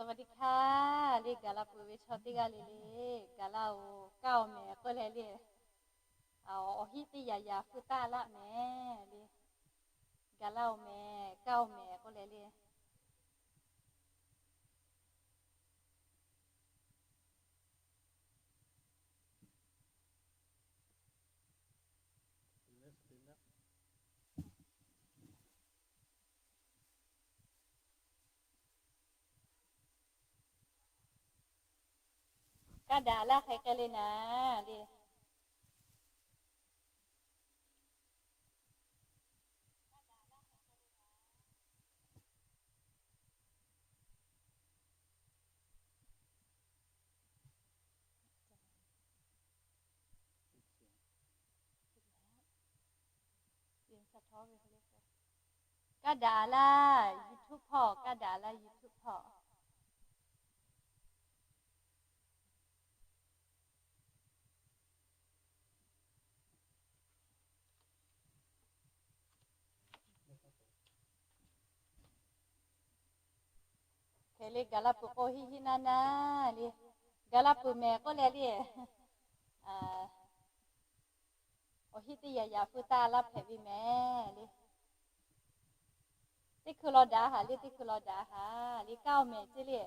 สวัสดีค่ะ le, gaˬ la peuˬ ve chaw teˇ g'aˇ le le, gaˬ la-oˬ, kaˇ-oˬ mehˍ k'oˆ leh le, awˬ hiˆ teˇ yaꞈ yaꞈ feu taˆ laˇ mehˍ le, gaˬ la-oˬ mehˍ, kaˇ-oˬ mehˍ k'oˆ leh le. Kaˇ daꞈ laˇ hk'e k'ai le naˍ le. Kaˇ daꞈ laˇ YouTube hpawˇ, kaˇ daꞈ laˇ YouTube hpawˇ. Hk'e le, gaˬ la peuˬ k'o hiˆ hiˆ naˇ naˇ le, gaˬ la peuˬ mehˍ k'oˆ leh le, awˬ hiˆ teˇ yaꞈ yaꞈ feu taˆ laˇ hpehꞈ ve mehˍ le. Teˇ hkui law daꞈ haˍ le, teˇ hkui law daꞈ haˍ le, kaˇ-oˬ mehˍ ceˇ le.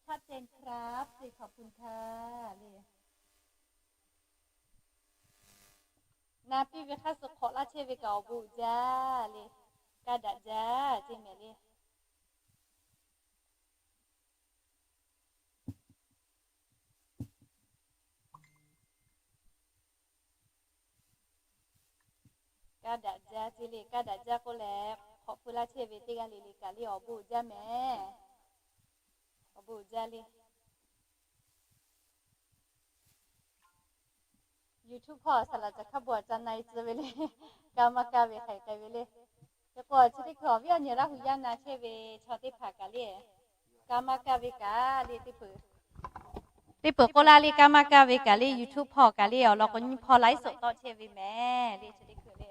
ชัดเจนครับ ceˇ ขอบคุณค่ะ le. Na piˇ ve hk'aˇ suh hk'awꞈ laˇ chehˇ ve kaꞈ awˬ bon uiˍ jaˇ le. Kaˇ daꞈ jaˇ ceˇ mehˍ le. Kaˇ daꞈ jaˇ ceˇ le, kaˇ daꞈ jaˇ k'oˆ leh, hk'awꞈ pui laˇ chehˇ ve teˇ g'aˇ le le kaꞈ le awˬ bon uiˍ jaˇ mehˍ. Awˬ bon uiˍ jaˇ le. YouTube hpawˇ saˍ laˍ caˬ hk'a bon aˬ ca na e tcuh ve le. Kaˇ maˇ kaˇ ve hk'aiˬ k'ai ve le. Hk'e k'o chi teˇ hkui awˬ viˉ awˬ nyi Laˇ hu yaˇ na chehˇ ve chaw teˇ hpaˍ kaꞈ le, kaˇ maˇ kaˇ ve kaꞈ le, teˇ peuˬ k'oˆ laˇ le, kaˇ maˇ kaˇ ve kaꞈ le, YouTube hpawˇ kaꞈ le awˬ lawn k'o nyiˇ hpawˇ ไลฟ์สด tawˆ chehˇ ve mehˍ le, chi teˇ hkui le.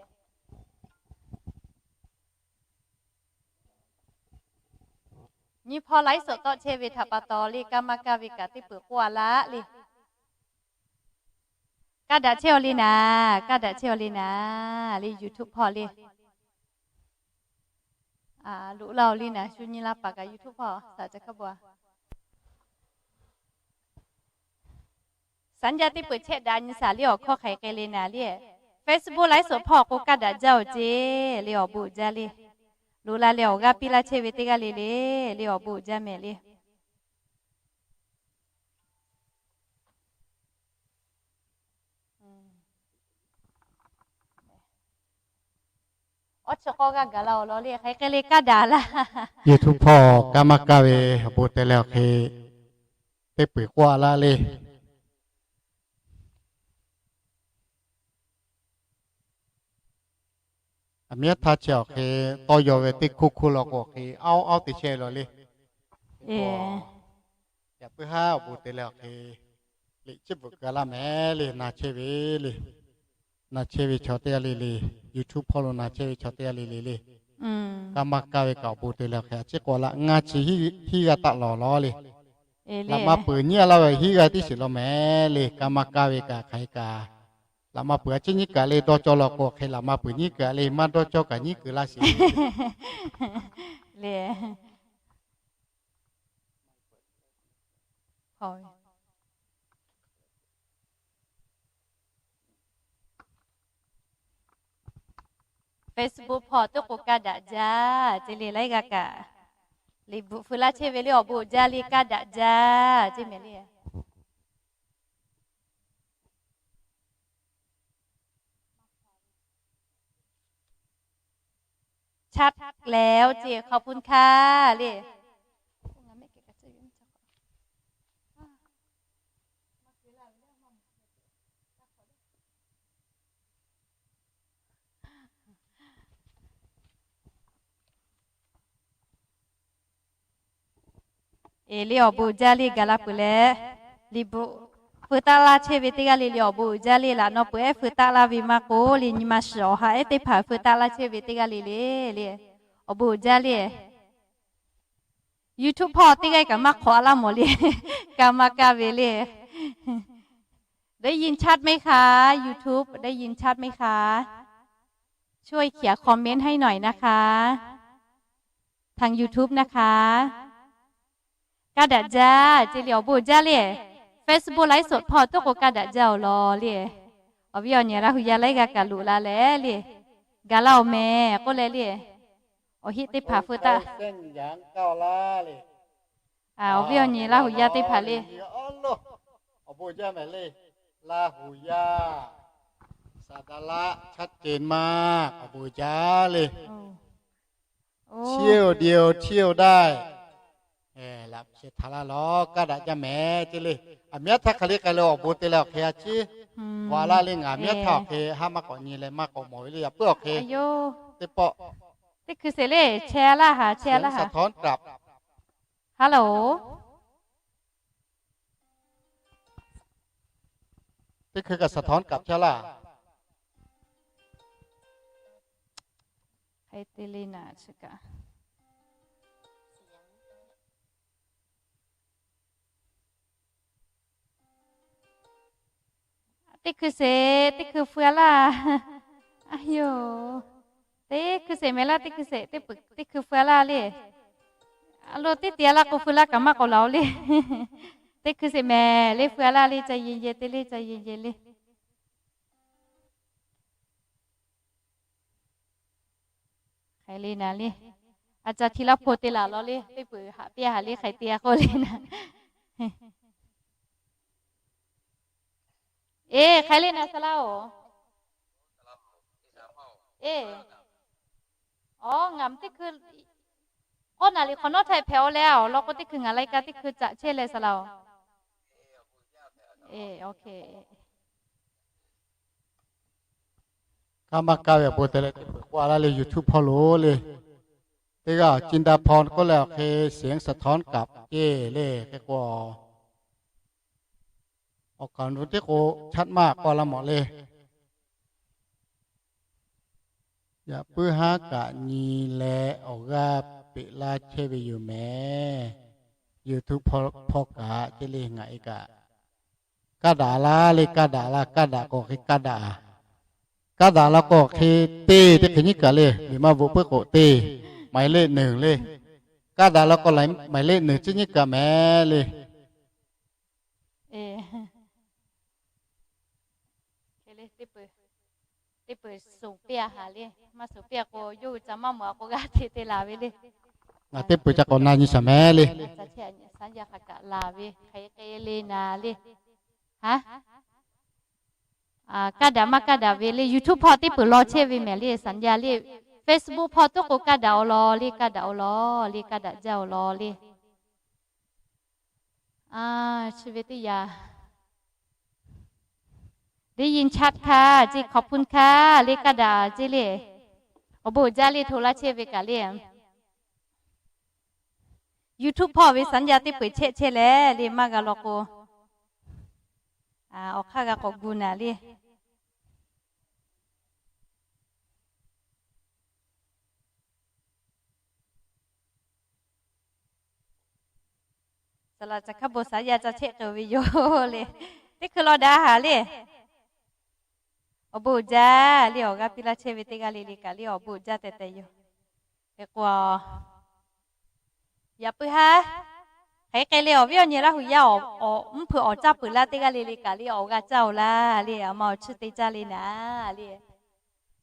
Nyiˇ hpawˇ ไลฟ์สด tawˆ chehˇ ve htaꞈ pa taw le, kaˇ maˇ kaˇ ve kaꞈ teˇ peuˬ k'oˆ a laˇ le. Kaˇ daꞈ chehˇ-aw le naˍ, kaˇ daꞈ chehˇ-aw le naˍ le, YouTube hpawˇ le. Loꞈ la-oˬ le naˍ, shu nyi la paˍ kaꞈ YouTube hpawˇ saˍ ca hk'a bon a. Saˍ jaˇ teˇ peuˬ chehˇ daꞈ nyi saˍ le awˬ hkawˇ hk'aiˬ k'ai le naˍ le. Facebook ไลฟ์สด hpawˇ k'o kaˇ daꞈ jaˇ-oˬ ceˇ le, awˬ bon uiˍ jaˇ le. Loꞈ la leh awˬ g'aˇ piˇ laˇ chehˇ ve teˇ g'aˇ le le, le awˬ bon uiˍ jaˇ mehˍ le. Awˬ chi k'awˇ g'a gaˬ la awˬ lawn le, hk'aiˬ k'ai le kaˇ daꞈ laˇ. YouTube hpawˇ kaˇ maˇ kaˇ ve awˬ bon te leh awˬ hk'e teˇ peuˬ k'oˆ a laˇ le. Aˬ miˉ htaˇ chi awˬ hk'e tawˇ yaw ve teˇ hkuˇ hkuˇ law k'o awˬ hk'e aˉ aˉ te chehˇ law le. Yaꞈ puiˉ haˉ awˬ bon te leh awˬ hk'e liꞈ chiˉ bvuhꞈ keu laˇ mehˍ le, na chehˇ ve le. Na chehˇ ve chaw teˇ g'aˇ le le, YouTube hpawˇ lo na chehˇ ve chaw teˇ g'aˇ le le le. Kaˇ maˇ kaˇ ve kaꞈ awˬ bon te leh awˬ hk'e a ciˉ k'awꞈ laˇ, ngaˇ chi hiˉ g'a taˆ lawˬ law le. Laꞈ maˇ peuˬ nyiˉ a laˇ ve hiˉ g'a tiˉ shiˍ law mehˍ le. Kaˇ maˇ kaˇ ve kaꞈ hk'aˬ hk'e kaꞈ, laꞈ maˇ peuˬ a ciˉ nyiˉ kaꞈ le dawˇ cawˇ law k'o hk'e, laꞈ maˇ peuˬ nyiˉ kaꞈ le maˇ dawˇ cawˇ kaꞈ nyiˉ keu laˇ sheˍ le. Facebook hpawˇ teˇ k'o kaˇ daꞈ jaˇ ceˇ le, laiˉ g'aˇ kaꞈ liꞈ bvuhꞈ feu laˇ chehˇ ve le, awˬ bon uiˍ jaˇ le, kaˇ daꞈ jaˇ ceˇ mehˍ le. Chap leh oˇ ceˇ ขอบคุณค่ะ le. Eˬ, le awˬ bon uiˍ jaˇ le, gaˬ la peuˬ leh, liꞈ bvuhꞈ feu taˆ laˇ chehˇ ve teˇ g'aˇ le le awˬ bon uiˍ jaˇ le, laꞈ naw peuˬ ehˉ feu taˆ laˇ ve maˇ k'oˆ le, nyi ma shiˍ awˬ ha ehˉ teˇ hpaˍ feu taˆ laˇ chehˇ ve teˇ g'aˇ le le le, awˬ bon uiˍ jaˇ le. YouTube hpawˇ teˇ g'aˇ kaꞈ maˇ hk'awꞈ laˇ mawˬ le. Kaˇ maˇ kaˇ ve le. ได้ยินชัดไหมคะ YouTube ได้ยินชัดไหมคะ ช่วยเขียนคอมเมนต์ให้หน่อยนะคะ ทาง YouTube นะคะ Kaˇ daꞈ jaˇ ce le awˬ bon jaˇ le. Facebook ไลฟ์สด hpawˇ tuˉ k'o kaˇ daꞈ jaˇ awˬ lawn le. Awˬ viˉ awˬ nyi Laˇ hu yaˇ laiˉ g'aˇ kaꞈ loꞈ la leh le, gaˬ la awˬ meh k'oˆ leh le, awˬ heˆ teˇ hpaˍ hpeu taˇ awˬ viˉ awˬ nyi Laˇ hu yaˇ teˇ hpaˍ le. Awˬ bon jaˇ mehˍ le. Laˇ hu yaˇ สาธารณะ ชัดเจนมาก awˬ bon jaˇ le. เที่ยวเดียวเที่ยวได้ laꞈ sheh htaꞈ laˇ lawˬ kaˇ daꞈ jaˇ mehˍ ce le. Aˬ miˉ htaˇ hk'aˬ le k'ai leh awˬ bon te leh awˬ hk'e a ciˉ g'a laˇ le. Ngaˬ miˉ htaˇ awˬ hk'e haˉ maˇ k'awꞈ nyi leh maˇ k'awꞈ mawˬ ve le. Yaꞈ puiˉ awˬ hk'e teˇ pawˆ teˇ hkui sheˍ le, chehˇ laˇ haˍ, chehˇ laˇ haˍ. Hello. Teˇ hkui kaꞈ สะท้อนกลับ chehˇ laˇ. Hk'e te le naˍ chi kaꞈ teˇ hkui sheˍ, teˇ hkui feu laˇ. Aˬ yoˬ, teˇ hkui sheˍ mehˍ laˇ, teˇ hkui sheˍ, teˇ hkui feu laˇ le. A lo teˇ te laˇ k'o feu laˇ kaꞈ maˇ k'awꞈ laˬ oˬ le. Teˇ hkui sheˍ mehˍ le, feu laˇ le, ca ye ye te le, ca ye ye le. Hk'e le naˍ le, a ca hti laˇ hpo te laˬ law le, teˇ peuˬ haꞈ piˇ haꞈ le, hk'e te a k'oˆ le naˍ. Eˬ, hk'e le naˍ saˍ laˇ oˬ. Eˬ, aˬ ngaˬ teˇ hkui k'awˇ naˍ riˍ hk'awꞈ nawˉ htaˇ hpehꞈ aw leh awˬ lawn k'o, teˇ hkui ngaˬ lai ka teˇ hkui caꞈ chehˇ leh saˍ laˇ oˬ. Eˬ, oˬ hk'e. Kaˇ maˇ kaˇ ve awˬ bon te leh teˇ peuˬ k'oˆ a laˇ le, YouTube hpawˇ lo le. Teˇ g'aˇ จินดาพร k'oˆ leh awˬ hk'e เสียงสะท้อนกลับ ce le hk'e k'o, awˬ kaˍ awˬ nu teˇ k'o ชัดมาก k'oˆ a laˇ mawˬ le. Yaꞈ puiˉ haˉ kaꞈ nyi leh awˬ g'aˇ peꞈ laˇ chehˇ ve yoˬ mehˍ. YouTube hpawˇ kaꞈ ce le ngaˬ e kaꞈ kaˇ daꞈ laˇ le, kaˇ daꞈ laˇ, kaˇ daꞈ k'o hk'e kaˇ daꞈ. Kaˇ daꞈ laˇ k'o hk'e te teˇ hk'e nyiˉ kaꞈ le, miˬ ma bvuhꞈ puiˉ k'o te, หมายเลขหนึ่ง le. Kaˇ daꞈ laˇ k'o หมายเลขหนึ่ง teˇ nyiˉ kaꞈ mehˍ le. Teˇ peuˬ suˍ piˇ a haˍ le, maˇ suˍ piˇ a k'o yawˇ hui ca maˇ mawˬ a k'o g'a te te laˬ ve le. Ngaˬ teˇ peuˬ ca k'awꞈ na nyi shaˍ mehˍ le. Saˍ yaˇ hk'aˬ kaꞈ laˬ ve hk'e k'e le naˍ le. Haˉ, kaˇ daꞈ maˇ kaˇ daꞈ ve le. YouTube hpawˇ teˇ peuˬ law chehˇ ve mehˍ le, saˍ yaˇ le. Facebook hpawˇ tuˉ k'o kaˇ daꞈ awˬ lawn le, kaˇ daꞈ awˬ lawn le, kaˇ daꞈ jaˇ awˬ lawn le. Chi ve teˇ yanˇ ได้ยินชัดค่ะ ce ขอบคุณค่ะ le kaˇ daꞈ ce le. Awˬ bon jaˇ le, hto laˇ chehˇ ve kaꞈ le. YouTube hpawˇ ve saˍ yaˇ teˇ peuˬ chehˇ chehˇ leh le maˇ g'a law k'o, awˬ hk'aˇ g'a k'awꞈ gu naˍ le. Saˍ laꞈ ca hk'a bon saˍ yaˇ ca chehˇ k'ai ve yoˬ le. Teˇ hkui law daꞈ haˍ le. Awˬ bon jaˇ le, awˬ g'aˇ piˇ laˇ chehˇ ve teˇ g'aˇ le le kaꞈ le awˬ bon jaˇ tehꞈ tehꞈ yoˬ. Hk'e k'o, yaꞈ puiˉ haˉ, hk'e k'e le awˬ viˉ awˬ nyi Laˇ hu yaˇ awˬ mvuhˇ hpeuꞈ awˬ caˇ peuˬ laˇ teˇ g'aˇ le le kaꞈ le awˬ g'a caˇ oˬ laˇ le, aˬ ma awˬ chi te caˇ le naˍ le.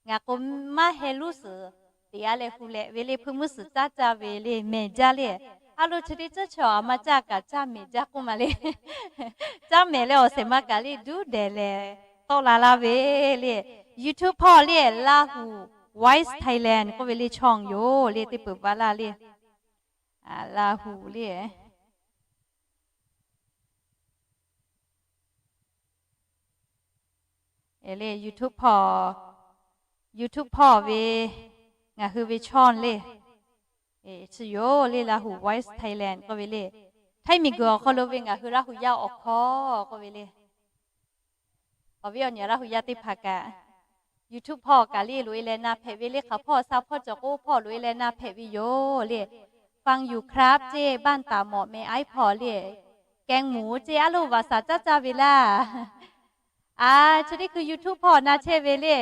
Ngaˬ k'o maˇ heh luˉ suhˍ teꞈ a leh hu leh ve le, hpui mvuhˇ suhˍ caˇ caˇ ve le mehˬ jaˇ le. A lo chi teˇ ceuˬ chaw aˬ ma caˇ kaꞈ caˇ mehˬ jaˇ k'oˆ ma le. Caˇ mehˬ leh awˬ shehˍ ma kaꞈ le duˉ dehˬ lehˬ tawˆ la laˇ ve le. YouTube hpawˇ le Lahu Voice Thailand k'oˆ ve le ช่อง yoˬ le, teˇ peuˬ va laˇ le. Lahu le. Le YouTube hpawˇ, YouTube hpawˇ ve ngaˬ hui ve ช่อง le. Chi yoˬ le Lahu Voice Thailand k'oˆ ve le. Htaiˇ miˬ guiˬ awˬ hk'aw lo ve ngaˬ hui Laˇ hu yaˇ awˬ hkawˇ k'oˆ ve le. Awˬ viˉ awˬ nyi Laˇ hu yaˇ teˇ hpaˍ kaꞈ, YouTube hpawˇ kaꞈ le loꞈ e leh na hpehꞈ ve le, hk'aˬ hpawˇ sha hpawˇ cawˬ k'o hpawˇ loꞈ e leh na hpehꞈ ve yoˬ le. ฟังอยู่ครับ ceˇ, บ้านตาหมอก แม่อ้ายผ่อ le, แกงหมู ceˇ, a loˇ vaꞈ shaˍ caˉ caˇ ve laˇ. A, chi teˇ hkui YouTube hpawˇ na chehˇ ve le,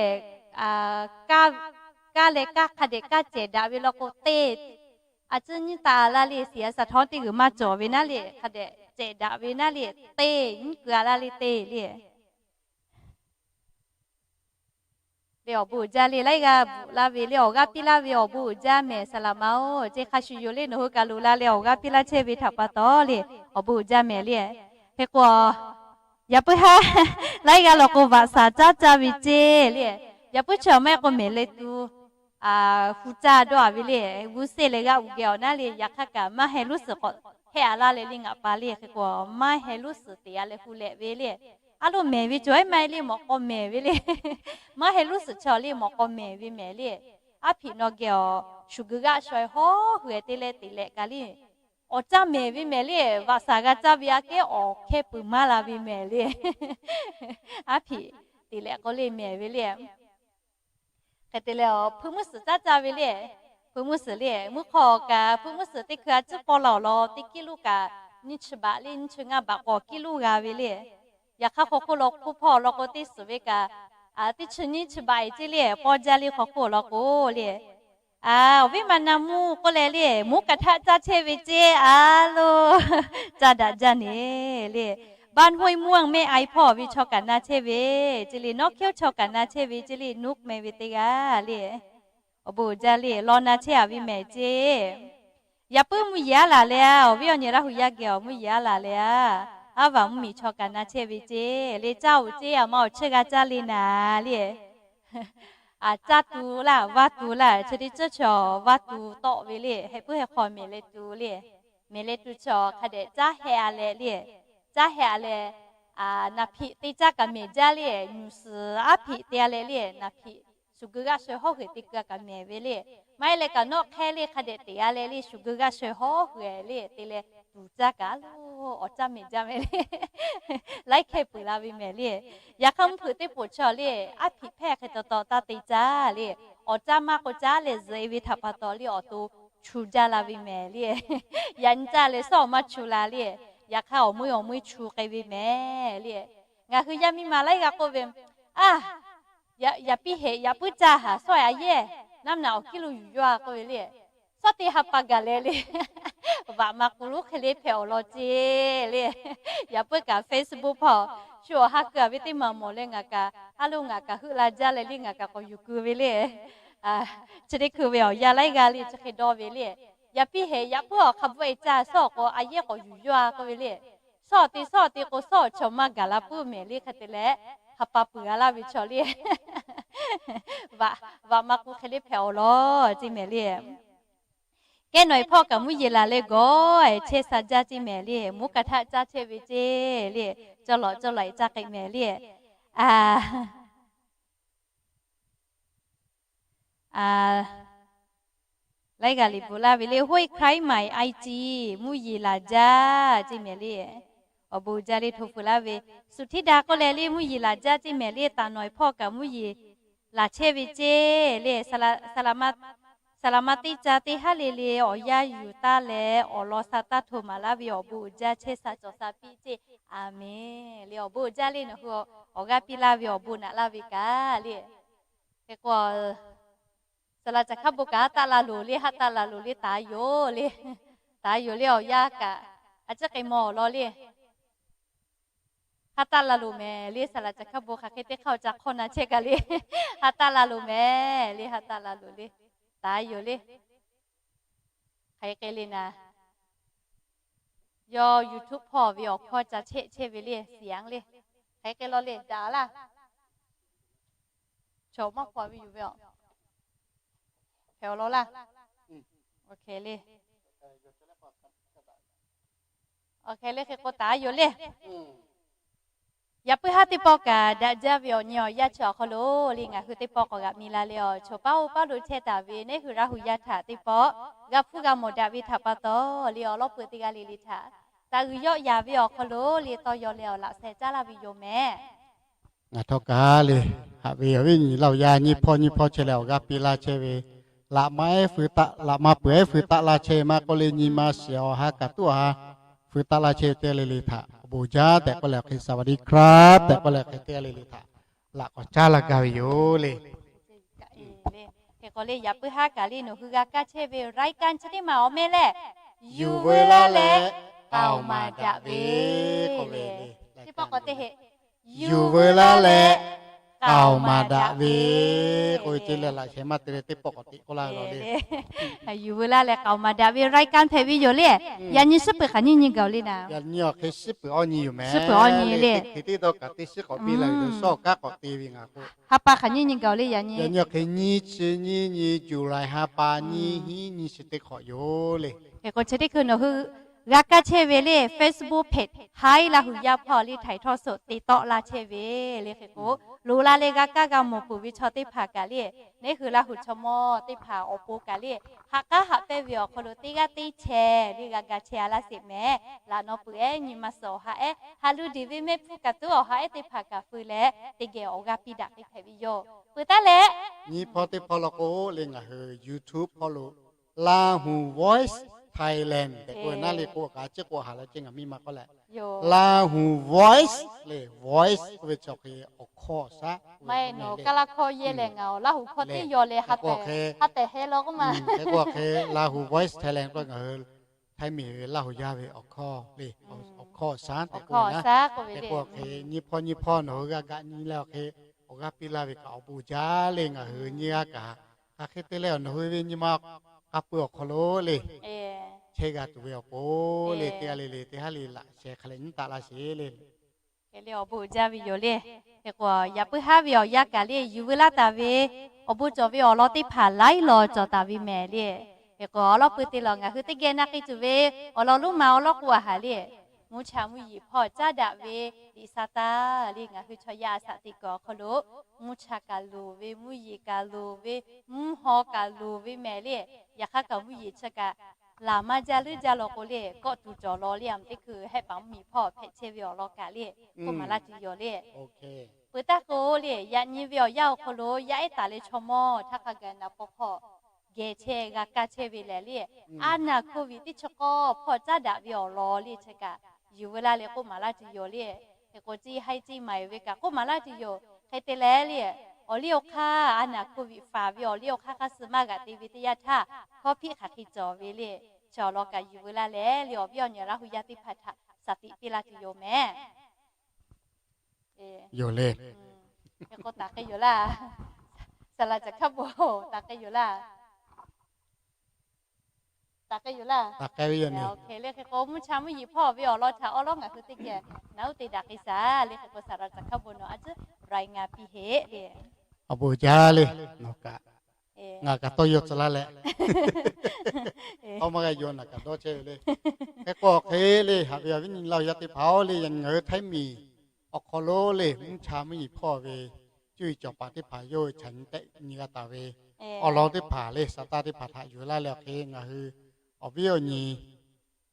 kaˇ leh kaˇ hk'a dehꞈ kaˇ cehˬ daꞈ ve law k'o teˇ, a ciˉ nyiˇ taˍ la le, shiˍ a shaˍ htawˇ teˇ g'uiˬ maˇ cawˬ ve naˉ le, hk'a dehꞈ cehˬ daꞈ ve naˉ le, teˇ nyiˇ kuiˬ a la le teˇ le. Le awˬ bon uiˍ jaˇ le, laiˉ g'aˇ bvuhꞈ laˇ ve le, awˬ g'aˇ piˇ laˇ ve awˬ bon uiˍ jaˇ mehˍ, saˍ laꞈ ma-oˬ, ceˇ. Hk'a shuˍ yoˬ le, nawˬ hui kaꞈ loꞈ la leh awˬ g'aˇ piˇ laˇ chehˇ ve htaꞈ pa taw le, awˬ bon uiˍ jaˇ mehˍ le. Hk'e k'o, yaꞈ puiˉ haˉ laiˉ g'aˇ law k'o vaꞈ shaˍ caˉ caˇ ve ceˇ le. Yaꞈ puiˉ chi awˬ maˇ heˆ k'o mehˍ leh tuˬ, hu caˇ dawˇ a ve le, g'uˇ seˆ leh g'aˇ uꞈ geh awˬ naˉ le, yaꞈ hk'aˇ kaꞈ maˇ heh luˉ suhˍ k'awꞈ heh a laˇ leh le ngaˬ pa le. Hk'e k'o maˇ heh luˉ suhˍ teꞈ a leh hu lehꞈ ve le. A loˇ mehˍ ve cawˬ ehˉ maˇ heˆ le, mawꞈ k'aw mehˍ ve le. Maˇ heh luˉ suhˍ chaw le mawꞈ k'aw mehˍ ve mehˍ le. Aˉ hpiꞈ nawˬ geh awˬ shuˍ g'uiˬ g'aˆ shaw e hawˉ hui te leh teꞈ lehꞈ kaꞈ le, awˬ caˇ mehˍ ve mehˍ le. Vaꞈ shaˍ g'a caˇ ve aꞈ kehˉ awˬ hkehˇ peuˬ maˇ la ve mehˍ le. Aˉ hpiꞈ teꞈ lehꞈ k'o le mehˍ ve le. Hk'e te leh, hpu mvuhˇ suhˍ caˉ caˇ ve le. Hpu mvuhˇ suhˍ le, mvuhˇ hk'aw kaꞈ hpu mvuhˇ suhˍ teˇ hkui a ciˉ pawˆ la awˬ lawn teˇ kiˉ luˉ kaꞈ, nyiˇ chi baꞈ le, nyiˇ chi ngaˇ baꞈ k'awꞈ kiˉ luˉ g'a ve le. Yaꞈ hk'aˇ hk'aw hk'oˆ law hk'oˆ hpawˇ awˬ lawn k'o teˇ suhˍ ve kaꞈ, teˇ chi nyiˇ chi baꞈ e ceˇ le, pawˇ jaˇ le hk'aw hk'oˆ awˬ lawn k'o le. Awˬ viˉ ma na mvuhˇ k'oˆ leh le, mvuhˇ kaꞈ htaˆ caˇ chehˇ ve ceˇ, a loˇ caˇ daꞈ jaˇ ne le. บ้านห้วยม่วง แม่อายผ่อ ve chaw kaꞈ na chehˇ ve ceˇ le, North Hill chaw kaꞈ na chehˇ ve ceˇ le, Nuke meh ve teˇ g'aˇ le. Awˬ bon uiˍ jaˇ le, law na chehˇ a ve mehˍ ceˇ. Yaꞈ puiˉ mvuhˇ yeˬ aˉ laˬ leh a, awˬ viˉ awˬ nyi Laˇ hu yaˇ geh awˬ mvuhˇ yeˬ aˉ laˬ leh a, aˉ vaˬ mvuhˇ miˬ chaw kaꞈ na chehˇ ve ceˇ le, caˇ oˬ ceˇ, a ma awˬ chiˇ g'a caˇ le naˍ le. A caˇ tu laˇ, vaˇ tu laˇ, chi teˇ ceuˬ chaw vaˇ tu tawˆ ve le, heh puiˉ heh hk'aw mehˍ leh tu le. Mehˍ leh tu chaw hk'a dehꞈ caˇ heh a leh le. Caˇ heh a leh, naˍ hpiꞈ te caˇ kaꞈ mehˍ jaˇ le, nyuˬ suhˍ aˉ hpiꞈ te a leh le, naˍ hpiꞈ shuˍ gui g'aˆ shawehˇ hawˉ hui te keu kaꞈ mehˍ ve le. Maˇ heˆ leh kaꞈ nawˆ hk'ehˇ le hk'a dehꞈ teꞈ a leh le, shuˍ gui g'aˆ shawehˇ hawˉ hui le te leh tuˬ caˇ kaꞈ a loˇ awˬ caˇ mehˍ jaˇ mehˍ le. Laiˉ hkehˇ peuˬ la ve mehˍ le. Yaꞈ hk'aˇ mvuhˇ hpeuꞈ teˇ poˬ chaw le, aˉ hpiꞈ hpehˇ hk'e taw taw taˇ te caˇ le. Awˬ caˇ maˇ k'o caˇ leh zuhꞈ e ve htaꞈ pa taw le awˬ to chu jaˇ la ve mehˍ le. Yaꞈ nyi caˇ leh suhˉ awˬ maˇ chu la le. Yaꞈ hk'aˇ awˬ meuˇ awˬ meuˇ chu k'ai ve mehˍ le. Ngaˬ hui yaˇ miˇ ma laiˉ g'aˇ k'oˆ ve, A, yaꞈ piˇ heꞈ, yaꞈ puiˉ caˇ haˍ, suhˉ a yehˇ naˉ naꞈ awˬ kiˉ lo yuˬ yaw a k'oˆ ve le. Suhˉ te ha pa gaˬ leh le, vaꞈ ma k'u lonˉ hk'e le hpehꞈ awˬ lawn ceˇ le. Yaꞈ puiˉ kaꞈ Facebook hpawˇ shu awˬ ha keu a ve teˇ maˬ mawˬ leh ngaˬ kaꞈ, a loˇ ngaˬ kaꞈ heuˆ la jaˇ leh le ngaˬ kaꞈ k'awꞈ yuˬ keu ve le. Chi teˇ hkui ve awˬ yaˇ laiˉ g'aˇ le chi hk'e dawˇ ve le. Yaꞈ piˇ heꞈ, yaꞈ puiˉ awˬ hk'a bvuhˆ e caˇ, suhˉ awˬ k'o a yehˇ k'awꞈ yuˬ yaw a k'oˆ ve le. Suhˉ awˬ te suhˉ awˬ te k'o suhˉ awˬ chaw maˇ gaˬ la puiˉ mehˍ le hk'e te leh, ha pa peuˬ a laˇ ve chaw le. Vaꞈ, vaꞈ ma k'u hk'e le hpehꞈ awˬ lawn ceˇ mehˍ le. Kehˉ nawˬ e hpawˇ kaꞈ mvuhˇ yeˬ laˬ leh gawˬ chehˇ sha jaˇ ceˇ mehˍ le. Mvuhˇ kaꞈ htaˆ caˇ chehˇ ve ceˇ le. Cawˇ lawꞈ cawˇ lawꞈ e caˇ k'ai mehˍ le. A, laiˉ g'aˇ liꞈ bvuhꞈ laˇ ve le, ห้วยไคร้ใหม่ ไอจี mvuhˇ yeˬ laˬ jaˇ ceˇ mehˍ le. Awˬ bon jaˇ le hto fuiˍ laˇ ve, suhˍ htiˉ da k'oˆ leh le mvuhˇ yeˬ laˬ jaˇ ceˇ mehˍ le. Taˍ nawˬ e hpawˇ kaꞈ mvuhˇ yeˬ laˬ chehˇ ve ceˇ le. Saˍ laꞈ ma teˇ ca teˇ haˉ le le awˬ yanˇ yuˬ taˇ leh awˬ lawn sha taˇ hto maˍ laˇ ve awˬ bon uiˍ jaˇ chehˇ sha cawˬ sha piˇ ceˇ. A menˬ le. Awˬ bon uiˍ jaˇ le nawˬ hui awˬ g'aˇ piˇ laˇ ve awˬ bon naꞈ laˇ ve kaꞈ le. Hk'e k'o, saˍ laꞈ caˬ hkaˉ bon kaꞈ haˉ taˆ la loˍ le, haˉ taˆ la loˍ le, taˍ yoˬ le. Taˍ yoˬ le awˬ yanˇ kaꞈ, a ciˉ k'ai mawˬ awˬ lawn le. Haˉ taˆ la loˍ mehˍ le, saˍ laꞈ caˬ hkaˉ bon hk'aˬ hk'e teˇ hk'aˇ awˬ ca hk'awˇ na chehˇ kaꞈ le. Haˉ taˆ la loˍ mehˍ le, haˉ taˆ la loˍ le. Taˍ yoˬ le. Hk'aˬ hk'e le naˍ, yawˇ YouTube hpawˇ ve awˬ hkawˇ ca chehˇ chehˇ ve le, siˍ yanˇ le. Hk'aˬ hk'e law le daꞈ laˇ. Chaw maˇ hpaw ve yoˬ ve aˬ. Hpehꞈ awˬ lawn laˇ. Awˬ hk'e le. Awˬ hk'e le hk'e k'o taˍ yoˬ le. Yaꞈ puiˉ haˉ teˇ pawˆ kaꞈ daꞈ jaˇ ve awˬ nyi awˬ yaˇ chi awˬ hk'aw lo le ngaˬ hui teˇ pawˆ k'awꞈ g'aꞈ mi la le awˬ. Chaw paˉ oˇ paˉ lo chehˇ taˍ ve neˉ hui Laˇ hu yaˇ htaꞈ teˇ pawˆ g'a hpuˇ g'a mawˬ daꞈ ve htaꞈ pa taw le awˬ lawˉ peuˬ teˇ g'aˇ le le htaꞈ taˍ g'uiˬ yawˆ yaˍ ve awˬ hk'aw lo le tawˇ yaw leh awˬ laꞈ sheh caˉ laˇ ve yoˬ mehˍ. Ngaˬ htawˇ kaꞈ le, haꞈ ve awˬ viˉ nyi Laˇ hu yaˇ nyiˇ hpawˇ nyiˇ hpawˇ chehˇ leh awˬ g'aˇ piˇ laˇ chehˇ ve laꞈ ma ehˉ fui taˆ, laꞈ ma peuˬ ehˉ fui taˆ laˇ chehˇ maˇ k'oˆ le, nyi ma shiˍ awˬ ha kaꞈ tuˉ awˬ ha fui taˆ laˇ chehˇ ve teˇ g'aˇ le le htaꞈ awˬ bon jaˇ tehꞈ k'oˆ leh awˬ hk'e สวัสดีครับ tehꞈ k'oˆ leh awˬ hk'e teˇ g'aˇ le le htaꞈ laꞈ k'awꞈ caˉ laˇ gaˇ ve yoˬ le. Hk'e k'o le, yaꞈ puiˉ haˉ kaꞈ le nawˬ hui g'a kaˇ chehˇ ve รายการ chi teˇ maˬ awˬ meh lehˬ, Yuˬ veu laˇ leh k'aoˍ maˍ daꞈ ve k'oˆ ve le. Teˇ pawˆ k'awꞈ te heˆ. Yuˬ veu laˇ leh k'aoˍ maˍ daꞈ ve k'oˆ ve ce leh laꞈ sheh maˇ te leh teˇ pawˆ k'awꞈ teꞈ k'oˆ laˇ ve le. Yuˬ veu laˇ leh k'aoˍ maˍ daꞈ ve รายการ hpehꞈ ve yoˬ le. Yaꞈ nyi shiˉ peuˬ hk'aˬ nyiˇ nyi gaˬ-oˬ le naˍ. Yaꞈ nyi awˬ hk'e shiˉ peuˬ awˇ nyi yoˬ meh. Shiˉ peuˬ awˇ nyi le. Teˇ hk'e teˇ dawˇ kaꞈ teˇ shiˉ k'awꞈ biˇ la ve yoˬ, shawˉ awˬ kanˉ k'awꞈ te ve ngaˬ k'o. Ha pa hk'aˬ nyiˇ nyi gaˬ-oˬ le yaꞈ nyi. Yaꞈ nyi awˬ hk'e nyiˇ chi nyiˇ nyi July ha pa nyiˇ hinˉ nyiˇ chi teˇ hk'awꞈ yoˬ le. Hk'e k'o chi teˇ hkui nawˬ hui g'a kaˇ chehˇ ve le Facebook page Haiˉ Laˇ Huˍ Yaˇ hpawˇ le htaiˍ htawˇ suhˍ te tawˆ laˇ chehˇ ve le. Hk'e k'o loꞈ la leh g'a kaˇ g'a mawˬ peuˬ ve chaw teˇ hpaˍ kaꞈ le, neˉ hui Laˇ Huˍ chaw mawˇ teˇ hpaˍ awˬ pon kaꞈ le, haꞈ k'aˉ haꞈ pehnˇ ve awˬ hk'aw lo teˇ g'aˇ teˇ chehˇ le g'a ga chehˇ a laˇ sheˍ mehˍ. Laꞈ naw peuˬ ehˉ nyi ma suhˍ awˬ ha ehˉ ha lu deˬ ve mehˆ hpfuhˇ kaꞈ tuˉ awˬ ha ehˉ teˇ hpaˍ kaꞈ feu leh teˇ geh awˬ g'aˇ piˇ daꞈ k'ai hpehꞈ ve yoˬ. Peuˬ taˉ leh nyiˇ hpawˇ teˇ hpawˇ law k'o le ngaˬ hui YouTube hpawˇ lo Lahu Voice Thailand tehꞈ k'oˆ ve naˉ le k'o kaꞈ a ciˉ k'o haꞈ leh ceˇ ngaˬ miˇ ma k'oˆ leh Lahu Voice le, voice k'oˆ ve chi awˬ hk'e awˬ hkawˇ awˬ shaˉ. Maˇ heˆ nawˬ kaˇ laˇ hkawˇ yehˇ leh ngaˬ awˬ Laˇ Huˍ hkawˇ teˇ yaw leh ha tehˬ ha tehˬ heh law k'oˆ ma. Hk'e k'o hk'e Lahu Voice Thailand k'oˆ ngaˬ hui Htaiˇ miˬ ve Laˇ Huˍ yaˇ ve awˬ hkawˇ le, awˬ hkawˇ awˬ shaˉ tehꞈ k'oˆ ve naˉ. Hk'e k'o hk'e nyiˇ hpawˇ nyiˇ hpawˇ nawˬ hui g'a gaꞈ nyi leh awˬ hk'e awˬ g'aˇ piˇ laˇ ve kaꞈ awˬ bon jaˇ le. Ngaˬ hui nyiˇ g'aˇ kaꞈ hk'aˬ hk'e te leh nawˬ hui ve nyi ma k'a pui awˬ hk'aw lo le chehˇ g'a tuˬ ve awˬ pon le teˇ g'aˇ le le teˇ haˉ le laꞈ sheh hk'a leh nyiˉ taˆ laˇ sheˍ le. Hk'e le awˬ bon jaˇ ve yoˬ le. Hk'e k'o yaꞈ puiˉ haˉ ve awˬ yanˇ kaꞈ le yuˬ veu laˇ taˍ ve awˬ bon cawˬ ve awˬ lawn teˇ hpaˍ laiˉ law cawˬ taˍ ve mehˍ le. Hk'e k'o awˬ lawn pui te lawˬ ngaˬ hui teˇ geh na k'ai tuˬ ve awˬ lawn lonˉ ma awˬ lawn k'o a haˍ le, mvuhˇ cha mvuhˇ yeˬ hpawˇ caˉ daꞈ ve liꞈ sa taˇ le ngaˬ hui chaw yaˇ a shaꞈ teꞈ kuiˬ awˬ hk'aw lo mvuhˇ cha kaꞈ loˍ ve, mvuhˇ yeˬ kaꞈ loˍ ve, mvuhˇ haw kaꞈ loˍ ve mehˍ le. Yaꞈ hk'aˇ kaꞈ mvuhˇ yeˬ chi kaꞈ laˬ maˇ jaˇ leuˉ jaˇ law k'o le, kawˆ tuˬ cawˬ law le. Aˬ teˇ hkui hehˆ paˍ mvuhˇ miˬ hpawˇ hpehꞈ chehˇ ve awˬ lawn kaꞈ le k'oˆ maˍ laˇ tuˬ yoˬ le. Peuˬ taˇ k'o le yaꞈ nyi ve awˬ yanˇ awˬ hk'aw lo yaˇ ehˉ taˍ leh chaw mawˇ htaˇ hk'a gaˬ naˍ paw hk'aw geh chehˇ g'a kaˇ chehˇ ve lehˬ le, a naˍ โควิด teˇ chi k'awˇ hpawˇ caˉ daꞈ ve awˬ lawn le chi kaꞈ yuˬ veu laˇ leh k'oˆ maˍ laˇ tuˬ yoˬ le. Hk'e k'o ciˇ haiˇ ciˇ maiˍ ve kaꞈ k'oˆ maˍ laˇ tuˬ yoˬ. Hk'e te leh le awˬ liˇ awˬ hk'aˇ a naˍ โควิด faˍ ve awˬ liˇ awˬ hk'aˇ hk'aˇ suh maˇ g'aꞈ te ve teˇ yanˇ htaˇ hkawˇ hpiˆ hk'aˬ hk'e cawˬ ve le, chi awˬ lawn kaꞈ yuˬ veu laˇ leh le awˬ viˉ awˬ nyi Laˇ huˍ yaˇ teˇ hpaˍ htaꞈ shaˍ tiꞈ piˇ laˇ tuˬ yoˬ mehˍ. Yoˬ le. Hk'e k'o taˍ k'ai yoˬ laˇ. Saˍ laˍ caˬ hkaˉ bon taˍ k'ai yoˬ laˇ. Taˍ k'ai yoˬ laˇ. Taˍ k'ai ve yoˬ le. Hk'e k'o mvuhˇ cha mvuhˇ yeˬ hpawˇ ve awˬ lawn htaꞈ awˉ lawˉ ngaˬ hui teˇ geh naˬ uˉ te daꞈ k'ai shaˍ le. Hk'e k'o saˍ laˍ caˬ hkaˉ bon nawˬ a ciˉ รายงาน piˇ heˆ le. Awˬ bon jaˇ le. Nawˬ kaꞈ ngaˬ kaꞈ tawˇ yaw tcuh laˇ leh, awˉ maˇ g'a yaw naˬ kaꞈ dawˇ chehˇ ve le. Hk'e k'o hk'e le haꞈ ve awˬ viˉ nyi Laˇ huˍ yaˇ teˇ hpaˍ-oˬ le, yaꞈ nyi ngaˬ hui Htaiˇ miˬ awˬ hk'aw lo le mvuhˇ cha mvuhˇ yeˬ hpawˇ ve cuˇ yiˍ cawˬ paˍ teˇ hpaˍ yawˇ hui chaꞈ nyi tehˆ nyi g'a taˍ ve awˬ lawn teˇ hpaˍ le saˍ taˇ teˇ hpaˍ htaꞈ yuˬ laˇ leh awˬ hk'e ngaˬ hui awˬ viˉ awˬ nyi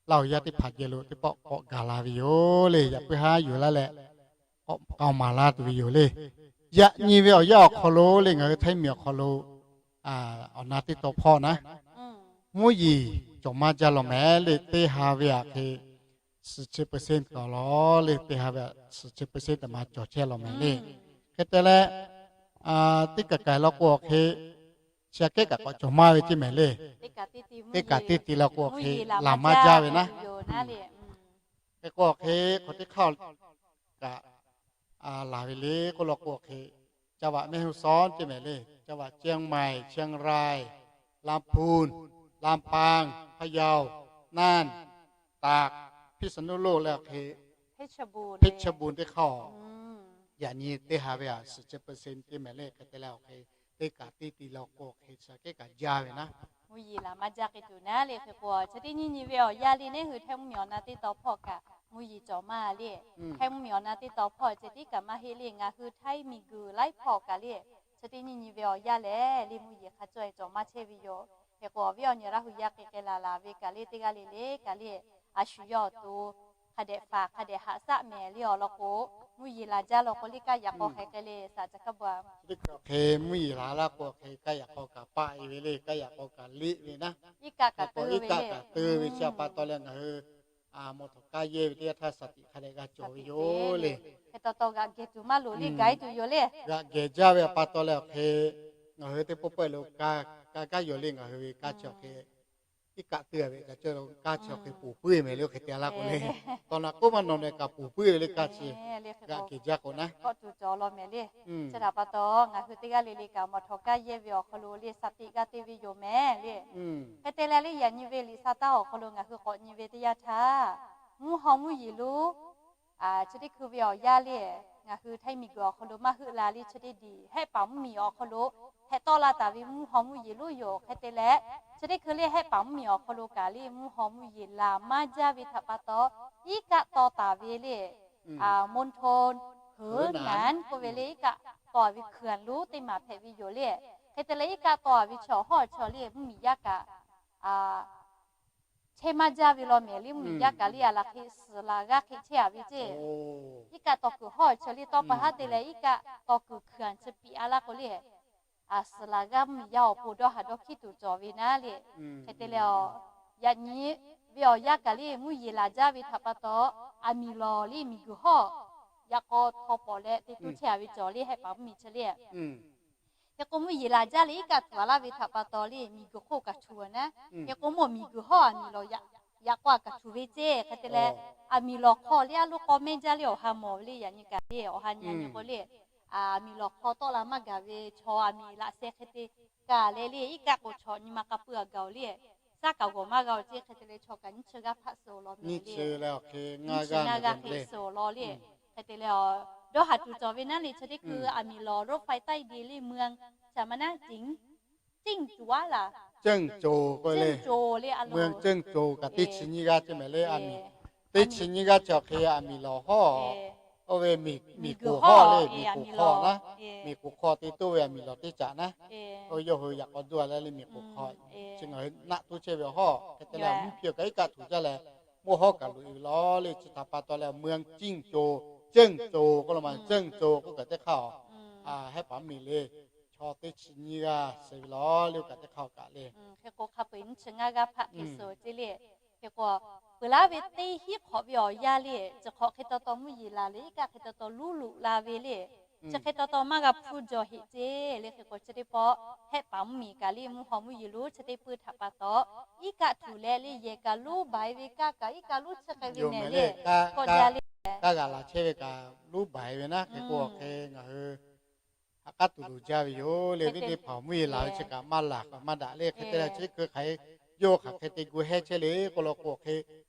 Laˇ huˍ yaˇ teˇ hpaˍ geh lo teˇ pawˆ k'awꞈ gaˬ la ve yoˬ le. Yaꞈ puiˉ haˉ yuˬ laˇ leh k'awꞈ k'aoˍ maˍ laˇ tuˬ ve yoˬ le. Yaꞈ nyi ve awˬ yanˇ awˬ hk'aw lo le ngaˬ hui Htaiˇ miˬ awˬ hk'aw lo awˬ na teˇ taw hpawˇ naˉ mvuhˇ yeˬ cawˬ maˇ jaˇ law mehˍ le. Teˇ ha ve aꞈ hk'e suhˍ chi เปอร์เซ็นต์ k'awꞈ law le, teˇ ha ve aꞈ suhˍ chi เปอร์เซ็นต์ teˇ ma cawˬ chehˇ law mehˍ le. Hk'e te leh teˇ kaˬ kaiˍ law k'o awˬ hk'e chi aꞈ kehˉ kaꞈ k'awꞈ cawˬ maˇ ve ceˇ mehˍ le. Teˇ kaˬ teˇ ti law k'o awˬ hk'e laˬ maˇ jaˇ ve naˉ. Hk'e k'o awˬ hk'e hk'aw teˇ hk'aˇ kaꞈ laˬ ve le k'oˆ law k'o awˬ hk'e จังหวัดแม่ฮ่องสอน ceˇ mehˍ le, จังหวัดเชียงใหม่ เชียงราย ลำพูน ลำปาง พะเยา น่าน ตาก พิษณุโลก leh awˬ hk'e เพชรบูรณ์ teˇ hk'aˇ-oˬ. Yaꞈ nyi teˇ ha ve aꞈ suhˍ chi เปอร์เซ็นต์ ceˇ mehˍ le. Hk'e te leh awˬ hk'e teˇ kaˬ teˇ ti law k'o awˬ hk'e chi aꞈ kehˉ kaꞈ jaˇ ve naˉ. Mvuhˇ yeˬ laˬ maˇ jaˇ k'ai tuˬ naˉ le. Hk'e k'o chi teˇ nyiˇ nyi ve awˬ yanˇ le neˉ hui Htaiˇ mvuhˇ miˬ awˬ na teˇ taw hpawˇ kaꞈ mvuhˇ yeˬ cawˬ maˇ le. Htaiˇ mvuhˇ miˬ awˬ na teˇ taw hpawˇ ceh tiˉ kaꞈ maˇ heˆ le. Ngaˬ hui Htaiˇ miˬ guiˬ laiˉ hpawˇ kaꞈ le chi teˇ nyiˇ nyi ve awˬ yanˇ lehˬ le mvuhˇ yeˬ hk'a cawˇ cawˬ maˇ chehˇ ve yoˬ. Hk'e k'o awˬ viˉ awˬ nyi Laˇ huˍ yaˇ k'ai k'ai laˬ laˬ ve kaꞈ le teˇ g'aˇ le le kaꞈ le a shu yawˇ awˬ to hk'a dehꞈ faˍ hk'a dehꞈ haꞈ shaˆ mehˍ le awˬ lawn k'o mvuhˇ yeˬ laˬ jaˇ law k'o le, kaˇ yaꞈ k'aw hk'e k'ai le, saˍ ca hkaˇ ba. Hk'e mvuhˇ yeˬ laˬ laˇ k'o hk'e kaˇ yaꞈ k'aw kaꞈ paˆ e ve le, kaˇ yaꞈ k'aw kaꞈ leˆ ve naˉ. Iˉ kaˆ kaꞈ te ve le. Iˉ kaˆ kaꞈ te ve chi pa taw leh ngaˬ hui mawˬ htawˇ kaˇ yehˇ ve teˇ yanˇ htaˇ shaˍ tiꞈ hk'a dehꞈ g'a cawˬ ve yoˬ le. Hk'e taw taw g'aꞈ gehˬ tuˬ maˇ loˍ le, gaˬ e tuˬ yoˬ le. G'aꞈ gehˬ jaˇ ve pa taw leh awˬ hk'e ngaˬ hui teˇ pawˆ pawehˇ lo kaˇ kaˇ yawˬ le, ngaˬ hui ve kaˇ chi awˬ hk'e iˉ kaˆ te ve kaꞈ cawˇ lo kaˇ chi awˬ hk'e poˬ puiˉ mehˍ le, oˇ hk'e te laˇ k'o le. Tawˇ naꞈ k'oˆ maˇ nawˬ meh kaꞈ poˬ puiˉ ve le kaˇ chi. G'aꞈ gehˬ jaˇ k'o naˉ, kawˆ tuˬ cawˬ law mehˍ le. Chi htaꞈ pa taw ngaˬ hui teˇ g'aˇ le le kaꞈ mawˬ htawˇ kaˇ yehˇ ve awˬ hk'aw lo le shaˍ tiꞈ g'a te ve yoˬ mehˍ le. Hk'e te leh le yaꞈ nyi ve liꞈ sa taˇ awˬ hk'aw lo ngaˬ hui k'awꞈ nyi ve teˇ yanˇ htaˇ, mvuhˇ haw mvuhˇ yeˬ lonˉ chi teˇ hkui ve awˬ yanˇ le, ngaˬ hui htaiˇ miˬguiˬ awˬ hk'aw lo maˇ heuˆ la le, chi teˇ diˬ hehˆ paˍ mvuhˇ miˬ awˬ hk'aw lo hpehꞈ tawˆ la taˍ ve mvuhˇ haw mvuhˇ yeˬ lonˉ yoˬ. Hk'e te leh chi teˇ hkui le hehˆ paˍ mvuhˇ miˬ awˬ hk'aw lo kaꞈ le mvuhˇ haw mvuhˇ yeˬ laˬ maˇ jaˇ ve htaꞈ pa taw, iˉ kaˆ taw taˍ ve le มณฑลเหอหนาน k'oˆ ve le, iˉ kaˆ taw ve hkui-anˬ lonˉ teˇ maˬ hpehꞈ ve yoˬ le. Hk'e te leh iˉ kaˆ taw ve chaw hawˇ chaw le mvuhˇ miˬ yaˇ kaꞈ chehˇ maˇ jaˇ ve law mehˍ le. Mvuhˇ miˬ yaˇ kaꞈ le a laˬ hk'e suhˍ laˬ g'aˇ hk'e chehˇ a ve ceˇ. Iˉ kaˆ taw kuiˬ hawˇ chaw le tawˇ pa haˉ te leh iˉ kaˆ taw kuiˬ hkui-anˬ chi piꞈ a laˇ k'o le, suhˍ laˬ g'aˇ mvuhˇ miˬ yaˇ awˬ pon dawˇ haˍ dawˇ hkiˉ tuˬ cawˬ ve naˉ le. Hk'e te leh a, yaꞈ nyi ve awˬ yanˇ kaꞈ le mvuhˇ yeˬ laˬ jaˇ ve htaꞈ pa taw, aˬ miˍ lawˬ le miˬguiˬ hawˇ yaꞈ k'aw htaw pawˍ leh te tuˇ chehˇ a ve cawˬ le, hehˆ paˍ mvuhˇ miˬ chi le. Hk'e k'o mvuhˇ yeˬ laˬ jaˇ le iˉ kaˆ tuˬ a laˇ ve htaꞈ pa taw le miˬguiˬ hk'oˆ kaꞈ htuꞈ a naˉ. Hk'e k'o mawˬ miˬguiˬ hawˇ aˬ miˍ lawˬ yaꞈ k'aw kaꞈ htuꞈ ve ceˇ. Hk'e te leh aˬ miˍ lawˬ hk'aw le a loˉ k'aw mehˇ jaˇ le awˬ ha mawˬ ve le. Yaꞈ nyi kaꞈ le awˬ ha nyi a nyi k'o le, aˬ miˍ lawˬ hk'aw tawˆ la maˇ gaˬ ve chaw aˬ miˍ laꞈ sheh hk'e te kaꞈ leh le iˉ kaˆ k'o chaw nyi ma k'a pui a gaˬ oˬ le, shaˉ kaꞈ g'awˬ maˇ g'a oˬ ceˇ. Hk'e te leh chaw kaꞈ nyiˇ chi g'aˇ hpaˆ suh law mehˍ le. Nyiˇ chi g'aˇ hk'e suh law le. Hk'e te leh a, dawˇ haˍ tuˬ cawˬ ve naˉ le chi teˇ hkui aˬ miˍ lawˬ รถไฟใต้ดิน le เมือง ca ma naˉ เมืองเจิงโจว laˬ เจิงโจว k'oˆ le, เมืองเจิงโจว kaꞈ teˇ chi nyiˇ g'aˇ ceˇ mehˍ le. Aˬ miˍ teˇ chi nyiˇ g'aˇ chi awˬ hk'e aˬ miˍ lawˬ hawˇ, oˇ ve miˬ k'oˍ hawˇ le, miˬ k'oˍ hk'aw naˉ, miˬ k'oˍ hk'aw te toˇ ve aˬ miˍ lawˬ teˇ caꞈ naˉ, oˇ yawˇ hui yaꞈ k'aw duˇ a leh le miˬ k'oˍ hk'aw chi ngaˬ hui naˆ toˇ chehˇ ve awˬ hawˇ. Hk'e te leh mvuhˇ hpiˇ kaꞈ iˉ kaˆ tuˬ jaˇ leh mawˇ hawˉ kaꞈ loꞈ e ve law le. Chi htaꞈ pa taw leh เมืองเจิงโจว, เจิงโจว k'oˆ lo ma, เจิงโจว k'oˆ kaꞈ teˇ hk'aˇ a, hehˆ paˍ mvuhˇ miˬ le, chaw teˇ chi nyiˇ g'aˇ suh ve law le, oˇ kaꞈ teˇ hk'aˇ kaꞈ le. Hk'e k'o hk'a peu-eˬ nyiˇ chi ngaˇ g'aˇ hpaˆ hk'e suh ceˇ le. Hk'e k'o, peuˬ laˉ ve teˇ hinˉ hk'awꞈ ve awˬ yanˇ le, chi hk'awꞈ hk'e taw taw mvuhˇ yeˬ laˬ le, iˉ kaˆ hk'e taw taw luˉ luꞈ la ve le, chi hk'e taw taw maˇ g'a hpuˇ jaw heꞈ ceˇ le. Hk'e k'o chi teˇ pawˆ hehˆ paˍ mvuhˇ miˬ kaꞈ le mvuhˇ haw mvuhˇ yeˬ lonˉ chi teˇ puiˇ htaꞈ pa taw, iˉ kaˆ tuˬ leh le yehˬ kaꞈ lonˉ baˬ e ve kaˇ kaꞈ iˉ kaˆ lonˉ chi k'ai ve mehˍ le. K'awꞈ jaˇ le, kaˇ g'aꞈ laˬ chehˇ ve kaꞈ lonˉ baˬ e ve naˉ. Hk'e k'o hk'e ngaˬ hui ha k'aˉ tuˬ loˍ jaˇ ve yoˬ le. Viˉ teˇ hpaˍ mvuhˇ yeˬ laˬ ve chi kaꞈ maˇ laˬ kaꞈ maˇ daꞈ le. Hk'e te leh chi teˇ hkui hk'aˬ hk'e yawˇ hk'aˬ hk'e te gu hehˇ chehˇ le k'oˆ law k'o hk'e,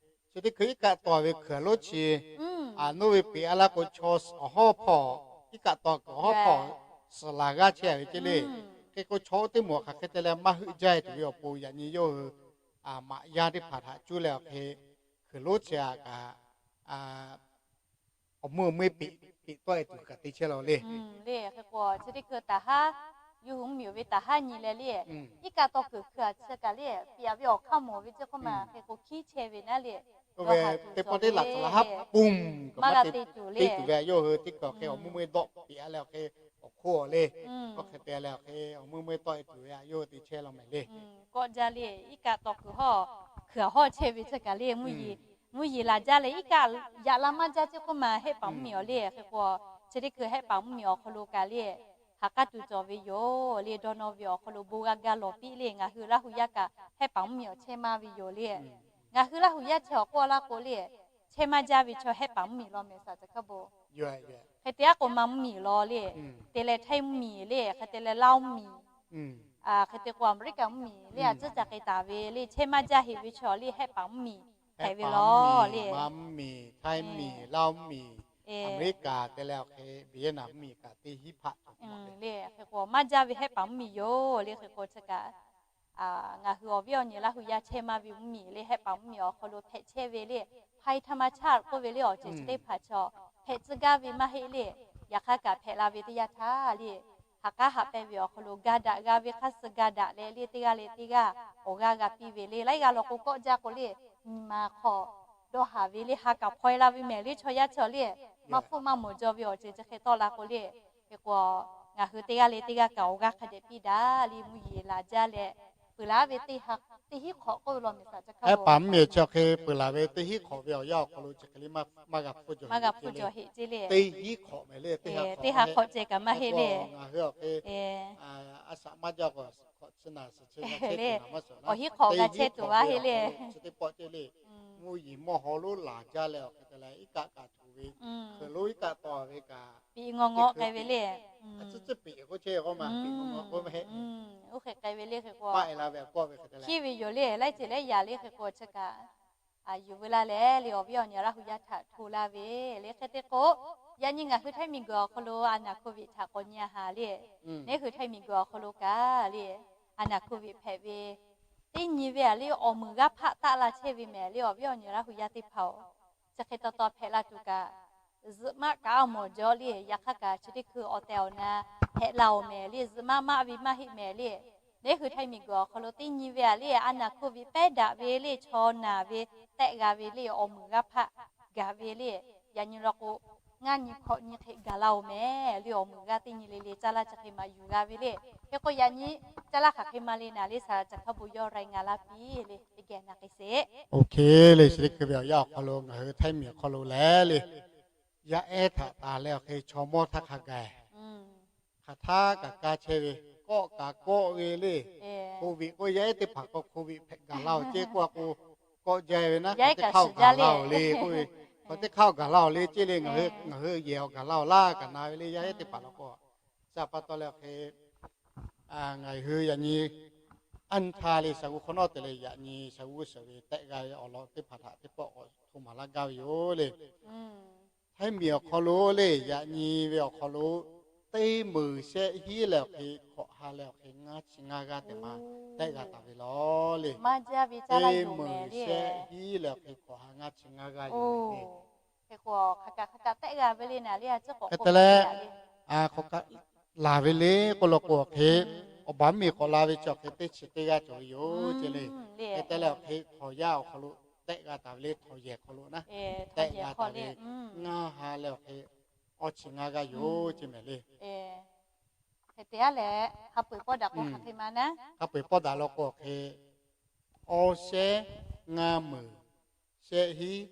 chi teˇ hkui iˉ kaˆ taw ve hkui-anˬ lonˉ chi aˬ noˉ ve peꞈ a laˇ k'o chaw awˬ hawˉ hpawˇ, iˉ kaˆ taw kuiˬ awˬ hawˉ hpawˇ suhˍ laˬ g'aˇ chehˇ ve ceˇ le. Hk'e k'o chaw oˇ teˇ moˍ hk'aˬ hk'e te leh maˇ heuˆ jaˇ tuˬ ve awˬ pon yaꞈ nyi yawˇ hui maꞈ yaˇ teˇ hpaˍ htaꞈ cuˇ leh awˬ hk'e hkui lonˉ chi a kaꞈ awˬ meuˇ awˬ meuˇ peꞈ peꞈ tawˆ e tuˬ kaꞈ te chehˇ law le. Le hk'e k'o chi teˇ hkui taˍ haˉ, yawˇ hui mvuhˇ miˬ ve taˍ haˉ nyi leh le, iˉ kaˆ taw kuiˬ hkui-a chi kaꞈ le piˇ-a ve awˬ hk'aˇ mawˬ ve ceˇ k'oˆ ma, hk'e k'o hkiˉ chehˇ ve naˉ le. Oˇ ve teˇ pawˆ teˇ laꞈ tcuh laˬ haˉ pun kaꞈ maˇ g'a te tuˬ le. Te tuˬ ve yoˬ. Hui teˇ kaˬ awˬ hk'e awˬ meuˇ meuˇ dawˆ peꞈ-a leh awˬ hk'e awˬ hk'oˆ awˬ le, awˬ hk'e te leh awˬ hk'e awˬ meuˇ meuˇ tawˆ e tuˬ ve yoˬ. Hui te chehˇ law mehˍ le. Kawˆ jaˇ le, iˉ kaˆ taw kuiˬ hawˇ, hkui-a hawˇ chehˇ ve chi kaꞈ le mvuhˇ yeˬ laˬ jaˇ leh iˉ kaˆ yaꞈ la maˇ jaˇ ceˇ k'oˆ ma, hehˆ paˍ mvuhˇ miˬ awˬ le. Hk'e k'o chi teˇ hkui hehˆ paˍ mvuhˇ miˬ awˬ hk'aw lo kaꞈ le ha k'aˉ tuˬ cawˬ ve yoˬ le. Dawˇ nawˇ ve awˬ hk'aw lo bon g'a ga lawˬ piˇ le. Ngaˬ hui Laˇ hu yaˇ kaꞈ hehˆ paˍ mvuhˇ miˬ awˬ chehˇ maˇ ve yoˬ le. Ngaˬ hui Laˇ hu yaˇ chehˇ awˬ k'oˆ laˇ k'o le, chehˇ maˇ jaˇ ve chaw hehˆ paˍ mvuhˇ miˬ law mehˍ saˍ ca hkaˉ bon. Hk'e te aˉ k'o maˇ mvuhˇ miˬ law le, te leh htaiˇ mvuhˇ miˬ le, hk'e te leh Laˇ mvuhˇ miˬ, hk'e te k'o Aˍmeˍriˆkaˍ mvuhˇ miˬ le, a ciˉ ca k'ai taˍ ve le, chehˇ maˇ jaˇ heꞈ ve chaw le hehˆ paˍ mvuhˇ miˬ hpehꞈ ve law le. Maˇ mvuhˇ miˬ, htaiˇ miˬ, Laˇ mvuhˇ miˬ, Aˍmeˍriˆkaˍ te leh awˬ hk'e Vietnam mvuhˇ miˬ kaꞈ teˇ hinˉ hpaˆ le. Hk'e k'o maˇ jaˇ ve hehˆ paˍ mvuhˇ miˬ yoˬ le. Hk'e k'o chi kaꞈ ngaˬ hui awˬ viˉ awˬ nyi Laˇ hu yaˇ chehˇ maˇ ve mvuhˇ miˬ le, hehˆ paˍ mvuhˇ miˬ awˬ hk'aw lo hpehꞈ chehˇ ve le, ภัยธรรมชาติ k'oˆ ve le, awˬ ceuˬ chi teˇ hpaˍ chaw hpehꞈ tcuh gaˇ ve maˇ heˆ le. Yaꞈ hk'aˇ kaꞈ hpehꞈ la ve teˇ yanˇ htaˇ le, ha k'aˉ haꞈ pehnˇ ve awˬ hk'aw lo ga daꞈ g'a ve hk'aˇ suh ga daꞈ leh le, teˇ g'aˇ leh teˇ g'aˇ awˬ g'aˇ g'a piˇ ve le. Laiˉ g'aˇ law k'o kawˆ jaˇ k'o le, nyi ma hk'aw dawˇ haˍ ve le, ha kaꞈ hpaw e la ve mehˍ le, chaw yaˇ chaw le maˇ hpfuhˆ maˇ mawˬ jaw ve awˬ ceuˬ chi hk'e tawˆ la k'o le. Hk'e k'o, ngaˬ hui teˇ g'aˇ le teˇ g'aˇ kaꞈ awˬ g'aˇ hk'a dehꞈ piˇ daꞈ le, mvuhˇ yeˬ laˬ jaˇ leh, peuˬ laˬ ve teˇ haˉ, teˇ hinˉ hk'awꞈ k'oˆ ve law mehˬ saˍ chi hk'a paˍ mvuhˇ miˬ chi awˬ hk'e peuˬ laˬ ve teˇ hinˉ hk'awꞈ ve awˬ yanˇ awˬ hk'aw lo chi hk'e le maˇ g'a hpfuhˇ jaw heˆ le. Teˇ hinˉ hk'awꞈ mehˍ le, teˇ haˉ hk'awꞈ ceh kaꞈ maˇ heˆ le. Ngaˬ hui awˬ hk'e a shaꞈ maˇ jaˇ k'o, hk'awꞈ chi naˬ suhˍ chehˇ le, awˬ hinˉ hk'awꞈ g'a chehˇ tuˬ a heˆ le. Chi teˇ pawˆ ceh le, mvuhˇ yeˬ mawˇ haw lonˉ laˬ jaˇ leh awˬ hk'e te leh iˉ kaˆ kaꞈ tuˬ ve, hkeuˍ lonˉ iˉ kaˆ taw ve kaꞈ, piꞈ ngawˬ ngawˬ k'ai ve le. A tcuhˉ tcuhˉ piꞈ k'oˆ chehˇ k'o maˇ piꞈ ngawˬ ngawˬ k'oˆ ve, oˇ hk'e k'ai ve le. Hk'e k'o, paˆ e la ve awˬ kawˆ ve hk'e te leh, hkiˉ ve yoˬ le, laiˉ ceuˬ laiˉ yaꞈ le. Hk'e k'o chi kaꞈ yuˬ veu laˇ leh le, awˬ viˉ awˬ nyi Laˇ hu yaˇ htaꞈ hto laˇ ve le. Hk'e te k'o, yaꞈ nyi ngaˬ hui Htaiˇ miˬguiˬ awˬ hk'aw lo a naˬ hk'oˆ viˆ htaꞈ k'awꞈ nyi a haˍ le. Neˇ hui Htaiˇ miˬguiˬ awˬ hk'aw lo kaꞈ le, a naˬ hk'oˆ viˆ hpehꞈ ve teˇ nyi ve a le, awˬ meunˍ g'aˇ hpaˆ taˆ la chehˇ ve mehˍ le, awˬ viˉ awˬ nyi Laˇ hu yaˇ teˇ hpaˍ-oˬ. Chi hk'e taw taw hpehꞈ la tuˬ kaꞈ, zuhꞈ maˆ kaꞈ a mawˬ jaw le. Yaꞈ hk'aˇ kaꞈ chi teˇ hkui awˬ tehˬ awˬ na hpehꞈ la-oˬ mehˍ le, zuhꞈ maˆ maˆ ve maˇ heˆ mehˍ le. Neˇ hui Htaiˇ miˬguiˬ awˬ hk'aw lo teˇ nyi ve a le, a naˬ hk'oˆ viˆ pehˉ daꞈ ve le, chaw naˬ ve tehˆ g'a ve le, awˬ meunˍ g'aˇ hpaˆ gaˬ ve le. Yaꞈ nyi law k'o, ngaˇ nyi hkawꞈ nyi hk'e gaˬ la-oˬ mehˍ le, awˬ meunˍ g'aˇ teˇ nyi le le caˇ laˇ chi hk'e maꞈ yuˬ g'a ve le. Hk'e k'o yaꞈ nyi caˇ laˇ hk'aˬ hk'e ma le naˍ le, saˍ laꞈ ca hk'a bon yawˇ rai nga laˇ piˇ le, teˇ geh na k'ai sheˍ. Oˇ hk'e le, chi teˇ hkui ve awˬ yanˇ awˬ hk'aw lo ngaˬ hui Htaiˇ miˬ awˬ hk'aw lo leh le, yaˇ ehˉ htaꞈ taˍ leh awˬ hk'e chaw mawˇ htaˇ hk'a gaˬ hk'aˬ htaˇ kaꞈ kaˇ chehˇ ve, kawˆ kaꞈ kawˆ ve le. Hk'oˆ viˆ k'o yaˇ ehˉ teˇ hpaˍ k'o hk'oˆ viˆ hpehꞈ gaˬ la-oˬ ceh k'oˆ a k'o, kawˆ jaˇ ve naˉ, hk'aˬ teˇ hk'aˇ gaˬ la-oˬ le k'oˆ ve, hk'aˬ teˇ hk'aˇ gaˬ la-oˬ le ceh le, ngaˬ hui ngaˬ hui yehˬ awˬ gaˬ la-oˬ laˇ kaꞈ na ve le, yaˇ ehˉ teˇ hpaˍ law k'o. Chi pa taw leh awˬ hk'e ngaˬ hui yaꞈ nyi aˉ nyi htaˇ le shaˍ g'uˇ hk'awꞈ nawˉ te leh yaꞈ nyi shaˍ g'uˇ suhˍ ve tehˆ g'a ve awˬ lawn teˇ hpaˍ htaꞈ teˇ pawˆ k'awꞈ hto maˍ laˇ gaˇ ve yoˬ le. Htaiˇ miˬ awˬ hk'aw lo le, yaꞈ nyi ve awˬ hk'aw lo teˇ meunˍ shehˆ hinˉ leh awˬ hk'e hkawꞈ ha leh awˬ hk'e ngaˇ chi ngaˇ g'aˇ tehꞈ ma tehˆ g'a taˍ ve law le. Teˇ meunˍ shehˆ hinˉ leh awˬ hk'e hkawꞈ ha ngaˇ chi ngaˇ g'aˇ yoˬ le. Hk'e te leh, hk'awꞈ kaꞈ laˬ ve le k'oˆ law k'o awˬ hk'e, awˬ baˬ mvuhˇ miˬ k'awꞈ la ve chi awˬ hk'e teˇ chi teˇ g'aˇ cawˬ ve yoˬ ceh le. Hk'e te leh awˬ hk'e htawnˍ yaˇ awˬ hk'aw lo tehˆ g'a taˍ ve le, htawnˍ yehˬ hk'aw lo naˉ, tehˆ g'a taˍ ve ngaˇ ha leh awˬ hk'e awˇ chi ngaˇ g'aˇ yoˬ ceh mehˍ le. Hk'e te leh, hk'a peu-eˬ pawˆ daꞈ k'o hk'aˬ hk'e ma naˉ, hk'a peu-eˬ pawˆ daꞈ law k'o awˬ hk'e, awˇ shehˉ ngaˇ meunˍ shehˆ hinˉ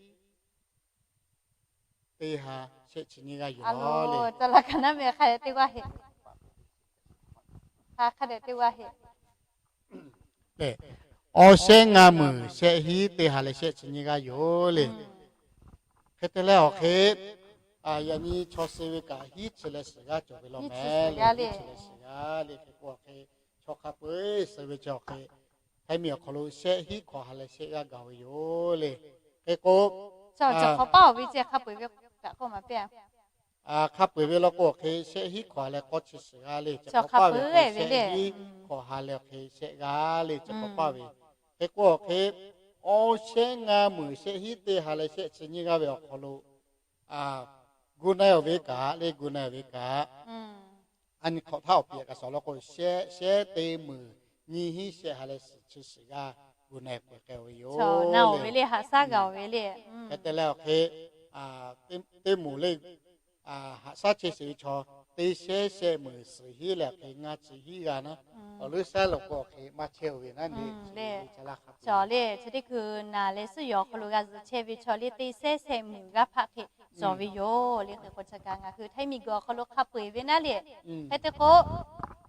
teˇ ha shehˆ chi nyiˇ g'aˇ yoˬ le. Ca la ka naˉ meh hk'a dehꞈ teˇ g'aˇ heˆ. Hk'a dehꞈ teˇ g'aˇ heˆ. Awˇ shehˉ ngaˇ meunˍ shehˆ hinˉ teˇ ha leh shehˆ chi nyiˇ g'aˇ yoˬ le. Hk'e te leh awˬ hk'e, yaꞈ nyi chaw suh ve kaꞈ hinˉ chi leh suhˍ g'aˇ cawˬ ve law mehˍ le. Hinˉ chi leh suhˍ g'aˇ le. Hk'e k'o awˬ hk'e, chaw hk'a peu-eˬ suh ve chi awˬ hk'e, Htaiˇ miˬ awˬ hk'aw lo shehˆ hinˉ hkawꞈ ha leh shehˆ g'aˇ gaˬ ve yoˬ le. Hk'e k'o, hk'a peu-eˬ ve law k'o awˬ hk'e shehˆ hinˉ hkawꞈ ha leh k'awˇ chi suhˍ g'aˇ le. Chi hk'awꞈ paˇ ve shehˆ hinˉ hkawꞈ ha leh awˬ hk'e shehˆ g'aˇ le, chi hk'awꞈ paˇ ve. Hk'e k'o awˬ hk'e, awˇ shehˉ ngaˇ meunˍ shehˆ hinˉ teˇ ha leh shehˆ chi nyiˇ g'aˇ ve awˬ hk'aw lo gu na-e awˬ ve kaꞈ le, gu na-e awˬ ve kaꞈ, a nyi hk'awꞈ htaˇ awˬ piˍ kaꞈ shawˍ law k'o, shehˆ shehˉ teˇ meunˍ nyiˇ hinˉ shehˆ ha leh suhˍ chi suhˍ g'aˇ gu na-e peuˬ k'ai ve yoˬ le. Hk'e te leh awˬ hk'e, teˇ moˍ le, haꞈ shaˉ chehˇ sheˍ ve chaw teˇ shehˉ shehˆ meunˍ suhˍ hinˉ leh awˬ hk'e ngaˇ chi hinˉ g'aˇ naˉ, awˬ leuˉ shaˉ law k'o awˬ hk'e maˇ chehˇ-oˬ ve naˉ le. Chi teˇ hkui naˬ leh suhˉ yawˬ awˬ hk'aw lo g'a zuhꞈ chehˇ ve chaw le teˇ shehˉ shehˆ meunˍ g'aˇ hpaˆ hk'e cawˬ ve yoˬ le. Hk'e k'o chi kaꞈ ngaˬ hui Htaiˇ miˬ guiˬ awˬ hk'aw lo hk'a peu-eˬ ve naˉ le. Hk'e te k'o,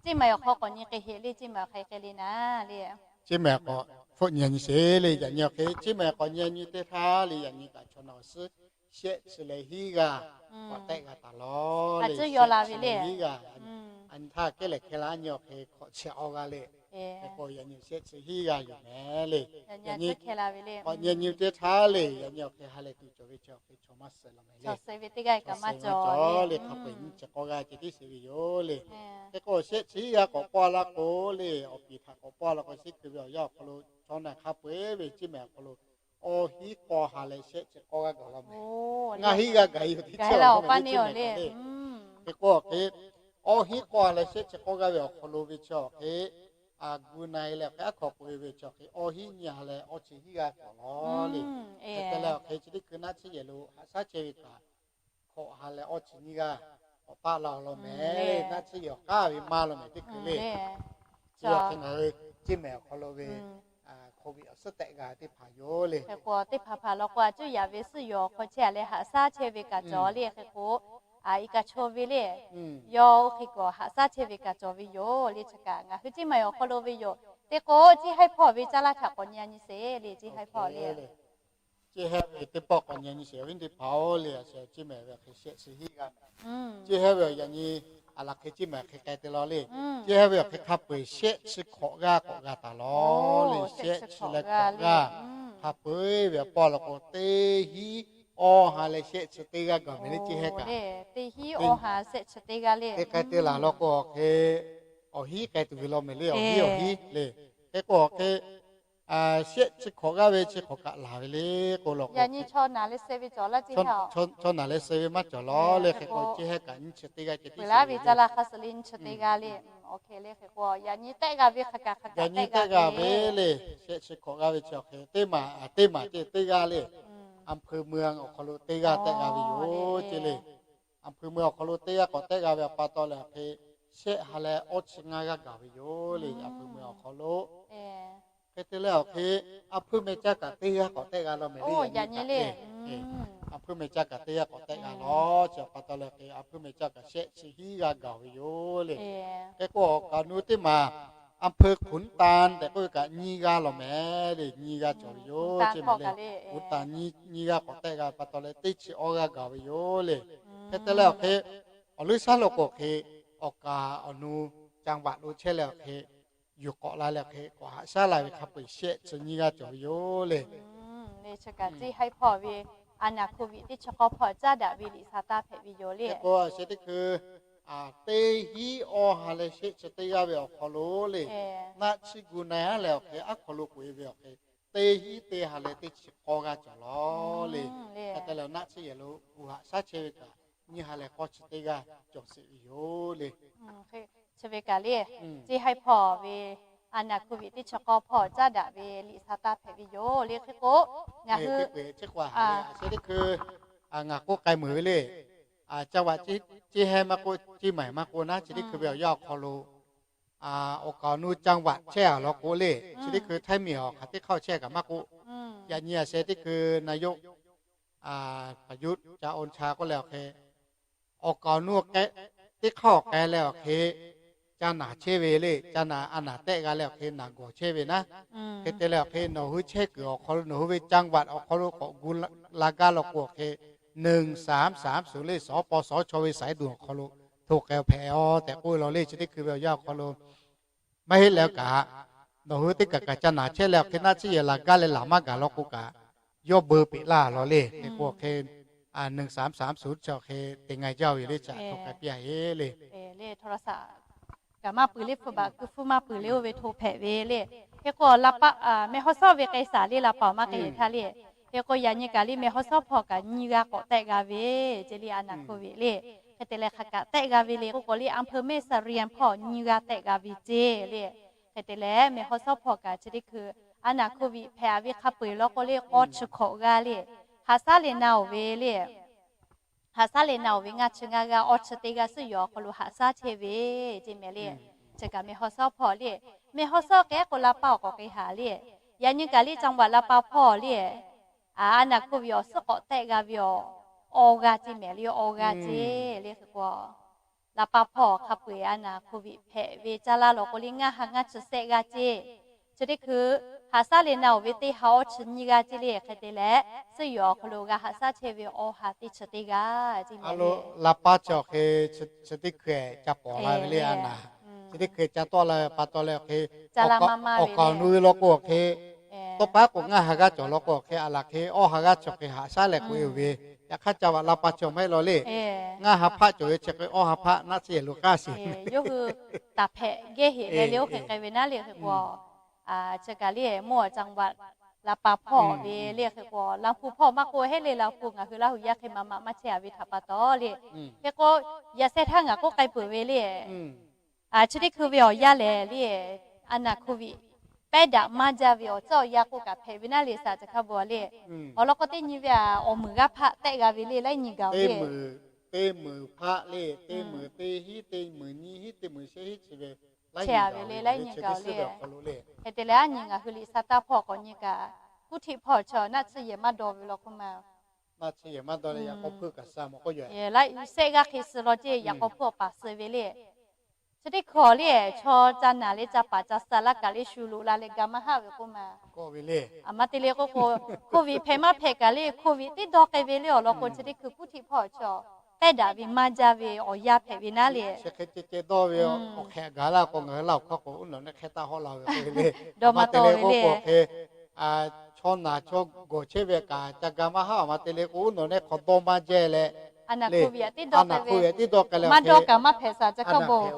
Ceˇ maiˍ awˬ hk'aw k'awꞈ nyi k'ai heˆ le, Ceˇ maiˍ awˬ hk'aw k'ai le naˉ le. Ceˇ maiˍ k'awꞈ hpfuhˆ nyi nyi sheˍ le. Yaꞈ nyi awˬ hk'e Ceˇ maiˍ k'awꞈ nyi nyi teˇ htaˇ le, yaꞈ nyi kaꞈ chaw naˬ awˬ suhˉ shehˆ chi leh hinˉ g'aˇ k'awꞈ tehˆ g'a taˍ law le. Shehˆ chi leh hinˉ g'aˇ, a nyi htaˇ kehˉ lehˬ hkeh laˇ nyi awˬ hk'e hkawꞈ chi awˇ g'aˇ le. Hk'e k'o yaꞈ nyi shehˆ chi hinˉ g'aˇ yoˬ mehˍ le. Yaꞈ nyi k'awꞈ nyi nyi teˇ htaˇ le, yaꞈ nyi awˬ hk'e ha leh tuˬ cawˬ ve chi awˬ hk'e chaw maˇ suh law mehˍ le. Cawˬ suh ve teˇ g'aˇ kaꞈ maˇ cawˬ le. Hk'a peu-eˬ nyi chi k'awˇ g'aˇ ceh tiˉ suh ve yoˬ le. Hk'e k'o shehˆ chi hinˉ g'aˇ k'awꞈ paˇ laˇ k'o le, awˬ piˍ htaꞈ k'awꞈ paˇ laˇ k'o, Ceˇ hkui ve awˬ yanˇ awˬ hk'aw lo chaw naˬ hk'a peu-eˬ ve Ceˇ maiˍ awˬ hk'aw lo awˇ hinˉ k'awˇ ha leh shehˆ chi k'awˇ g'aˇ gaˬ law mehˍ. Ngaˇ hinˉ g'aˇ gaˬ yoˬ tiˉ ceh law. Hk'e k'o awˬ hk'e, awˇ hinˉ k'awˇ ha leh shehˆ chi k'awˇ g'aˇ ve awˬ hk'aw lo ve chi awˬ hk'e, a gu na-e leh awˬ hk'e aˉ hkawꞈ k'oꞈ-e ve chi awˬ hk'e awˇ hinˉ nyi ha leh awˇ chi hinˉ g'aˇ cawˬ law le. Hk'e te leh awˬ hk'e chi teˇ hkui naˉ chi yehˬ lo haꞈ shaˉ chehˇ ve kaꞈ hkawꞈ ha leh awˇ chi nyiˇ g'aˇ k'awꞈ paˆ la-o law mehˍ le. Naˆ tsuhˇ yehˬ awˬ k'aˉ ve maˇ law mehˍ teˇ hkui le. Chi hk'e ngaˬ hui Ceˇ mehˍ awˬ hk'aw lo ve hk'oˆ ve awˬ suhˉ tehˆ g'a teˇ hpaˍ yoˬ le. Hk'e k'o teˇ hpaˍ hpaˍ law k'o a cuˇ yaꞈ ve suhˉ yoˬ hk'aw chehˇ a leh haꞈ shaˉ chehˇ ve kaꞈ cawˬ le. Hk'e k'o, a, iˉ kaˆ chaw ve le, yawˇ oˇ hk'e k'o haꞈ shaˉ chehˇ ve kaꞈ cawˬ ve yoˬ le. Chi kaꞈ ngaˬ hui Ceˇ mehˍ awˬ hk'aw lo ve yoˬ. Teˇ k'o Ceˇ haiˉ hpawˇ ve caˇ laˇ htaꞈ k'awꞈ nyi a nyi sheˍ le. Ceˇ haiˉ hpawˇ le, Ceˇ haiˉ ve teˇ pawˆ k'awꞈ nyi a nyi sheˍ. Awˬ viˉ teˇ hpaˍ-oˬ le, a shu Ceˇ mehˍ ve awˬ hk'e shehˆ chi hiˉ g'aˇ mehˍ. Ceˇ haiˉ ve awˬ yaꞈ nyi a laˬ hk'e Ceˇ mehˍ hk'e k'ai te law le. Ceˇ haiˉ ve awˬ hk'e hk'a peu-eˬ shehˆ chi hkawꞈ g'aˇ k'awꞈ g'a taˍ law le. Shehˆ chi leh hkawꞈ g'aˇ hk'a peu-eˬ ve awˬ pawˆ law k'o teˇ hiˉ awˇ ha leh shehˆ chi teˇ g'aˇ gaˬ mehˍ le Ceˇ haiˉ kaꞈ. Teˇ hiˉ awˇ ha shehˆ chi teˇ g'aˇ le. Hk'e k'ai te laˬ law k'o awˬ hk'e awˬ hiˉ k'ai tuˬ ve law mehˍ le. Awˬ hiˉ awˬ hiˉ le. Hk'e k'o awˬ hk'e shehˆ chi hkawꞈ g'aˇ ve chi hk'awꞈ kaꞈ laˬ ve le k'o law k'o, chaw naˬ leh suh ve maˇ cawˬ law. Chaw naˬ leh suh ve maˇ cawˬ law le. Hk'e k'o Ceˇ haiˉ kaꞈ nyiˇ chi teˇ g'aˇ ceh tiˉ laˇ ve caˇ laˇ hk'aˇ suh le nyiˇ chi teˇ g'aˇ le. Hk'e le hk'e k'o yaꞈ nyi tehˆ g'a ve hk'aˬ kaꞈ hk'aˬ kaꞈ yaꞈ nyi tehˆ g'a ve le. Shehˆ chi hkawꞈ g'aˇ ve chi awˬ hk'e teˇ maˬ teˇ maˬ ceh teˇ g'aˇ le. อำเภอเมือง awˬ hk'aw lo teˇ g'aˇ tehˆ g'a ve yoˬ ceˇ le. อำเภอเมือง awˬ hk'aw lo teˇ g'aˇ k'awꞈ tehˆ g'a ve awˬ pa taw leh awˬ hk'e shehˆ ha leh awˇ chi ngaˇ g'aˇ gaˬ ve yoˬ le. อำเภอเมือง awˬ hk'aw lo hk'e te leh awˬ hk'e อำเภอเมือง caˇ kaꞈ teˇ g'aˇ k'awꞈ tehˆ g'a law mehˍ le. Yaꞈ nyi le อำเภอเมือง caˇ kaꞈ teˇ g'aˇ k'awꞈ tehˆ g'a law. Chi awˬ pa taw leh hk'e อำเภอเมือง caˇ kaꞈ shehˆ chi hiˉ g'aˇ gaˬ ve yoˬ le. Hk'e k'o awˬ kaˍ awˬ nu teˇ maˬ อำเภอขุนตาล tehꞈ k'oˆ ve kaꞈ nyiˇ g'aˇ law mehˍ le. Nyiˇ g'aˇ cawˬ ve yoˬ ceˇ mehˍ le. Kuˬ taˍ nyiˇ g'aˇ k'awꞈ tehˆ g'a pa taw leh teˇ chi awˇ g'aˇ gaˬ ve yoˬ le. Hk'e te leh awˬ hk'e awˬ leuˉ shaˉ law k'o awˬ hk'e awˬ kaˍ awˬ nu จังหวัด lo chehˇ leh awˬ hk'e yuˬ k'awꞈ la leh awˬ hk'e k'awꞈ haꞈ shaˉ la ve hk'a peu-eˬ shehˆ chi nyiˇ g'aˇ cawˬ ve yoˬ le. Chi kaꞈ Ceˇ haiˉ hpawˇ ve a naˬ โควิด teˇ chi k'awˇ hpawˇ caˉ daꞈ ve liꞈ sha taˇ hpehꞈ ve yoˬ le. K'o a sheh teˇ hkui teˇ hiˉ awˇ ha leh shehˆ chi teˇ g'aˇ ve awˬ hk'aw lo le, naˆ tsuhˇ gu na-a leh awˬ hk'e aˉ hk'aw lo k'oꞈ-e ve awˬ hk'e teˇ hiˉ teˇ ha leh teˇ chi k'awˇ g'aˇ cawˬ law le. Hk'e te leh naˆ tsuhˇ yehˬ lo gu haꞈ shaˉ chehˇ ve kaꞈ nyiˇ ha leh k'awˇ chi teˇ g'aˇ cawˬ sheˍ ve yoˬ le. Chi ve kaꞈ le, Ceˇ haiˉ hpawˇ ve a naˬ โควิด teˇ chi k'awˇ hpawˇ caˉ daꞈ ve liꞈ sha taˇ hpehꞈ ve yoˬ le. Hk'e k'o ngaˬ hui chi k'o a sheh teˇ hkui ngaˬ k'oˆ k'ai meuˬ ve le. จังหวัด Ceˇ haiˉ maˇ k'oˆ, Ceˇ mehˍ maˇ k'oˆ naˉ, chi teˇ hkui ve awˬ yanˇ awˬ hk'aw lo awˬ kaˍ awˬ nu จังหวัด chehˇ a law k'o le, chi teˇ hkui Htaiˇ miˬ awˬ hk'aˬ teˇ hk'aˇ chehˇ kaꞈ maˇ k'oˆ, yaꞈ nyi a sheh teˇ hkui นายก ประยุทธ์ จันทร์โอชา k'oˆ leh awˬ hk'e awˬ kaˍ awˬ nu teˇ hk'aˇ awˬ k'ai leh awˬ hk'e ca naˬ chehˇ ve le. Ca naˬ a naˬ tehˆ g'a leh awˬ hk'e naˬ gawˬ chehˇ ve naˉ. Hk'e te leh awˬ hk'e nawˬ hui chehˇ kuiˬ awˬ hk'aw lo nawˬ hui ve จังหวัด awˬ hk'aw lo k'awꞈ gu la gaˇ law k'o awˬ hk'e หนึ่งสามสามศูนย์ le, สปสช ve สายด่วน awˬ hk'aw lo hto k'ai hpehꞈ-aw tehꞈ k'oˆ ve law le. Chi teˇ hkui ve awˬ yanˇ awˬ hk'aw lo maˇ heˆ leh kaꞈ nawˬ hui teˇ kaꞈ kaꞈ ca naˬ chehˇ leh awˬ hk'e naˆ tsuhˇ yehˬ laˬ gaˇ leh laˬ maˇ gaˬ law k'o kaꞈ yawˇ beu peꞈ laˇ law le. Hk'e k'o awˬ hk'e หนึ่งสามสามศูนย์ chi awˬ hk'e te nga jaˇ ve le. Ca hto k'ai piˇ-a heˆ le. Kaꞈ maˇ peuˬ le, hpu baꞈ keu hpfuhˇ maˇ peuˬ le, oˇ ve hto hpehꞈ ve le. Hk'e k'o แม่ฮ่องสอน ve k'ai shaˍ le, la paˍ maˇ k'ai htaˇ le. Hk'e k'o yaꞈ nyi kaꞈ le แม่ฮ่องสอน hpawˇ kaꞈ nyiˇ g'aˇ k'awꞈ tehˆ g'a ve ceˇ le, a naˬ โควิด le. Hk'e te leh hk'aˬ kaꞈ tehˆ g'a ve le k'oˆ k'o le, อำเภอแม่เสรียง hpawˇ nyiˇ g'aˇ tehˆ g'a ve ceˇ le. Hk'e te leh แม่ฮ่องสอน hpawˇ kaꞈ chi teˇ hkui a naˬ โควิด hpehꞈ a ve hk'a peu-eˬ law k'o le k'awˇ chi hkawꞈ g'aˇ le. Haꞈ shaˉ leh na-oˬ ve le. Haꞈ shaˉ leh na-oˬ ve ngaˇ chi ngaˇ g'aˇ awˇ chi teˇ g'aˇ suhˉ yoˬ awˬ hk'aw lo haꞈ shaˉ chehˇ ve ceˇ mehˍ le. Chi kaꞈ แม่ฮ่องสอน hpawˇ le. แม่ฮ่องสอน k'ehˉ k'o la paˍ awˬ k'awꞈ k'ai haˍ le. Yaꞈ nyi kaꞈ le จังหวัด la paˍ hpawˇ le, a naˬ โควิด awˬ suhˉ k'awꞈ tehˆ g'a ve awˬ awˇ g'aˇ ceˇ mehˍ le, awˇ g'aˇ ceˇ le. Hk'e k'o la paˍ hpawˇ hk'a peu-eˬ a naˬ โควิด hpehꞈ ve caˇ laˇ law k'o le ngaˇ ha ngaˇ chi shehˆ g'aˇ ceˇ. Chi teˇ hkui haꞈ shaˉ leh na-oˬ ve teˇ ha awˇ chi nyiˇ g'aˇ ceˇ le. Hk'e te leh suhˉ yoˬ awˬ hk'aw lo g'a haꞈ shaˉ chehˇ ve awˇ ha teˇ chi teˇ g'aˇ ceˇ mehˍ le. La paˍ chi awˬ hk'e chi teˇ hkui-eˬ ca pawˍ la ve le, a naˬ chi teˇ hkui ca tawˆ la ve pa taw leh awˬ hk'e awˬ kaˍ awˬ nu ve law k'o awˬ hk'e tawˇ paˉ k'o ngaˇ ha g'aˇ cawˬ law k'o awˬ hk'e a laˬ hk'e awˇ ha g'aˇ chi awˬ hk'e haꞈ shaˉ leh k'oꞈ-e ve. Yaꞈ hk'aˇ จังหวัด la paˍ chi awˬ maˇ heˆ law le. Ngaˇ ha hpaˆ cawˬ ve chi hk'e awˇ ha hpaˆ naˆ tsuhˇ yehˬ lo k'aˇ sheˍ. Yawˇ hui taˍ hpehꞈ gehˇ heꞈ leh le oˇ hk'e k'ai ve naˉ le. Hk'e k'o chi kaꞈ le mawˇ จังหวัด la paˍ hpawˇ ve le. Hk'e k'o Laˇ huˍ hpawˇ maˇ k'oˆ heˆ le, Laˇ huˍ ngaˬ hui Laˇ huˍ yaˇ hk'e maˍ maꞈ maˇ chehˇ a ve htaꞈ pa taw le. Hk'e k'o yaꞈ sheh htaˇ ngaˬ k'oˆ k'ai peuˬ ve le. Chi teˇ hkui ve awˬ yanˇ lehˬ le, a naˬ โควิด pehˉ daꞈ maˇ jaˇ ve awˬ tcuhˉ awˬ yanˇ k'oˆ kaꞈ hpehꞈ ve naˉ le. Saˍ ca hk'a bvuhˬ le, awˬ lawn k'o teˇ nyi ve a awˬ meunˍ g'aˇ hpaˆ tehˆ g'a ve le, laiˉ nyi gaˬ ve teˇ meunˍ hpaˆ le, teˇ meunˍ teˇ hinˉ, teˇ meunˍ nyiˇ hinˉ, teˇ meunˍ shehˆ hinˉ chi ve, chehˇ a ve le, laiˉ nyi gaˬ le. Hk'e te leh aˉ nyi ngaˬ hui liꞈ sha taˇ hpawˇ k'awꞈ nyi kaꞈ, kuˇ htiˆ hpawˇ chi naˆ tsuhˇ yehˬ maˇ dawˇ ve law k'oˆ ma. Naˆ tsuhˇ yehˬ maˇ dawˇ leh yaꞈ k'aw hpuˇ kaꞈ suh mawˬ k'oˆ yoˬ. Laꞈ sehˆ g'aˇ hk'e suh law ceˇ, yaꞈ k'aw hpuˇ awˬ paˍ suh ve le. Chi teˇ hkawˇ le, chaw ca naˬ leh ca paˍ ca suh laˇ kaꞈ le shu loꞈ la leh ga maˇ haˆ ve k'oˆ ma. Aˬ ma te le k'oˆ k'o, Covid hpehꞈ maˇ hpehꞈ kaꞈ le, Covid tiˉ dawˇ k'ai ve le awˬ lawn k'o, chi teˇ hkui kuˇ htiˆ hpawˇ chaw pehˇ daꞈ ve maˇ jaˇ ve awˬ yanˇ hpehꞈ ve naˉ le. Chi hk'e ceh ceh dawˇ ve awˬ hk'e gaˬ laˇ k'o, ngaˬ hui laˇ awˬ hkawˇ k'o uˉ nawˬ neˆ hk'e taˇ hawˆ la ve k'oˆ ve le. Dawˇ maˇ tawˆ ve le. Chaw naˬ chaw gawˬ chehˇ ve kaꞈ ca ga maˇ haˆ, aˬ ma te le k'o uˉ nawˬ neˆ hk'aw dawˇ maˇ jehˇ leh, a naˬ Covid tiˉ dawˇ k'ai ve, maˇ dawˇ kaꞈ maˇ hpehꞈ saˍ ca hk'a bawˬ.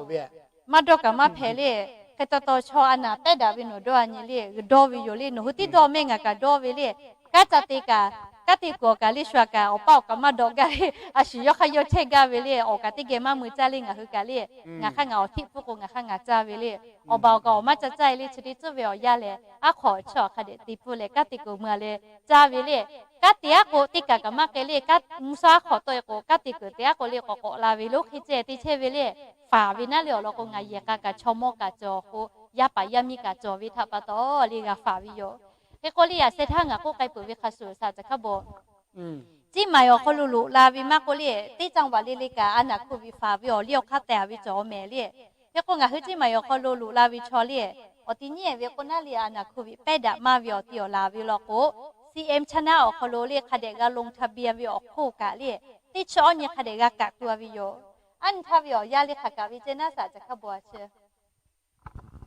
Maˇ dawˇ kaꞈ maˇ hpehꞈ le. Hk'e taw taw chaw a naˬ pehˇ daꞈ ve nawˬ dawˇ a nyi le, dawˇ ve yoˬ le. Nawˬ hui tiˉ dawˇ mehˆ ngaˬ kaꞈ dawˇ ve le. Kanˉ ca te kaꞈ, kanˉ te kuiˬ awˬ kaꞈ le shu a kaꞈ awˬ paˇ awˬ kaꞈ maˇ dawꞈ gaˇ le. A shu yawˇ hk'aˇ yawˇ chehˇ gaˇ ve le. Awˬ kaꞈ teˇ geh maˇ mui caˇ le ngaˬ hui kaꞈ le. Ngaˬ hk'aˇ ngaˬ awˬ htiˆ pfuhˇ k'o ngaˬ hk'aˇ ngaˬ caˇ ve le. Awˬ baˬ awˬ kaꞈ awˬ maˇ ca caˇ e le, chi teˇ tcuhˉ ve awˬ yanˇ lehˬ, aˉ hk'aw chi awˬ hk'a dehꞈ te pfuhˇ leh kanˉ te kuiˬ mui a leh caˇ ve le. Kanˉ te aˉ k'o teˇ kaˬ kaꞈ maˇ k'ai le. Mvuhˇ suhˉ aˉ hk'aw tawˆ e k'o kanˉ te kuiˬ te aˉ k'o le k'awꞈ k'awꞈ la ve lo hk'e ceh te chehˇ ve le. Faˍ ve naˉ le awˬ lawn k'o, ngaˬ yehˬ k'a kaꞈ chaw mawˇ kaꞈ cawˬ k'o, yaˇ paˍ yaˇ miˇ kaꞈ cawˬ ve htaꞈ pa taw le g'a faˍ ve yoˬ. Hk'e k'o le, yaꞈ sheh htaˇ ngaˬ k'oˆ k'ai peuˬ ve hk'a shuˍ saˍ ca hk'a bawˬ, Ciˇ maiˍ awˬ hk'aw lo loꞈ la ve maˇ k'oˆ le, teˇ caˇ vaꞈ le le kaꞈ a naˬ hkoˍ viꞈ faˍ ve awˬ liˇ awˬ hk'aˇ tehˬ ve cawˬ mehˍ le. Hk'e k'o ngaˬ hui ciˇ maiˍ awˬ hk'aw lo loꞈ la ve chaw le, awˬ ti nyiˉ ve k'o naˉ le, a naˬ hkoˍ viꞈ pehˇ daꞈ maˇ ve awˬ ti awˬ laˬ ve law k'o, C M China awˬ hk'aw lo le hk'a dehꞈ g'a ลงทะเบียน ve awˬ hk'oˆ kaꞈ le, teˇ chi awˇ nyi hk'a dehꞈ g'a kaꞈ tu a ve yoˬ. Aˉ nyi htaˇ ve awˬ yanˇ le hk'aˬ kaꞈ ve ceh naˉ saˍ ca hk'a bawˬ a chi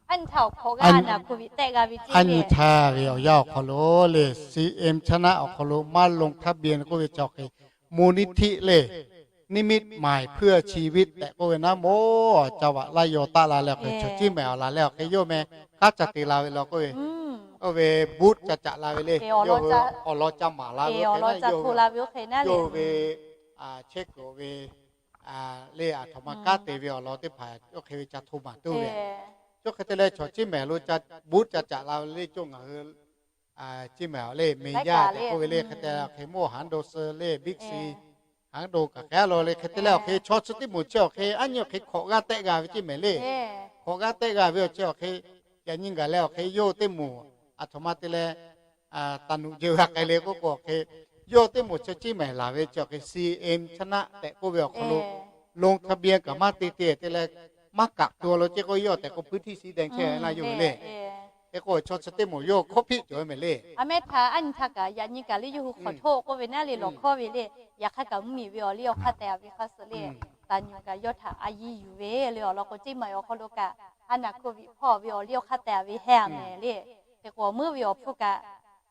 Aˉ nyi htaˇ awˬ hk'awꞈ g'aˇ a naˬ hkoˍ viꞈ tehˆ g'a ve ceˇ le. Aˉ nyi htaˇ ve awˬ yanˇ awˬ hk'aw lo le, C M China awˬ hk'aw lo maˇ ลงทะเบียน k'oˆ ve chi awˬ hk'e, มูลนิธิ le, Nimitmind เพื่อชีวิต tehꞈ k'oˆ ve naˉ mawˇ, ca vaꞈ laˇ yaw taˆ la leh awˬ hk'e, chaw ciˇ mehˍ awˬ laˬ leh awˬ hk'e yawˇ meh kanˉ ca te la ve law k'oˆ ve, oˇ ve booth ca caꞈ la ve le, awˬ lawn ca maˍ la ve, yawˇ ve chehˇ kuiˬ ve le, aˬ htoꞈ ma kanˉ te ve awˬ lawn teˇ hpaˍ oˇ hk'e ve ca hto maˍ tuˬ ve, chi hk'e te leh chaw ciˇ mehˍ lo booth ca caꞈ la ve le, cawˇ ngaˬ hui ciˇ mehˍ le, เมเยอร์ tehꞈ k'oˆ ve le, hk'e te hk'e mawˇ ห้างสรรพสินค้า le, Big C, ห้างสรรพสินค้า kaꞈ k'ai lo le, hk'e te leh awˬ hk'e chaw chi teˇ moˍ chi awˬ hk'e aˉ nyi awˬ hk'e hk'awꞈ g'aˇ tehˆ g'a ve ciˇ mehˍ le. Hk'awꞈ g'aˇ tehˆ g'a ve awˬ chi awˬ hk'e, yaꞈ nyi gaˬ leh awˬ hk'e yawˇ teˇ moˍ aˬ htoꞈ ma te leh taˍ nuꞈ jeu g'a k'ai le k'oˆ k'o awˬ hk'e, yawˇ teˇ moˍ chi ciˇ mehˍ laˬ ve chi awˬ hk'e ซีเอ็ม ชนะ tehꞈ k'oˆ ve awˬ hk'aw lo ลงทะเบียน kaꞈ maˇ te te te leh maˇ kaꞈ tu a lo ceˇ k'o, yawˇ tehꞈ k'o พื้นที่สีแดง chehˇ laˇ yawˇ ve le. Hk'e k'o chaw chi teˇ moˍ yawˇ hkawˇ hpiˆ cawˬ ve mehˍ le. A mehˉ htaꞈ aˉ nyi htaˇ kaꞈ yaꞈ nyi kaꞈ le yawˇ hui hk'awꞈ htoˆ k'oˆ ve naˉ le lawˬ hkawˇ ve le, yaꞈ hk'aˇ kaꞈ mvuhˇmiˬ ve awˬ liˇ awˬ hk'aˇ tehˬ ve hk'a shuˍ le, taˍ nuꞈ kaꞈ yawˇ htaꞈ a yiˇ yuˬ ve le awˬ lawn k'o, ciˇ maiˍ awˬ hk'aw lo kaꞈ a naˬ hkoˍ viꞈ hpawˇ ve awˬ liˇ awˬ hk'aˇ tehˬ ve heh a mehˍ le. Hk'e k'o meuˇ ve awˬ hpfuhˇ kaꞈ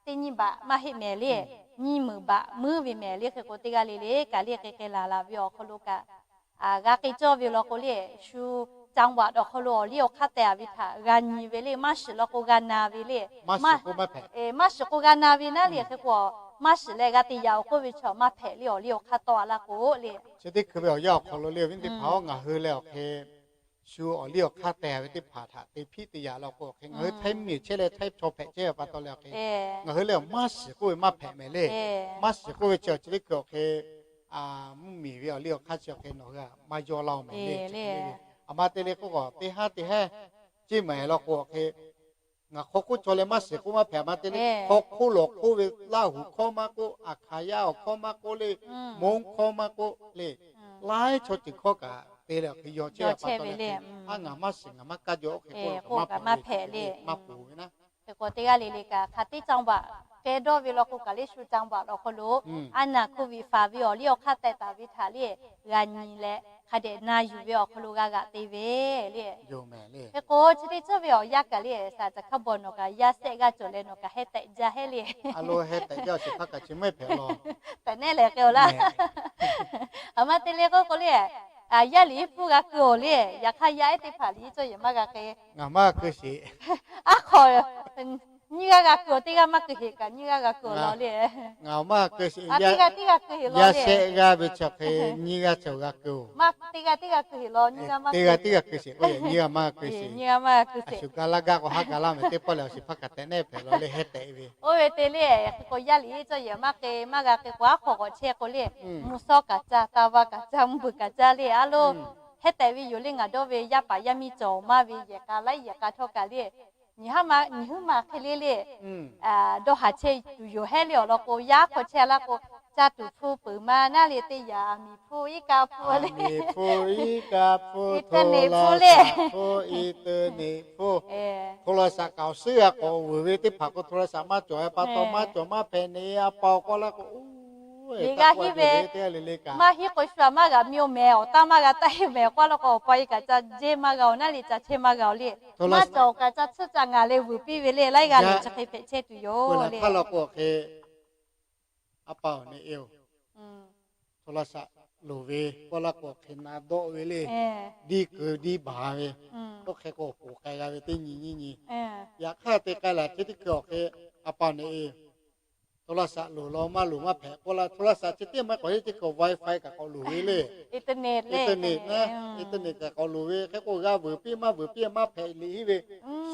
teˇ nyiˇ baꞈ maˇ heˆ mehˍ le, nyiˇ meunˍ baꞈ meuˇ ve mehˍ le. Hk'e k'o teˇ g'aˇ le le kaꞈ le k'ai k'ai laˬ laˬ ve awˬ hk'aw lo kaꞈ g'a k'ai cawˇ ve law k'o le, shu จังหวัด awˬ hk'aw lo awˬ liˇ awˬ hk'aˇ tehˬ ve htaꞈ g'a nyi ve le, maˇ shiˍ law k'o g'a na ve le. Maˇ shiˍ k'o g'a na ve naˉ le. Hk'e k'o maˇ shiˍ leh g'a te yaꞈ-oˬ k'oˆ ve chaw maˇ hpehꞈ le, awˬ liˇ awˬ hk'aˇ tawˆ a laˇ k'o le. Chi teˇ hkui ve awˬ yanˇ awˬ hk'aw lo le, awˬ viˉ teˇ hpaˍ-oˬ, ngaˬ hui leh awˬ hk'e shu awˬ liˇ awˬ hk'aˇ tehˬ ve teˇ hpaˍ htaꞈ te hpiˆ te yaꞈ law k'o, awˬ hk'e ngaˬ hui htaiˇ miˬ chehˇ leh htaiˇ chaw hpehꞈ chehˇ ve pa taw leh awˬ hk'e, ngaˬ hui leh maˇ shiˍ k'oˆ ve maˇ hpehꞈ mehˍ le. Maˇ shiˍ k'oˆ ve chi awˬ chi teˇ hkui awˬ hk'e mvuhˇmiˬ ve awˬ liˇ awˬ hk'aˇ chi awˬ hk'e nawˬ hui maˇ yaw laˇ-oˬ mehˍ le. Aˬ ma te le k'oˆ k'o teˇ haˉ teˇ haˉ ciˇ mehˍ law k'o awˬ hk'e, ngaˬ hk'aw hk'oˆ chaw leh maˇ shiˍ k'oˆ maˇ hpehꞈ. Aˬ ma te le hk'aw hk'oˆ lawˬ hk'oˆ ve Laˇhuˍ hkawˇ maˇ k'oˆ, Aˍhkaˍyaˇ awˬ hkawˇ maˇ k'oˆ le, Monˉ hkawˇ maˇ k'oˆ le, laiˉ chaw ceuˬ hkawˇ kaꞈ te leh awˬ hk'e yaw chehˇ ve pa taw le, a ngaˬ maˇ shiˍ ngaˬ maˇ kaˇ jaw oˇ hk'e k'oˆ lo maˇ hpehꞈ le, maˇ poˬ ve naˉ. Hk'e k'o teˇ g'aˇ le le kaꞈ hk'aˬ teˇ จังหวัด k'ai dawˇ ve law k'o kaꞈ le, shu จังหวัด awˬ hk'aw lo a naˬ hkoˍ viꞈ faˍ ve awˬ liˇ awˬ hk'aˇ tehˬ taˍ ve htaꞈ le g'a nyi leh hk'a dehꞈ na yuˬ ve awˬ hk'aw lo g'a g'aꞈ te ve le. Hk'e k'o chi teˇ tcuhˉ ve awˬ yanˇ kaꞈ le, saˍ caˬ hk'a bawˬ nawˬ kaꞈ yaˇ sehˆ g'aˇ cawˬ leh nawˬ kaꞈ heh tehꞈ jaˇ hehˉ le. Tehꞈ nehˉ lehˬ k'e-o laˇ. Aˬ ma te le k'oˆ k'o le, yaˇ liꞈ iˉ hpfuhˇ g'a keu-oˬ le, yaꞈ hk'aˇ yaˇ ehˉ teˇ hpaˍ liꞈ iˉ cawˇ yehˬ maˇ g'a k'e. Ngaˬ maˇ keu sheˍ. Aˉ hk'aw Nyiˇ g'aˇ g'a keu-oˬ, teˇ g'aˇ maˇ keu heꞈ kaꞈ nyiˇ g'aˇ g'a keu-oˬ law le. Ngaˬ maˇ keu sheˍ, teˇ g'aˇ teˇ g'aˇ keu heꞈ law le. Yaˇ shehˆ g'aˇ ve chi hk'e nyiˇ g'aˇ chi g'a keu-oˬ. Teˇ g'aˇ teˇ g'aˇ keu heꞈ law, nyiˇ g'aˇ maˇ keu sheˍ k'o, nyiˇ g'aˇ maˇ keu sheˍ. Nyiˇ g'aˇ maˇ keu sheˍ. A shu gaˇ laˇ gaˇ k'o, haˉ gaˇ laˇ mehˍ, teˇ pawˆ lehˬ awˬ shiˍ hpaˇ kaꞈ tehꞈ nehˆ hpehꞈ law le, heh tehꞈ ve. Oˇ ve te le, hk'e k'o yaˇ liꞈ iˉ cawˇ yehˬ maˇ k'e, maˇ g'a k'e k'o, aˉ hk'aw k'awꞈ chehˇ k'o le, mvuhˇ shawˉ kaꞈ caˇ, taˇ vaˇ kaꞈ caˇ, mvuhˇ beuˬ kaꞈ caˇ le, a loˇ heh tehꞈ ve yoˬ le. Ngaˬ dawˇ ve yaˇ paˍ yaˇ miˇ cawˬ maˇ ve yehˬ k'a laiˉ yehˬ k'a htawˇ kaꞈ le, nyi haˉ ma nyi huiˉ ma hk'e le le dawˇ haˍ chehˇ tuˬ yoˬ. Hehˉ le awˬ lawn k'o, yaˇ hk'aw chehˇ laˇ k'o, caˇ tuˬ hpu peuˬ ma naˉ le, teˇ yaꞈ miˬ hpu iˉ kaˆ hpu le, internet hpu le, internet hpu, โทรศัพท์ kaꞈ awˬ suhˉ g'a k'awꞈ vuiˬ ve teˇ hpaˍ k'o, โทรศัพท์ maˇ cawˬ-e pa taw maˇ cawˬ maˇ hpehꞈ ne, a pa awˬ k'awꞈ laˇ k'o, g'a hiˉ ve, maˇ hiˉ k'o shu a maˇ g'a miˇ-oˬ mehˍ, awˬ taˇ maˇ g'a taˇ-e mehˍ k'oˆ laˇ k'o, awˬ pa e kaꞈ ca jehˇ maˇ g'a-oˬ naˉ le, ca chehˇ maˇ g'a-oˬ le. Maˇ cawˬ kaꞈ ca tsuhˇ ca ngaˬ leh vuiˬ piˇ ve le, laiˉ g'aˇ le chi hk'e hpehꞈ chehˇ tuˬ yoˬ le. Hk'e a pa awˬ ne e-oˬ, โทรศัพท์ loˍ ve k'oˆ laˇ k'o, hk'e na dawˆ ve le, diˇ keu diˇ baˬ ve, oˇ hk'e k'o awˬ poˍ k'ai g'a ve teˇ nyi nyiˇ nyi. Yaꞈ hk'aˇ te k'ai laˬ chi teˇ hkui awˬ hk'e a pa awˬ ne e โทรศัพท์ loˍ law maˇ loˍ maˇ hpehꞈ k'oˆ laˇ, โทรศัพท์ chi teˇ maˇ k'awꞈ heˆ, teˇ hkui Wi-Fi kaꞈ k'awꞈ loˍ ve le, internet le, internet kaꞈ k'awꞈ loˍ ve. Hk'e k'o g'a vuiˬ piˇ maˇ vuiˬ piˇ maˇ hpehꞈ liꞈ hiˉ ve,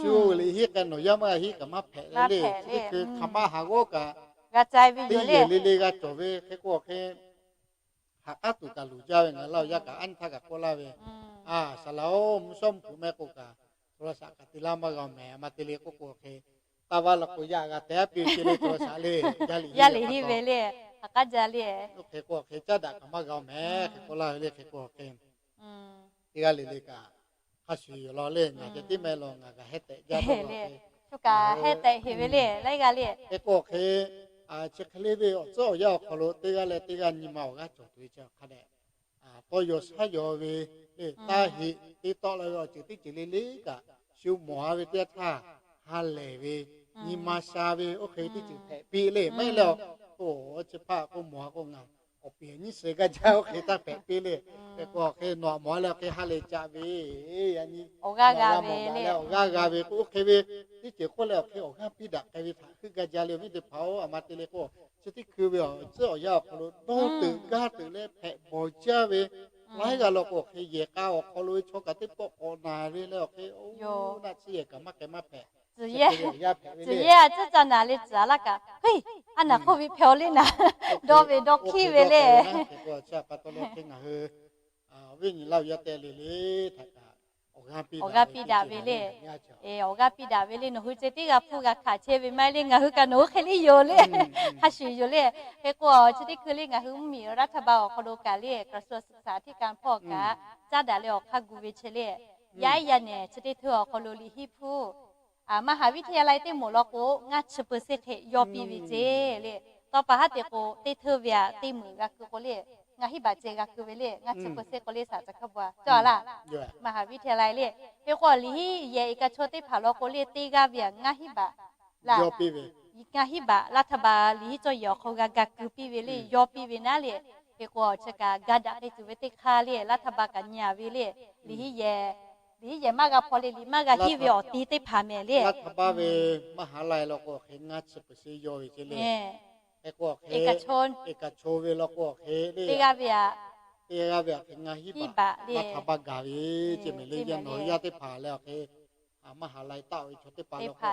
shu liꞈ hiˉ k'ai nawˬ yaˇ maˇ g'a hiˉ kaꞈ maˇ hpehꞈ le le. Chi teˇ hkui hk'aˬ ma haˍ g'awˇ kaꞈ teˇ yehˬ le le g'a cawˬ ve. Hk'e k'o awˬ hk'e haꞈ k'aˉ tuˬ kaꞈ luˬ jaˇ ve, ngaˬ hui laˇ awˬ yaˇ kaꞈ a nyi htaˇ kaꞈ k'oˆ laˇ ve, a, saˍ laꞈ-oˬ, mvuhˇ shawˉ mvuhˇ hpeuꞈ maˇ heˆ k'o kaꞈ โทรศัพท์ kaꞈ te laˇ maˇ g'a-oˬ mehˍ, a ma te le k'oˆ k'o hk'e, taˇ vaˇ law k'o yaˇ g'a te a piˇ ve ce le โทรศัพท์ le, yaˇ liꞈ hiˉ ve le, haꞈ k'aˉ jaˇ le. Oˇ hk'e k'o awˬ hk'e caˉ daꞈ kaꞈ maˇ g'a-oˬ mehˍ hk'e k'oˆ laˇ ve le. Hk'e k'o awˬ hk'e teˇ g'aˇ le le kaꞈ hk'a shuˍ yoˬ law le, ngaˬ ceh tiˉ mehˆ law ngaˬ kaꞈ heh tehꞈ jaˇ le, shu kaꞈ heh tehꞈ heˍ ve le, laiˉ g'aˇ le. Hk'e k'o awˬ hk'e chi hk'e le ve awˬ tcuhˉ awˬ yanˇ awˬ hk'aw lo teˇ g'aˇ leh teˇ g'aˇ nyi ma awˬ g'aˇ cawˬ tuˬ ve chi hk'a dehꞈ tawˇ yaw shaˉ yaw ve le, taˇ heꞈ te tawˆ la ve awˬ ceuˬ teˇ ceuˬ le le kaꞈ, shu mawˬ-a ve teˇ yanˇ htaˇ ha lehˬ ve, nyi ma sha ve, oˇ hk'e teˇ ceuˬ hpehꞈ piˇ le. Maˇ heˆ leh, oˇ chi hpaˇ k'o mawˬ-a k'o ngaˬ awˬ piˍ nyiˇ sheh gaˇ jaˇ, oˇ hk'e taˇ hpehꞈ piˇ le. Hk'e k'o awˬ hk'e nawˬ mawˬ-a leh awˬ hk'e ha lehˬ caꞈ ve, yaꞈ nyi awˬ g'aˇ g'a ve le, awˬ g'aˇ g'a ve k'o oˇ hk'e ve teˇ ceuˬ k'oˆ leh awˬ hk'e awˬ g'aˇ piˇ daꞈ k'ai ve htaꞈ heuˆ gaˇ jaˇ le. Awˬ viˉ teˇ hpaˍ-oˬ, a ma te le k'o, chi teˇ hkui ve awˬ tcuhˉ awˬ yanˇ awˬ hk'aw lo dawˇ teuꞈ gaˇ teuꞈ leh hpehꞈ bawˬ jaˇ ve, laiˉ g'aˇ law k'o awˬ hk'e yehˬ k'a awˬ hk'aw lo ve chaw kaꞈ teˇ pawˆ k'awꞈ naˬ ve leh awˬ hk'e, oˇ naˆ tsuhˇ yehˬ kaꞈ maˇ k'ai maˇ hpehꞈ. Tcuh yehˇ, tcuh yehˇ a tcuhˉ ca naˬ le tcuhˍ laˇ kaꞈ, heˇ, a naˬ hk'oˆ ve hpehꞈ-aw le naˬ, dawˇ ve dawˇ hkiˉ ve le. Hk'e k'o chi a pa taw le hk'e ngaˬ hui awˬ viˉ nyi laˇ ve yaˇ te le le htaꞈ kaꞈ awˬ g'aˇ piˇ daꞈ ve le. Awˬ g'aˇ piˇ daꞈ ve le. Nawˬ hui ceh tiˉ g'a hpuˇ g'a hkanˍ chehˇ ve maˇ heˆ le. Ngaˬ hui kaꞈ nawˬ hui hk'e le yoˬ le. Hk'a shuˍ yoˬ le. Hk'e k'o chi teˇ hkui le ngaˬ hui mvuhˇmiˬ รัฐบาล awˬ hk'aw lo kaꞈ le กระทรวงศึกษาธิการ hpawˇ kaꞈ caˉ daꞈ leh awˬ hk'aˇ gu ve chi le. Yaˇ iˉ yaˇ nehˬ chi teˇ hteuˇ awˬ hk'aw lo liꞈ hiˆ hpuˇ มหาวิทยาลัย teˇ moˍ law k'o ngaˇ chi เปอร์เซ็นต์ hk'e yawˇ piˇ ve ce le. Tawˇ pa haˉ te k'o teˇ hteuˇ ve aꞈ teˇ meunˍ g'a keu k'o le, ngaˇ hiˉ baꞈ ceh g'a keu ve le. Ngaˇ chi เปอร์เซ็นต์ k'o le saˍ ca hk'a bu a cawˇ a laˇ. มหาวิทยาลัย le. Hk'e k'o liꞈ hiˆ yehˬ เอกชน teˇ hpaˍ law k'o le teˇ g'aˇ ve aꞈ ngaˇ hiˉ baꞈ laˇ, ngaˇ hiˉ baꞈ รัฐบาล liꞈ hiˆ cawˇ yehˬ awˬ hk'aw g'a ga keu piˇ ve le, yawˇ piˇ ve naˉ le. Hk'e k'o chi kaꞈ ga daꞈ k'ai tuˬ ve teˇ hk'aˇ le, รัฐบาล kaꞈ nyi-a ve le. Liꞈ hiˆ yehˬ, liꞈ hiˆ yehˬ maˇ g'a hpaw le, liꞈ maˇ g'a hiˆ ve awˬ te teˇ hpaˍ mehˍ le. มหาลัย law k'o hk'e ngaˇ chi เปอร์เซ็นต์ yawˇ ve ce le. Hk'e k'o hk'e เอกชน ve law k'o hk'e le, teˇ g'aˇ ve aꞈ, teˇ g'aˇ ve aꞈ hk'e ngaˇ hiˉ baꞈ รัฐบาล gaˬ ve ce mehˍ le. Yaˇ nawˬ yaˇ teˇ hpaˍ leh awˬ hk'e มหาลัย taˆ ve chaw teˇ hpaˍ le, ha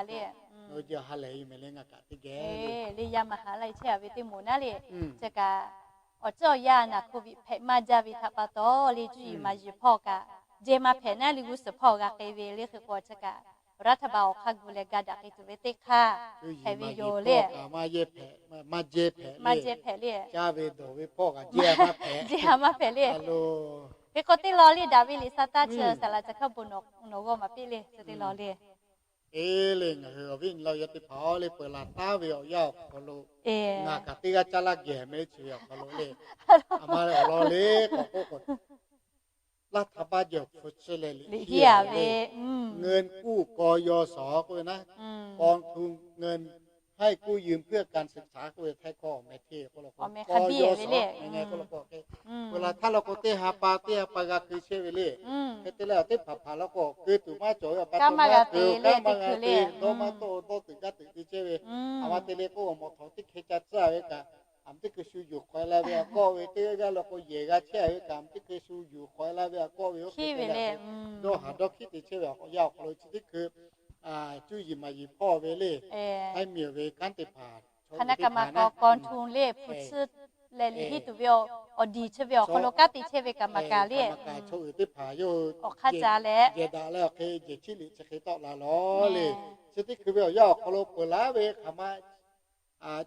lehˬ ve mehˍ le, ngaˬ kaꞈ teˇ geh le. Yaˇ มหาลัย chehˇ-a ve teˇ moˍ naˉ le, chi kaꞈ awˬ tcuhˉ awˬ yanˇ naˬ โควิด hpehꞈ maˇ jaˇ ve htaꞈ pa taw le, cuˇ yiˍ maˍ yiˍ hpawˇ kaꞈ jehˇ maˇ hpehꞈ naˉ le, g'uˇ suhˍ hpawˇ g'a k'ai ve le. Hk'e k'o chi kaꞈ รัฐบาล awˬ hk'aˇ gu leh ga daꞈ k'ai tuˬ ve teˇ hk'aˇ hpehꞈ ve yoˬ le. Maˇ jehˇ hpehꞈ le, caˇ ve dawˬ ve hpawˇ kaꞈ jehˇ maˇ hpehꞈ, jehˇ maˇ hpehꞈ le. Hk'e k'o teˇ law le, daꞈ ve liꞈ sa taˇ chi saˍ laꞈ ca hk'a bon nawˬ g'awˇ maˍ piˇ le, chi teˇ law le. E le, ngaˬ hui awˬ viˉ nyi laˇ ve yaˇ teˇ hpaˍ-oˬ le, peuˬ laˬ taˉ ve awˬ yanˇ awˬ hk'aw lo ngaˬ kaꞈ teˇ g'aˇ caˇ laˇ gehˬ mehˍ le, chi ve awˬ hk'aw lo le. A ma leh awˬ lawn le k'awꞈ k'oˆ k'o, รัฐบาล yehˬ hpu chi leh liꞈ hiˆ-a ve, เงินกู้ กยศ k'oˆ ve naˉ, กองทุนเงินห้า เท่าไหร่กู้ยืมเพื่อการศึกษา k'oˆ ve htaiˇ hkawˇ awˬ meh hteˇ k'oˆ law k'o, k'aw yaw shawˍ ve le. Peuˬ laˬ htaˇ law k'o teˇ ha pa teˇ ha pa g'a keu chehˇ ve le. Hk'e te leh teˇ hpaˍ hpaˍ law k'o, keu tuˬ maˇ cawˬ ve awˬ pa taw maˇ g'a te, kanˉ maˇ g'a te, dawˇ maˇ tawˆ, dawˇ tuˬ gaˇ tuˬ te chehˇ ve. A ma te le k'o, awˬ mawꞈ htawnˍ teˇ hkeh ca tcuhˉ ve kaꞈ, a ma teˇ hkui shu yuˬ hk'awꞈ e la ve awˬ kawˆ ve, teˇ g'aˇ g'aˇ law k'o yehˬ g'a chehˇ ve kaꞈ, a ma teˇ hkui shu yuˬ hk'awꞈ e la ve awˬ kawˆ ve, oˇ hk'e te leh dawˇ haˍ dawˇ hkiˉ te chehˇ ve awˬ yaˇ awˬ hk'aw lo chi teˇ hkui cuˇ yiˍ maˍ yiˍ hpawˇ ve le. Htaiˇ miˬ ve kanˉ teˇ hpaˍ, hk'aˬ naˆ kaꞈ maˍ kaꞈ, k'aw htu le hpu tsuhˇ leh liꞈ hiˉ tuˬ ve awˬ diˬ chi ve awˬ hk'aw lo kanˉ te chehˇ ve kaꞈ maˍ kaꞈ le. Awˬ hk'aˇ ca leh, jehˬ daꞈ leh awˬ hk'e jehˬ chiˉ liꞈ chi hk'e tawˆ la lawˬ le. Chi teˇ hkui ve awˬ yaˇ awˬ hk'aw lo peuˬ laˉ ve hk'aˬ ma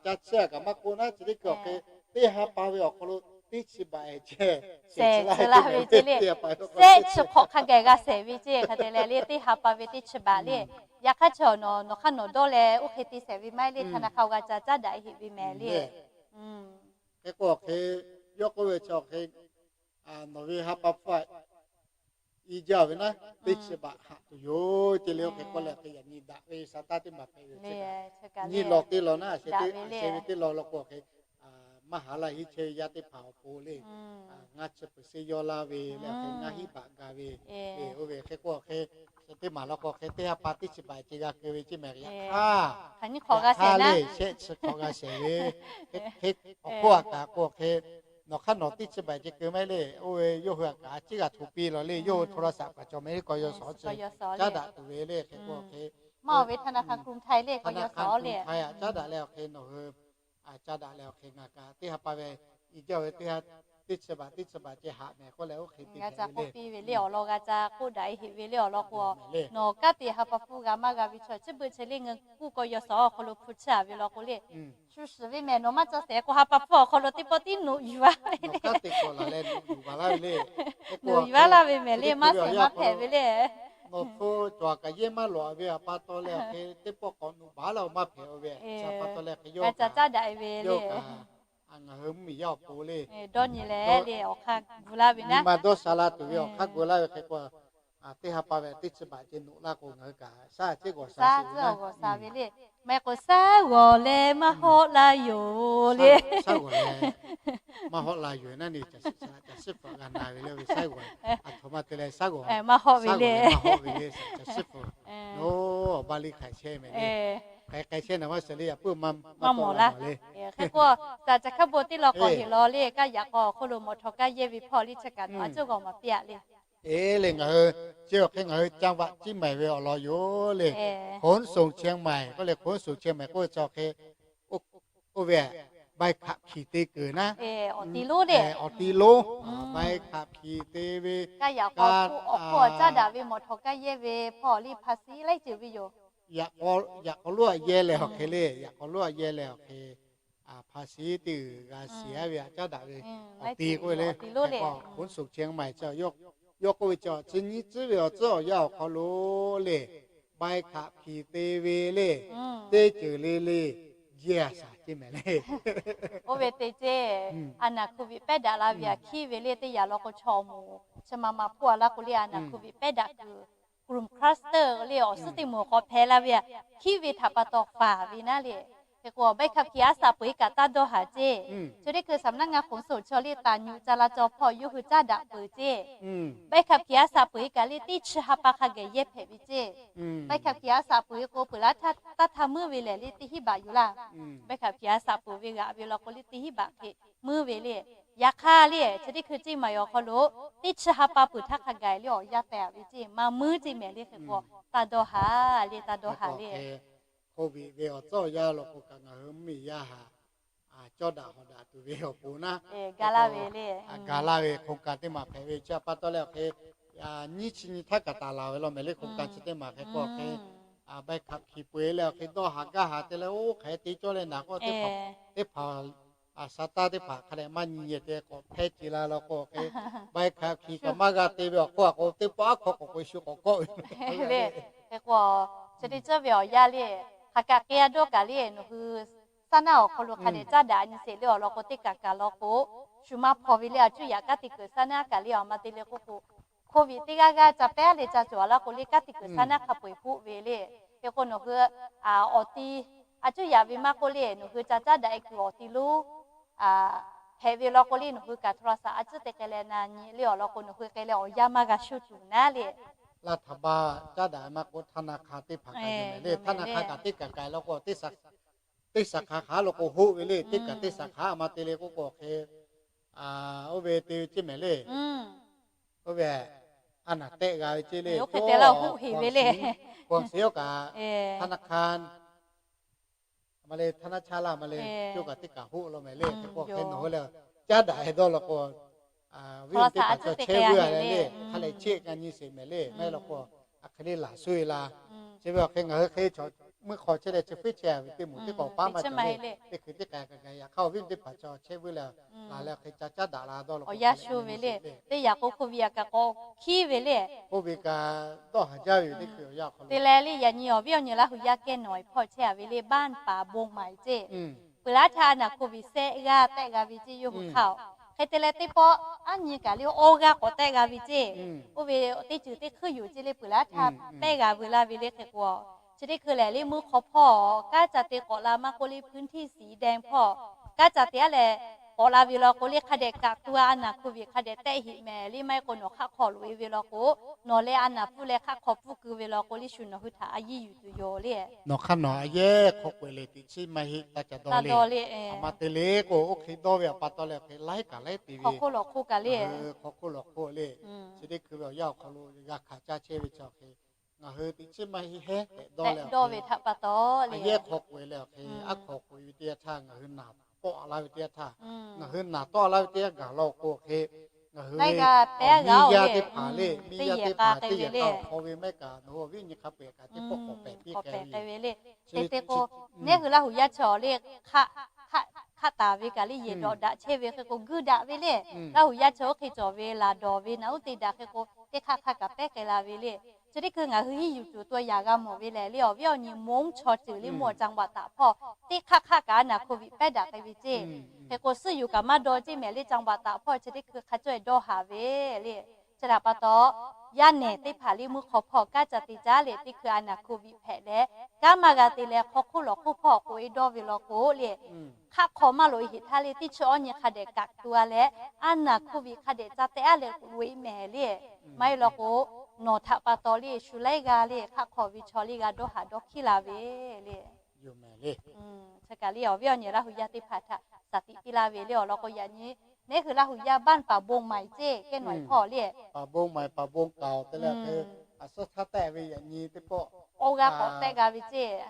ca tsuhˇ kaꞈ maˇ k'oˆ naˉ, chi teˇ hkui awˬ hk'e teˇ ha pa ve awˬ hk'aw lo teˇ chi baꞈ ehˍ ceh shehˍ tcuh laˇ ve ceˇ le. Shehˆ chi hk'awꞈ hk'a gaˬ g'a shehˍ ve ceˇ. Hk'e te leh le teˇ ha pa ve teˇ chi baꞈ le. Yaꞈ hk'aˇ chi awˬ nawˬ, nawˬ hk'aˇ nawˬ dawˇ leh oˇ hk'e te shehˍ ve maˇ heˆ le. Hk'aˬ naˆ hk'a g'a ca caˉ daꞈ heˆ ve mehˍ le. Hk'e k'o awˬ hk'e, yawˇ k'oˆ ve chi awˬ hk'e, nawˬ ve ha pa hpfuhˇ i jaˇ ve naˉ, teˇ chi baꞈ haꞈ tuˬ yoˬ ceˇ le. Oˇ hk'e k'oˆ leh hk'e yaꞈ nyi daꞈ ve sa taˇ teˇ maˬ hpehꞈ ve, nyi law teˇ law naˉ, a sheh ve teˇ law law k'o hk'e, maˇ haˍ laˇ hiˉ chehˇ ve yaˇ teˇ hpaˍ awˬ pon le. Ngaˇ chi peuˬ seˉ yawˇ laˇ ve le, ngaˇ hiˉ baꞈ ga ve le. Oˇ ve hk'e k'o hk'e, teˇ maˬ law k'o hk'e teˇ ha pa teˇ chi baꞈ ceˇ g'a keu ve ceˇ mehˍ. Yaꞈ hk'aˇ, yaꞈ hk'aˇ le shehˆ chi hk'awꞈ g'a shehˍ ve, hk'e awˬ hk'oˆ a kaꞈ k'o hk'e, nawˬ hk'aˇ nawˬ teˇ chi baꞈ ceˇ keu maˇ heˆ le. Oˇ ve yawˇ hui a kaꞈ a ciˉ g'a hto piˇ lawˬ le. Yawˇ hui hto la shaꞈ paˍ cawˬ mehˍ le, k'aw yaw shawˍ chi caˉ daꞈ tuˬ ve le. Hk'e k'o hk'e, maˇ oˬ ve htaˇ naˆ hk'a k'u htaiˇ le, k'aw yaw shawˍ le, caˉ daꞈ leh awˬ hk'e nawˬ hui caˉ daꞈ leh awˬ hk'e ngaˬ kaꞈ teˇ ha pa ve i jaˇ ve teˇ ha, teˇ chi baꞈ teˇ chi baꞈ ceˇ haꞈ mehˍ k'oˆ leh oˇ hk'e g'a ca k'oˆ piˇ ve le awˬ lawn, g'a ca k'oˆ daꞈ e heꞈ ve le awˬ lawn k'o, nawˬ kanˉ te ha pa hpfuhˇ g'a maˇ g'a ve chaw chi beuꞈ chi le ngaˬ kuˇ k'aw yaw shawˍ awˬ hk'aw lo hpu chiˇ a ve law k'o le, shu shiˍ ve mehˍ nawˬ maˇ ca shehˍ k'o ha pa hpfuhˇ awˬ hk'aw lo teˇ pawˆ tiˉ nuꞈ yuˬ a ve le. Nuꞈ yuˬ a laˇ ve mehˍ le, maˇ shehˍ maˇ hpehꞈ ve le. Nawˬ hpu cawˬ kaꞈ yehˇ maˇ lawꞈ ve a pa taw leh awˬ hk'e teˇ pawˆ k'awꞈ nuꞈ baˬ laˇ-oˬ maˇ hpehꞈ-o ve, a pa taw leh hk'e yawˇ ca caˉ daꞈ e ve le. Ngaˬ hui mvuhˇmiˬ yaˇ awˬ pon le, dawˇ nyi leh le awˬ hk'aˇ gu laˇ ve naˉ, nyi ma dawˇ sha la tuˬ ve awˬ hk'aˇ gu laˇ ve hk'e k'o, teˇ ha pa ve teˇ chi baꞈ ceˇ nuꞈ laˇ k'o ngaˬ hui kaꞈ shaˉ ceˉ g'awˬ sha ve le. Maˇ heˆ k'o shaˉ g'awˬ leh maˇ hawˆ la yoˬ le. Maˇ hawˆ la yoˬ naˉ ni, caˬ shiˉ hpfuhꞈ g'a na ve le, shaˉ g'awˬ, a htoꞈ ma te leh shaˉ g'awˬ maˇ hawˆ ve le. Maˇ hawˆ ve le, caˬ shiˉ hpfuhꞈ, awˬ ba liˇ hk'aiˬ chehˇ mehˍ le. K'ai k'ai chehˇ naˬ maˇ shiˍ le, yaꞈ puiˉ maˇ mawˬ laˇ. Hk'e k'o, caˬ caˬ hk'a bon teˇ law k'awꞈ heˍ law le, kaˇ yaꞈ k'aw awˬ hk'oˆ lo mawˬ htaw kaˇ yehˇ ve hpawˇ le chi kaꞈ nawˬ a ceuˇ g'awˬ maˍ piˇ-a le. Eˬ le, ngaˬ hui chi awˬ hk'e ngaˬ hui จังหวัดเชียงใหม่ ve awˬ lawn yoˬ le. ขนส่งเชียงใหม่ k'oˆ leh ขนส่งเชียงใหม่ k'oˆ ve chi awˬ hk'e, oˇ ve ใบขับขี่ te kuiˬ naˉ, awˬ ti lonˉ, awˬ ti lonˉ, ใบขับขี่ te ve, kaˇ yaꞈ k'aw awˬ hk'oˆ caˉ daꞈ ve mawˬ htaw kaˇ yehˇ ve hpawˇ le ภาษี laiˉ ceuˬ ve yoˬ. Yaꞈ k'aw lonˉ a yehˇ leh awˬ hk'e le, yaꞈ k'aw lonˉ a yehˇ leh awˬ hk'e, ภาษี teˇ g'uiˬ g'a shiˍ-a ve a caˉ daꞈ ve, awˬ ti k'oˆ ve le, ขนส่งเชียงใหม่ chi yawˇ k'oˆ ve chi, chi nyiˇ tcuhˉ ve awˬ tcuhˉ awˬ yanˇ awˬ hk'aw lo le, ใบขับขี่ te ve le, teˇ ceuˬ le le, jehˇ a shaˍ ceˇ mehˍ le. Oˇ ve te ceˇ, a naˬ โควิด pehˉ daꞈ la ve aꞈ hkiˉ ve le, teˇ yanˇ law k'o chaw moˍ chi ma ma hpawˇ a laˇ k'o le, a naˬ โควิด pehˉ daꞈ kuiˬ กลุ่ม cluster le awˬ suhˉ teˇ moˍ k'awꞈ hpehꞈ la ve aꞈ hkiˉ ve htaꞈ pa taw faˍ ve naˉ le. Hk'e k'o ใบขับขี่ a shaꞈ peuˬ-e kaꞈ taˇ dawˇ haˍ ceˇ. Chi teˇ hkui สำนักงานขนส่ง chaw le taˍ nyu ca la caw hpawˇ yawˇ hui caˉ daꞈ peuˬ ceˇ. ใบขับขี่ a shaꞈ peuˬ-e kaꞈ le teˇ chi ha pa hk'a gaˬ yehˇ hpehꞈ ve ceˇ. ใบขับขี่ a shaꞈ peuˬ-e k'o peuˬ laˇ htaˇ taˇ htaˇ meuˇ ve lehˬ le teˇ hinˉ baꞈ yoˬ laˇ. ใบขับขี่ a shaꞈ peuˬ ve g'aꞈ ve law k'o le teˇ hinˉ baꞈ hk'e meuˇ ve le. Yaꞈ hk'aˇ le chi teˇ hkui ceˇ maˬ awˬ hk'aw lo teˇ chi ha pa peuˬ htaˇ hk'a gaˬ le awˬ yanˇ tehˬ ve ceˇ, maˇ meuˇ ceˇ mehˍ le. Hk'e k'o taˇ dawˇ haˍ le, taˇ dawˇ haˍ le. โควิด ve awˬ tcuhˉ awˬ yanˇ law k'o kaꞈ ngaˬ hui mvuhˇmiˬ yaˇ haꞈ cawˇ daꞈ hawˍ daꞈ tuˬ ve awˬ pon naˉ, ga laˇ ve le. Ga laˇ ve โครงการ teˇ maˬ hpehꞈ ve chi a pa taw leh awˬ hk'e, nyiˇ chi nyi htaˇ kaꞈ taˍ laˬ ve law mehˍ le. โครงการ chi teˇ maˬ hk'e k'o awˬ hk'e, ใบขับขี่ peuˬ-e leh awˬ hk'e dawˇ haˍ gaˇ haˍ te leh oˇ hk'e te cawˇ leh naˬ k'o teˇ hpaˍ, teˇ hpaˍ, a sha taˇ teˇ hpaˍ hk'a dehꞈ maˇ nyi yehˬ te k'awꞈ hpehˇ ce la law k'o awˬ hk'e, ใบขับขี่ kaꞈ maˇ g'a te ve awˬ hk'oˆ a k'o teˇ pawˆ aˉ hk'aw k'awꞈ k'oꞈ shu k'awꞈ kawˆ ve le. Hk'e k'o, chi teˇ ceuˬ ve awˬ yanˇ le, hk'aˬ kaꞈ k'ai a dawˇ kaꞈ le, nawˬ hui saˉ naˉ awˬ hk'aw lo hk'a dehꞈ caˉ daꞈ nyi sheˍ le awˬ lawn k'o teˇ kaꞈ kaꞈ law k'o, shu maˇ hpaw ve le. A cuˇ yaꞈ kanˉ te kuiˬ saˉ naˉ kaꞈ le awˬ ma te le k'oˆ k'o, โควิด teˇ g'aˇ g'aˇ ca pehˉ le ca cawˬ a laˇ k'o le kanˉ te kuiˬ saˉ naˉ hk'a peu-eˬ k'oˆ ve le. Hk'e k'o nawˬ hui awˬ ti a cuˇ yaꞈ ve maˇ k'oˆ le, nawˬ hui ca caˉ daꞈ e kuiˬ awˬ ti lonˉ hpehꞈ ve law k'o le, nawˬ hui kaꞈ โทรศัพท์ a cuˉ te k'ai leh na nyi le awˬ lawn k'o, nawˬ hui k'ai leh awˬ yanˇ maˇ g'a shuˇ tuˬ naˉ le. Laˇ htaꞈ ba caˉ daꞈ maˇ k'oˆ, ธนาคาร teˇ hpaˍ kaꞈ le, ธนาคาร kaꞈ teˇ kaˬ kaꞈ law k'o, teˇ สาขา hk'aˬ hk'aˬ law k'o hoˆ ve le, teˇ kaˬ teˇ สาขา a ma te le k'oˆ k'o hk'e, oˇ ve te ve ceˇ mehˍ le. Oˇ ve a naˬ tehˆ g'a ve ceˇ le, กรุงศรี oˇ kaꞈ ธนาคาร ma le, ธนาคาร laˇ ma le, coˇ kaꞈ teˇ kaˬ hoˆ law mehˍ le. Hk'e k'o hk'e nawˬ hui le, caˉ daꞈ e dawˇ law k'o, viˉ teˇ hpaˍ chaw chehˇ vuiˇ a le le, hk'a lehˬ cheˆ g'a nyi sheˍ mehˍ le. Maˇ heˆ law k'o, a hk'e le laˬ shuˇ e la. Chi ve awˬ hk'e ngaˬ hui hk'e chaw mvuhˇ hk'aw chehˇ leh chi hpuiˉ chehˇ ve teˇ moˍ teˇ k'awꞈ paˉ maˇ cawˬ le. Teˇ hkui teˇ k'ai kaꞈ gaˬ yaꞈ hk'aˇ, viˉ teˇ hpaˍ chaw chehˇ vuiˇ le, laˬ leh hk'e ca caˉ daꞈ la dawˇ law k'o, yaˇ shu ve le. Teˇ yaꞈ k'o โควิด a kaꞈ k'awꞈ hkiˉ ve le. โควิด kaꞈ dawˇ haˍ jaˇ ve yoˬ teˇ hkui awˬ yanˇ awˬ hk'aw lo. Te leh le yaꞈ nyi awˬ viˉ awˬ nyi Laˇ huˍ yaˇ kehˉ nawˬ e hpawˇ chehˇ a ve le, บ้านป่าบงใหม่ ceˇ. Peuˬ laˇ htaˇ a naˬ โควิด sehˆ g'aˇ tehˆ g'a ve ceˇ yawˇ hui hk'aˇ-oˬ. Hk'e te leh teˇ pawˆ aˉ nyi kaꞈ le awˇ g'aˇ k'awꞈ tehˆ g'a ve ceˇ. Oˇ ve teˇ ceuˬ teˇ hkui yoˬ ceˇ le, peuˬ laˇ htaˇ pehˇ g'a veu laˇ ve le. Hk'e k'o, chi teˇ hkui lehˬ le mvuhˇ hk'aw hpawˇ kanˉ ca te k'awꞈ la maˇ k'oˆ le, พื้นที่สีแดง hpawˇ kanˉ ca te aˉ leh k'awꞈ la ve law k'o le, hk'a dehꞈ กักตัว a naˬ โควิด hk'a dehꞈ tehˆ heꞈ mehˍ le. Maˇ heˆ k'o nawˬ hk'aˆ hk'aw loꞈ e ve law k'o, nawˬ leh a naˬ pfuhˇ leh hk'aˆ hk'aw pfuhˇ keu ve law k'o le, shu nawˬ hui htaꞈ a yiˇ yuˬ tuˬ yoˬ le. Nawˬ hk'aˇ nawˬ a yehˉ hk'aw k'oꞈ e leh teꞈ chiˉ maˇ heˆ taˇ ca dawˇ le. A ma te le k'o, oˇ hk'e dawˇ ve awˬ pa taw leh hk'e laiˉ kaꞈ laiˉ te ve, hk'aw hk'oˆ lo hk'oˆ kaꞈ le, chi teˇ hkui ve awˬ yanˇ awˬ hk'aw lo g'a hkanˍ caˇ chehˇ ve chi awˬ hk'e, ngaˬ hui teꞈ chiˉ maˇ heˆ hehˉ tehꞈ dawˇ leh dawˇ ve htaꞈ pa taw le, a yehˉ hk'aw k'oꞈ e leh awˬ hk'e, aˉ hk'aw k'oꞈ e ve teˇ yanˇ htaˇ ngaˬ hui naˬ tawˆ la ve teˇ yanˇ htaˇ, ngaˬ hui naˬ tawˆ la ve teˇ yanˇ gaˬ law k'o hk'e, ngaˬ hui miˇ yaˇ teˇ hpaˍ le, miˇ yaˇ teˇ hpaˍ teˇ yehˬ k'a awˬ hk'aw ve maˇ heˆ kaꞈ, nawˬ hui awˬ viˉ nyi hk'a peu-eˬ kaꞈ teˇ pawˆ k'awꞈ pehˬ piˇ k'ai ve le. Hk'e te k'o, neˉ hui Laˇ huˍ yaˇ chaw le, hk'aˆ taˍ ve kaꞈ le yehˬ dawꞈ daꞈ chehˇ ve hk'e k'o guiˇ daꞈ ve le. Laˇ huˍ yaˇ chaw oˇ hk'e cawˬ ve laˬ dawˬ ve naˬ uˉ te daꞈ hk'e k'o, teˇ hk'aˆ hk'aˆ kaꞈ pehˉ k'ai la ve le. Chi teˇ hkui ngaˬ hui hiˉ yuˬ tuˬ taw yaꞈ g'a mawˬ ve lehˬ le, awˬ viˉ awˬ nyi mvuhˇ chaw ceuˬ le mvuhˇ จังหวัดตาก hpawˇ teˇ hk'aˆ hk'aˆ kaꞈ a naˬ โควิด pehˉ daꞈ k'ai ve ceˇ. Hk'e k'o suhˉ yuˬ kaꞈ maˇ daw ceˇ mehˍ le, จังหวัดตาก hpawˇ chi teˇ hkui hk'a cawˇ e dawˇ haˍ ve le. Chi htaꞈ pa taw, yaˇ nehˬ teˇ hpaˍ le mvuhˇ hk'aw hpawˇ kanˉ ca te caˉ leh teˇ hkui a naˬ โควิด hpehꞈ leh, kanˉ maˇ g'a te leh hk'aw hk'oˆ lawˬ hk'oˆ hpawˇ k'oꞈ e dawˇ ve law k'o le, hk'aˆ hk'aw maˇ loꞈ e heꞈ htaˇ le teˇ chi awˇ nyi hk'a dehꞈ กักตัว leh, a naˬ โควิด hk'a dehꞈ ca teh aˉ leh loꞈ e mehˍ le. Maˇ heˆ law k'o, nawˬ htaꞈ pa taw le shu laiˉ g'aˇ le hk'aˆ hk'aw ve chaw le g'a dawˇ haˍ dawˇ hkiˉ la ve le. Chi kaꞈ le awˬ viˉ awˬ nyi Laˇ huˍ yaˇ teˇ hpaˍ htaꞈ shaˍ tiꞈ piˇ laˇ ve le awˬ lawn k'o, yaꞈ nyi neˉ hui Laˇ huˍ yaˇ บ้านป่าบงใหม่ ceˇ kehˉ nawˬ e hpawˇ le, ป่าบงใหม่ ป่าบงเก่า te leh hk'e, a suhˉ htaˇ tehˆ ve yaꞈ nyi teˇ pawˆ awˇ g'aˇ k'awꞈ tehˆ g'a ve ceˇ.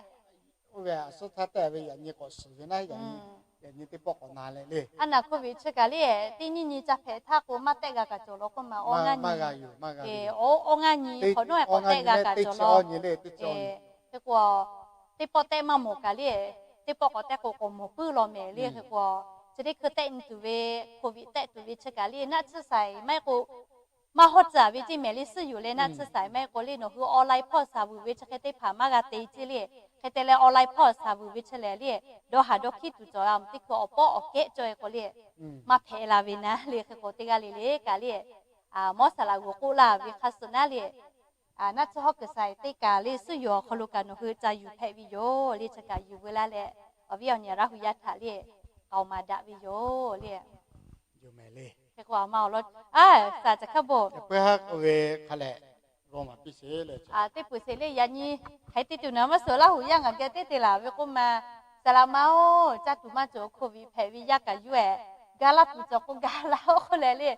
Oˇ ve a suhˉ htaˇ tehˆ ve yaꞈ nyi k'awꞈ shiˍ ve naˉ, yaꞈ nyi teˇ pawˆ k'awꞈ na leh le. A naˬ โควิด chi kaꞈ le, teˇ nyiˇ nyi ca hpehꞈ htaˇ k'o maˇ tehˆ g'a kaꞈ cawˬ law k'oˆ ma, awˇ g'aˇ nyi, awˇ g'aˇ nyi hk'awꞈ nawˉ k'awꞈ tehˆ g'a kaꞈ cawˬ law. Hk'e k'o, teˇ pawˆ tehˆ maˇ mawˬ kaꞈ le, teˇ pawˆ k'awꞈ tehˆ k'o k'awꞈ mawˬ puiˉ law mehˍ le. Hk'e k'o, chi teˇ hkui tehˆ nyi tuˬ ve, โควิด tehˆ tuˬ ve chi kaꞈ le naˆ tsuhˇ shaiˍ maˇ heˆ k'o maˇ hawˉ tcuhˍ ve ceˇ mehˍ le. Suhˉ yuˬ leh naˆ tsuhˇ shaiˍ maˇ heˆ k'o le, nawˬ hui online hpawˇ shaˍ vuiˬ ve chi hk'e teˇ hpaˍ maˇ g'a te ceˇ le. Hk'e te leh online hpawˇ shaˍ vuiˬ ve chi lehˬ le, dawˇ haˍ dawˇ hkiˉ tuˬ cawˬ a, teˇ hkui awˬ pawˆ awˬ kehˉ cawˬ e k'o le, maˇ hpehꞈ la ve naˉ le. Hk'e k'o teˇ g'aˇ le le kaꞈ le, mawˉ saˍ laꞈ g'oˍ k'oˆ laˇ ve hk'a suhˍ naˉ le, naˆ tsuhˇ hawˉ kuiˬ shaiˍ teˇ kaˬ le suhˉ yuˬ awˬ hk'aw lo kaꞈ nawˬ hui ca yuˬ hpehꞈ ve yoˬ le. Chi kaꞈ yuˬ veu laˇ leh, awˬ viˉ awˬ nyi Laˇ huˍ yaˇ htaꞈ le k'aoˍ maˍ daꞈ ve yoˬ le. Hk'e k'o a ma awˬ lawn, a, saˍ caˬ hkaˇ bon, ve hk'a lehˬ, teˇ peuˬ sheˍ le yaꞈ nyi, hk'aˬ hk'e te tuˬ naˍ maˇ suhˍ Laˇ huˍ yaˇ ngaˬ geh teˇ te laˬ ve k'oˆ ma, saˍ laꞈ ma-oˬ, caˇ tuˬ maˇ cawˬ โควิด hpehꞈ ve yaˇ kaꞈ yoˬ ehˍ, ga laˇ tuˬ cawˬ k'o ga laˇ-oˬ k'oˆ leh le,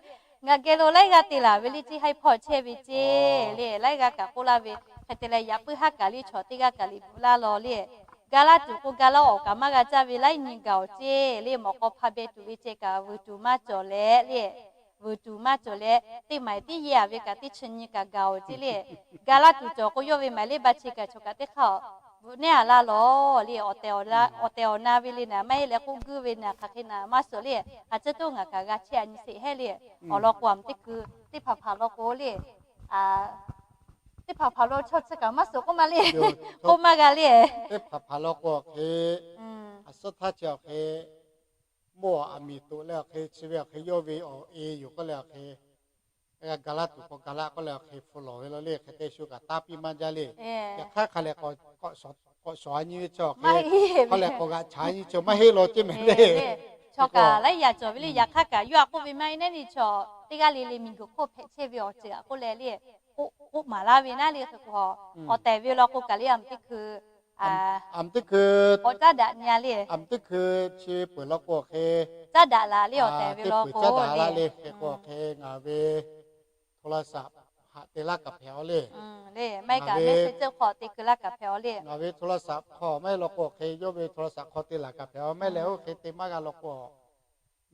ngaˬ geh lo laiˉ g'aˇ te laˬ ve le ceˇ, haiˉ hpawˇ chehˇ ve ceˇ le, laiˉ g'aˇ kaꞈ k'oˆ laˇ ve. Hk'e te leh yaꞈ puiˉ haˉ kaꞈ le chaw teˇ g'aˇ kaꞈ liꞈ bvuhꞈ laˇ law le, ga laˇ tuˬ k'o ga laˇ-oˬ, awˬ kaꞈ maˇ g'a caˇ ve laiˉ nyi gaˬ-oˬ ceˇ le, mawꞈ k'aw hpa beh tuˬ ve ceh kaꞈ vuiˬ tuˬ maˇ cawˬ leh le, vuiˬ tuˬ maˇ cawˬ leh teˇ maˍ tiˉ yehˇ a ve kaꞈ teˇ chi nyi kaꞈ gaˬ-oˬ ceˇ le, ga laˇ tuˬ cawˬ k'o yawˇ ve maˍ le ba chi kaꞈ chaw kaꞈ teˇ hk'aˇ bvuhꞈ nehˉ a laˇ law le, awˬ tehˬ awˬ na ve le naˍ, maˇ heˆ leh k'oˆ guiˇ ve naˍ, hk'aˬ hk'e naˍ maˇ suhˍ le, a ciˉ toˇ ngaˬ kaꞈ g'a chehˇ a nyi sheˍ hehˉ le, awˬ lawn k'o a teˇ hkui teˇ hpaˍ hpaˍ law k'o le, teˇ hpaˍ hpaˍ law chaw chi kaꞈ maˇ suhˍ k'oˆ ma le, k'oˆ maˇ g'a le, teˇ hpaˍ hpaˍ law k'o awˬ hk'e, a suhˉ htaˇ chi awˬ hk'e, mawˇ aˬ miˍ toꞈ leh awˬ hk'e chi ve awˬ hk'e yawˇ ve awˬ e yoˬ k'oˆ leh awˬ hk'e, ga laˇ tuˬ k'o ga laˇ k'oˆ leh awˬ hk'e hpu lawˬ ve law le, hk'e te shu kaꞈ taˇ piˇ maˇ jaˇ le. Yaꞈ hk'aˇ hk'a lehˬ k'awꞈ k'awꞈ shawˍ a nyi ve chaw hk'e, hk'a lehˬ k'awꞈ g'aꞈ chaˍ nyi chaw maˇ heˆ law ceˇ mehˍ le. Chaw kaꞈ laiˉ yaꞈ cawˬ ve le. Yaꞈ hk'aˇ kaꞈ yawˇ htaꞈ k'oˆ ve maˇ heˆ naˉ ni chaw teˇ g'aˇ le le miˬguiˬ hk'oˆ hpehꞈ chehˇ ve awˬ ceuˬ htaꞈ k'oˆ leh le, k'oˆ maˍ laˇ ve naˉ le. Hk'e k'o, awˬ tehˬ ve law k'o kaꞈ le, a, teˇ hkui, a, teˇ hkui k'awꞈ caˉ daꞈ nyi le. A, teˇ hkui chi peuˬ law k'o hk'e, caˉ daꞈ la le. Awˬ tehˬ ve law k'o le, hk'e k'o hk'e ngaˬ ve โทรศัพท์ haꞈ te laˇ kaꞈ hpehꞈ a le. Le, maˇ heˆ kaꞈ message hk'aw te keu laˇ kaꞈ hpehꞈ a le. Ngaˬ ve โทรศัพท์ hk'aw maˇ heˆ law k'o hk'e, yawˇ ve โทรศัพท์ hk'aw te laˬ kaꞈ hpehꞈ a. Maˇ heˆ leh oˇ hk'e te maˇ g'a law k'o,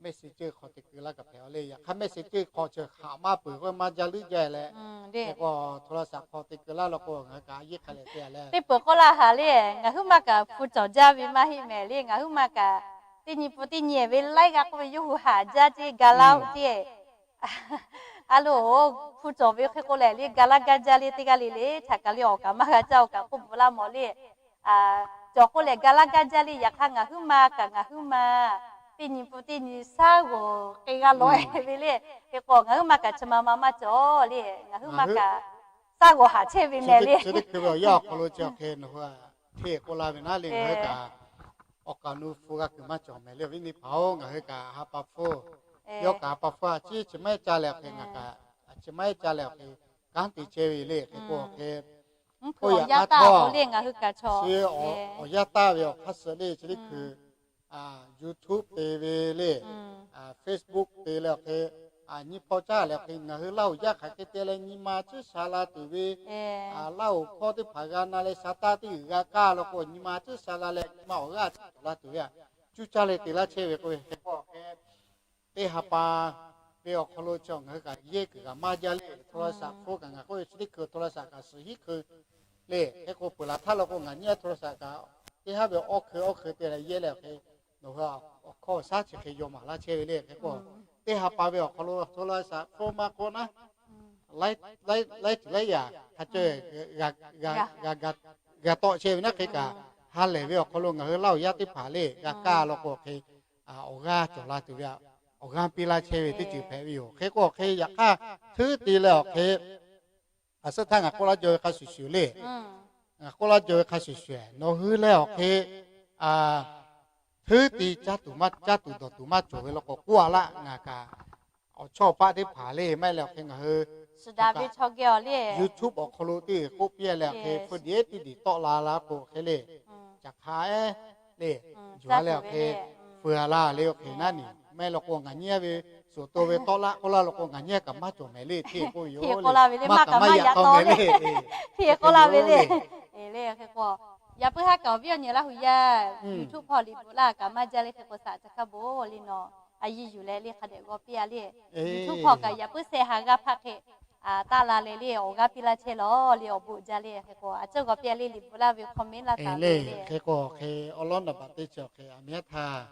message hk'aw te keu laˇ kaꞈ hpehꞈ a le. Yaꞈ hk'aˇ message hk'aw chi haꞈ maˇ peuˬ k'o maˇ jaˇ leuˉ jaˇ leh, hk'e k'o โทรศัพท์ hk'aw te keu laˇ law k'o ngaˬ hui kaꞈ a yeˇ hk'a leh te a le. Teˇ peuˬ k'oˆ laˇ haˍ le, ngaˬ huiˉ maˇ kaꞈ hpu cawˬ jaˇ ve maˇ heˆ mehˍ le. Ngaˬ huiˉ maˇ kaꞈ teˇ nyi pun teˇ nyi ve laiˉ g'aˇ k'oˆ ve yawˇ hui haꞈ jaˇ ceˇ, ga laˇ oˆ ceˇ. A loˬ, hpu cawˬ ve hk'e k'o lehˬ le, ga laˇ gaˇ jaˇ le. Teˇ g'aˇ le le htaꞈ kaꞈ le awˬ kaꞈ maˇ g'a caˇ, awˬ kaꞈ k'oˆ bvuhꞈ laˇ mawˬ le. Cawˬ k'o lehˬ ga laˇ gaˇ jaˇ le. Yaꞈ hk'aˇ ngaˬ huiˉ maˇ kaꞈ ngaˬ huiˉ maˇ teˇ nyi pun teˇ nyi shaˉ g'awˬ k'e g'a lawˬ e ve le. Hk'e k'o ngaˬ huiˉ maˇ kaꞈ chi ma ma maˇ cawˬ le. Ngaˬ huiˉ maˇ kaꞈ shaˉ g'awˬ haꞈ chehˇ ve mehˍ le. Chi teˇ hkui ve awˬ yanˇ awˬ hk'aw lo chi awˬ hk'e nawˬ hui hteˇ k'oˆ laˇ ve naˉ le, ngaˬ hui kaꞈ awˬ kaˍ nu hpu g'a kuiˬ maˇ cawˬ mehˍ le. Awˬ viˉ nyi hpaˍ-oˬ, ngaˬ hui kaꞈ ha pa hpfuhˇ, yawˇ kaꞈ ha pa hpfuhˇ a ciˉ chi maˇ heˆ ca leh awˬ hk'e ngaˬ kaꞈ chi maˇ heˆ ca leh awˬ hk'e kanˉ te chehˇ ve le. Hk'e k'o awˬ hk'e k'oˆ yaꞈ maˇ htawˇ, chi awˬ yanˇ taˇ ve awˬ hk'aˇ suh le chi teˇ hkui YouTube te ve le, Facebook te leh awˬ hk'e, nyi hpaw caˇ leh awˬ hk'e ngaˬ hui Laˇ huˍ yaˇ hk'aˬ hk'e te leh nyi ma tcuhˉ sha la tuˬ ve, Laˇ huˍ hkawˇ teˇ hpaˍ g'a na leh sha taˇ teˇ g'uiˬ g'a kaˇ law k'o nyi ma tcuhˉ sha la leh nyi ma awˬ g'aˇ tcuhˉ la tuˬ ve a, cuˇ caˇ leh te laˇ chehˇ ve k'oˆ ve hk'e k'o awˬ hk'e teˇ ha pa ve awˬ hk'aw lo chi ngaˬ hui kaꞈ yehˇ kuiˬ kaꞈ maˇ jaˇ le. โทรศัพท์ hpfuhˇ kaꞈ ngaˬ k'oˆ ve chi teˇ hkui โทรศัพท์ kaꞈ suhˍ hiˉ hkui le. Hk'e k'o peuˬ laˬ htaˇ law k'o ngaˬ nyi a โทรศัพท์ kaꞈ teˇ haˉ ve awˇ hkui awˇ hkui te leh yehˇ leh awˬ hk'e nawˬ hui awˬ hkawˇ awˬ shaˉ chi hk'e yaw maˍ laˇ chehˇ ve le. Hk'e k'o teˇ ha pa ve awˬ hk'aw lo โทรศัพท์ hpfuhˇ maˇ k'oˆ naˉ, laiˉ ceuˬ laiˉ yaꞈ hk'a caweh g'a tawˆ chehˇ ve naˉ hk'e kaꞈ, ha lehˬ ve awˬ hk'aw lo ngaˬ hui Laˇ huˍ yaˇ teˇ hpaˍ le g'a kaˇ law k'o hk'e awˬ g'aˇ cawˬ la tuˬ ve a, awˬ g'aˇ piˇ laˇ chehˇ ve teˇ ceuˬ hpehꞈ ve yoˬ. Hk'e k'o awˬ hk'e yaꞈ hk'aˇ hteˇ te leh awˬ hk'e a suhˉ htaˇ ngaˬ k'oˆ laˇ jaw ve hk'a shuˍ shuˍ le. Ngaˬ k'oˆ laˇ jaw ve hk'a shuˍ shuˍ nawˬ hui leh awˬ hk'e hteˇ te caˇ tuˬ maˇ caˇ tuˬ dawˬ tuˬ maˇ cawˬ ve law k'o k'oˆ a laˇ. Ngaˬ kaꞈ awˬ chawˇ paˆ teˇ hpaˍ le maˇ heˆ leh awˬ hk'e ngaˬ hui YouTube awˬ hk'aw lo teˇ g'uiˬ k'oˆ piˇ leh awˬ hk'e hpu diˍ tiˇ diˍ tawˆ la la k'o hk'e le, caꞈ hk'a ehˉ le, yuˬ a leh awˬ hk'e feu a la le awˬ hk'e naˉ ni maˇ heˆ law k'o ngaˬ nyi a ve suhˍ to ve tawˆ laˇ k'oˆ laˇ law k'o ngaˬ nyi a kaꞈ maˇ cawˬ mehˍ le. Hteˇ k'oˆ ve yoˬ. Maˇ kaꞈ maˇ yaꞈ taw mehˍ le. Hteˇ k'oˆ laˇ ve le. Le hk'e k'o yaꞈ puiˉ haˉ kaꞈ awˬ viˉ awˬ nyi Laˇ huˍ yaˇ YouTube hpawˇ liꞈ bvuhꞈ laˇ kaꞈ maˇ jaˇ le. Hk'e k'o saꞈ ca hk'a bon le nawˬ a yiˇ yuˬ leh le hk'a dehꞈ g'aw piˇ a le. YouTube hpawˇ kaꞈ yaꞈ puiˉ seh haˍ g'a hpaˇ hk'e taˆ la leh le awˬ g'aˇ piˇ laˇ chehˇ lawˬ le awˬ bon jaˇ le. Hk'e k'o a ceuˇ g'aw piˇ a le liꞈ bvuhꞈ laˇ ve comment laˇ taˍ le. Hk'e k'o hk'e awˬ lawˉ naˍ baꞈ teˇ chi awˬ hk'e a miˇ haˉ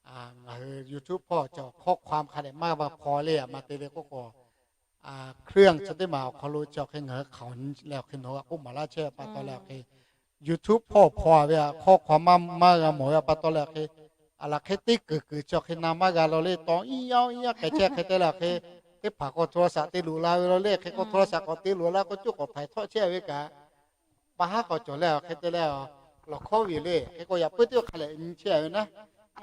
htaˇ ngaˬ hui YouTube hpawˇ chi awˬ hkawˇ hk'aw hk'a dehꞈ maˇ g'a hpaw le a ma te ve k'oˆ k'o, เครื่อง chi teˇ maˬ awˬ hk'aw lo chi awˬ hk'e ngaˬ hui hk'aoˍ leh awˬ hk'e nawˬ g'a k'oˆ maˍ laˇ chehˇ pa taw leh awˬ hk'e YouTube hpawˇ hpaw ve a hkawˇ hk'aw maˇ maˇ g'a mawˬ ve a pa taw leh awˬ hk'e, a laˬ hk'e teˇ kuiˬ kuiˬ chi awˬ hk'e na maˇ g'a law le. Tawˇ iˉ yaˇ iˉ yaˇ k'ai chehˇ hk'e te leh awˬ hk'e teˇ hpaˍ k'o โทรศัพท์ te luˬ la ve law le. Hk'e k'o โทรศัพท์ k'awꞈ te luˬ la k'o coˇ k'awꞈ htaiˍ htawˆ chehˇ ve kaꞈ pa haˉ k'awꞈ cawˬ leh awˬ hk'e te leh lawˬ hkawˇ ve le. Hk'e k'o yaꞈ puiˉ teˇ hk'a lehꞈ nyi chehˇ ve naˉ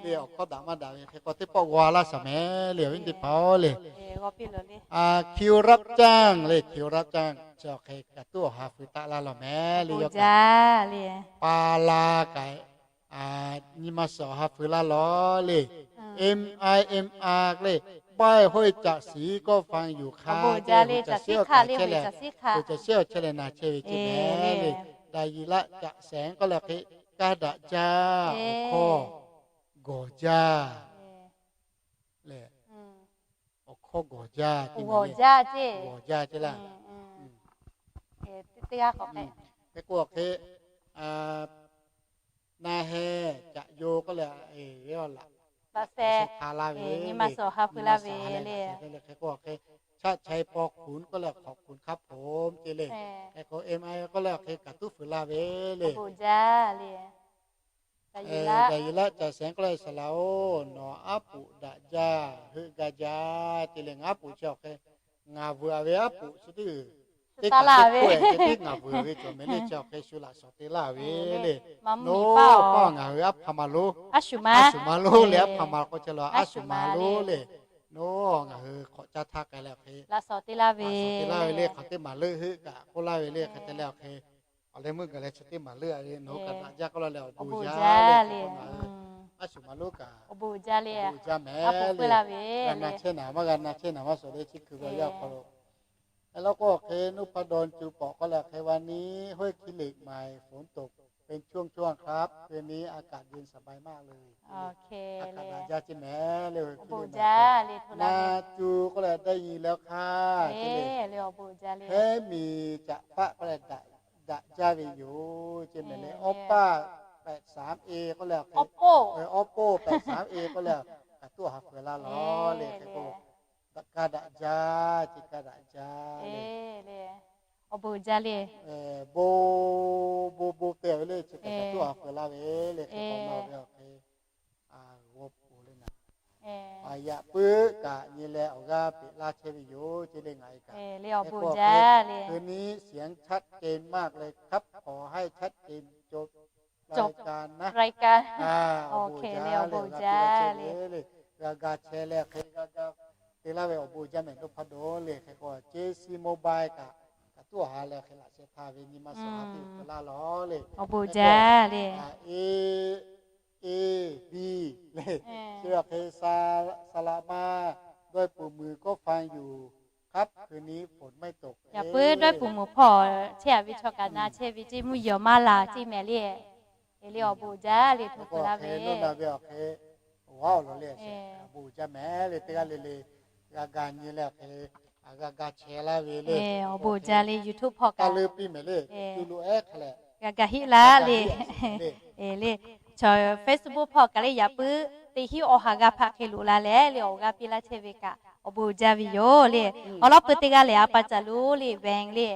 le awˬ hkawˇ daꞈ maˇ daꞈ ve hk'e k'o teˇ pawˆ g'aw laˇ shaˍ mehˍ le awˬ viˉ teˇ hpaˍ-oˬ le. คิวรับจ้าง le คิวรับจ้าง chi awˬ hk'e kaꞈ tuˉ awˬ ha fui taˆ laˇ law mehˍ le. Yawˇ kaꞈ pa la kaꞈ nyi ma suhˍ awˬ ha fui laˇ law le. M I M A le ไม่ห้อยจักศรีก็ฟังอยู่ค่ะ caꞈ shiˉ awˬ chehˇ leh na chehˇ ve ceh mehˍ le. Daꞈ yiˍ laˆ caꞈ sehˍ k'oˆ leh hk'e kaˇ daꞈ jaˇ awˬ hkawˇ gawˬ jaˇ le. Awˬ hkawˇ gawˬ jaˇ, gawˬ jaˇ ceˇ laˇ. Hk'e k'o awˬ hk'e na heh caꞈ yo k'oˆ leh, laꞈ sehˍ hk'a laˇ ve, nyi ma suhˍ awˬ ha fui laˇ ve le. Hk'e k'o awˬ hk'e chaˆ chai paw kun k'oˆ leh hk'awꞈ kun hk'a hpoˍ ceˇ le. Hk'e k'o M I k'oˆ leh awˬ hk'e kaꞈ tuˉ fui laˇ ve le. Daꞈ yiˍ laˆ caꞈ sehˍ k'oˆ leh saˍ laꞈ-oˬ, nawˬ aˉ poꞈ daꞈ jaˇ heuˆ gaˇ jaˇ ceˇ le. Ngaˬ aˉ poꞈ chi awˬ hk'e ngaˬ vuiˬ a ve aˉ poꞈ chi teˇ g'uiˬ Teˇ hk'aˇ teˇ hk'oˆ-e ceh tiˉ ngaˬ vuiˬ ve cawˬ mehˍ le. Chi awˬ hk'e shu laꞈ shawˍ te laˇ ve le. Nawˉ paˇ ngaˬ hui aˉ hpaˍ ma lonˉ, aˉ shuˍ ma lonˉ le, aˉ hpaˍ ma k'o chehˇ la, aˉ shuˍ ma lonˉ le. Nawˉ ngaˬ hui hk'awꞈ caˇ htaˇ k'ai leh awˬ hk'e laꞈ shawˍ te laˇ ve le. Hk'aˬ teˇ maˍ leuˆ heuˆ kaꞈ k'oˆ laˇ ve le. Hk'e te leh awˬ hk'e awˬ leh meuˇ gaˬ leh chi teˇ maˍ leuˆ a ve nawˉ kaꞈ daꞈ jaˇ k'oˆ la leh awˬ bon jaˇ le. Aˉ shuˍ ma lonˉ kaꞈ awˬ bon jaˇ le. Awˬ bon jaˇ mehˍ le. G'a na chehˇ naˍ maˇ g'a na chehˇ naˍ maˇ shawˍ le. Chi kuiˬ ve awˬ yanˇ awˬ hk'aw lo hk'e law k'o awˬ hk'e นพดล co pawˍ k'oˆ leh awˬ hk'e วันนี้ห้วยขี้เหล็ก ใหม่ ฝนตกเป็นช่วงๆ ครับ คืนนี้อากาศเย็นสบายมากเลย อากาศ daꞈ jaˇ ceh mehˍ le. Awˬ bon jaˇ le. Na cu k'oˆ leh ได้ยินแล้วค่ะ ceh le. Hehˉ miˬ caꞈ paˆ k'oˆ leh daꞈ jaˇ ve yoˬ ceh mehˍ le. Awˉ paˆ แปดสามเอ k'oˆ leh awˬ hk'e, awˉ paˆ แปดสามเอ k'oˆ leh kaꞈ tuˆ haˍ feu laˇ lawˬ le. Hk'e k'o daꞈ ka daꞈ jaˇ ceh, ka daꞈ jaˇ le. Awˬ bon jaˇ le. Bon bon bon te ve le. Chi kaꞈ tuˆ haˍ feu laˇ ve le. Hk'e k'o ma ve awˬ hk'e g'aw pfuhˍ le naˍ. Yaꞈ puiˉ kaꞈ nyi leh awˬ g'aˇ peꞈ laˇ chehˇ ve yoˬ ceh le. Ngaˬ e kaꞈ awˬ bon jaˇ le. คืนนี้เสียงชัดเจนมากเลยครับ ขอให้ชัดเจนจบ รายการนะ รายการ awˬ bon jaˇ le. Awˬ bon jaˇ le. G'a ga chehˇ leh hk'e g'a ga te laˇ ve awˬ bon jaˇ mehˍ นพดล le. Hk'e k'o JC Mobile kaꞈ kaꞈ tuˆ haˍ leh hk'e laꞈ sheh htaˇ ve nyi ma suhˍ ha te laˇ lawˬ le. Awˬ bon jaˇ le. E, e, bi le. Chi awˬ hk'e saˍ laꞈ ma dawˇ e puˍ muiˬ ก็ฟังอยู่ครับ คืนนี้ฝนไม่ตก yaꞈ puiˉ dawˇ e puˍ muiˬ hpawˇ chehˇ a ve chaw kaꞈ na chehˇ ve ceh mvuhˇ yeˬ maˇ laˬ ceh mehˍ le. E le awˬ bon jaˇ le. Hto kuiˬ laˇ ve, awˬ bon jaˇ mehˍ le. Teˇ g'aˇ le le g'a ga nyi leh awˬ hk'e g'a ga chehˇ laˇ ve le. Awˬ bon jaˇ le. YouTube hpawˇ kaꞈ leuˉ piˇ mehˍ le. G'a ga heˆ laˇ le. Le, chaw Facebook hpawˇ kaꞈ le yaꞈ puiˉ teˇ hinˉ awˬ ha g'a hpaꞈ hk'e loꞈ la leh le awˬ g'aˇ piˇ laˇ chehˇ ve kaꞈ awˬ bon jaˇ ve yoˬ le. Awˬ lawn peuˬ teˇ g'aˇ lehˬ a pa caˬ lo le แบงค์ le,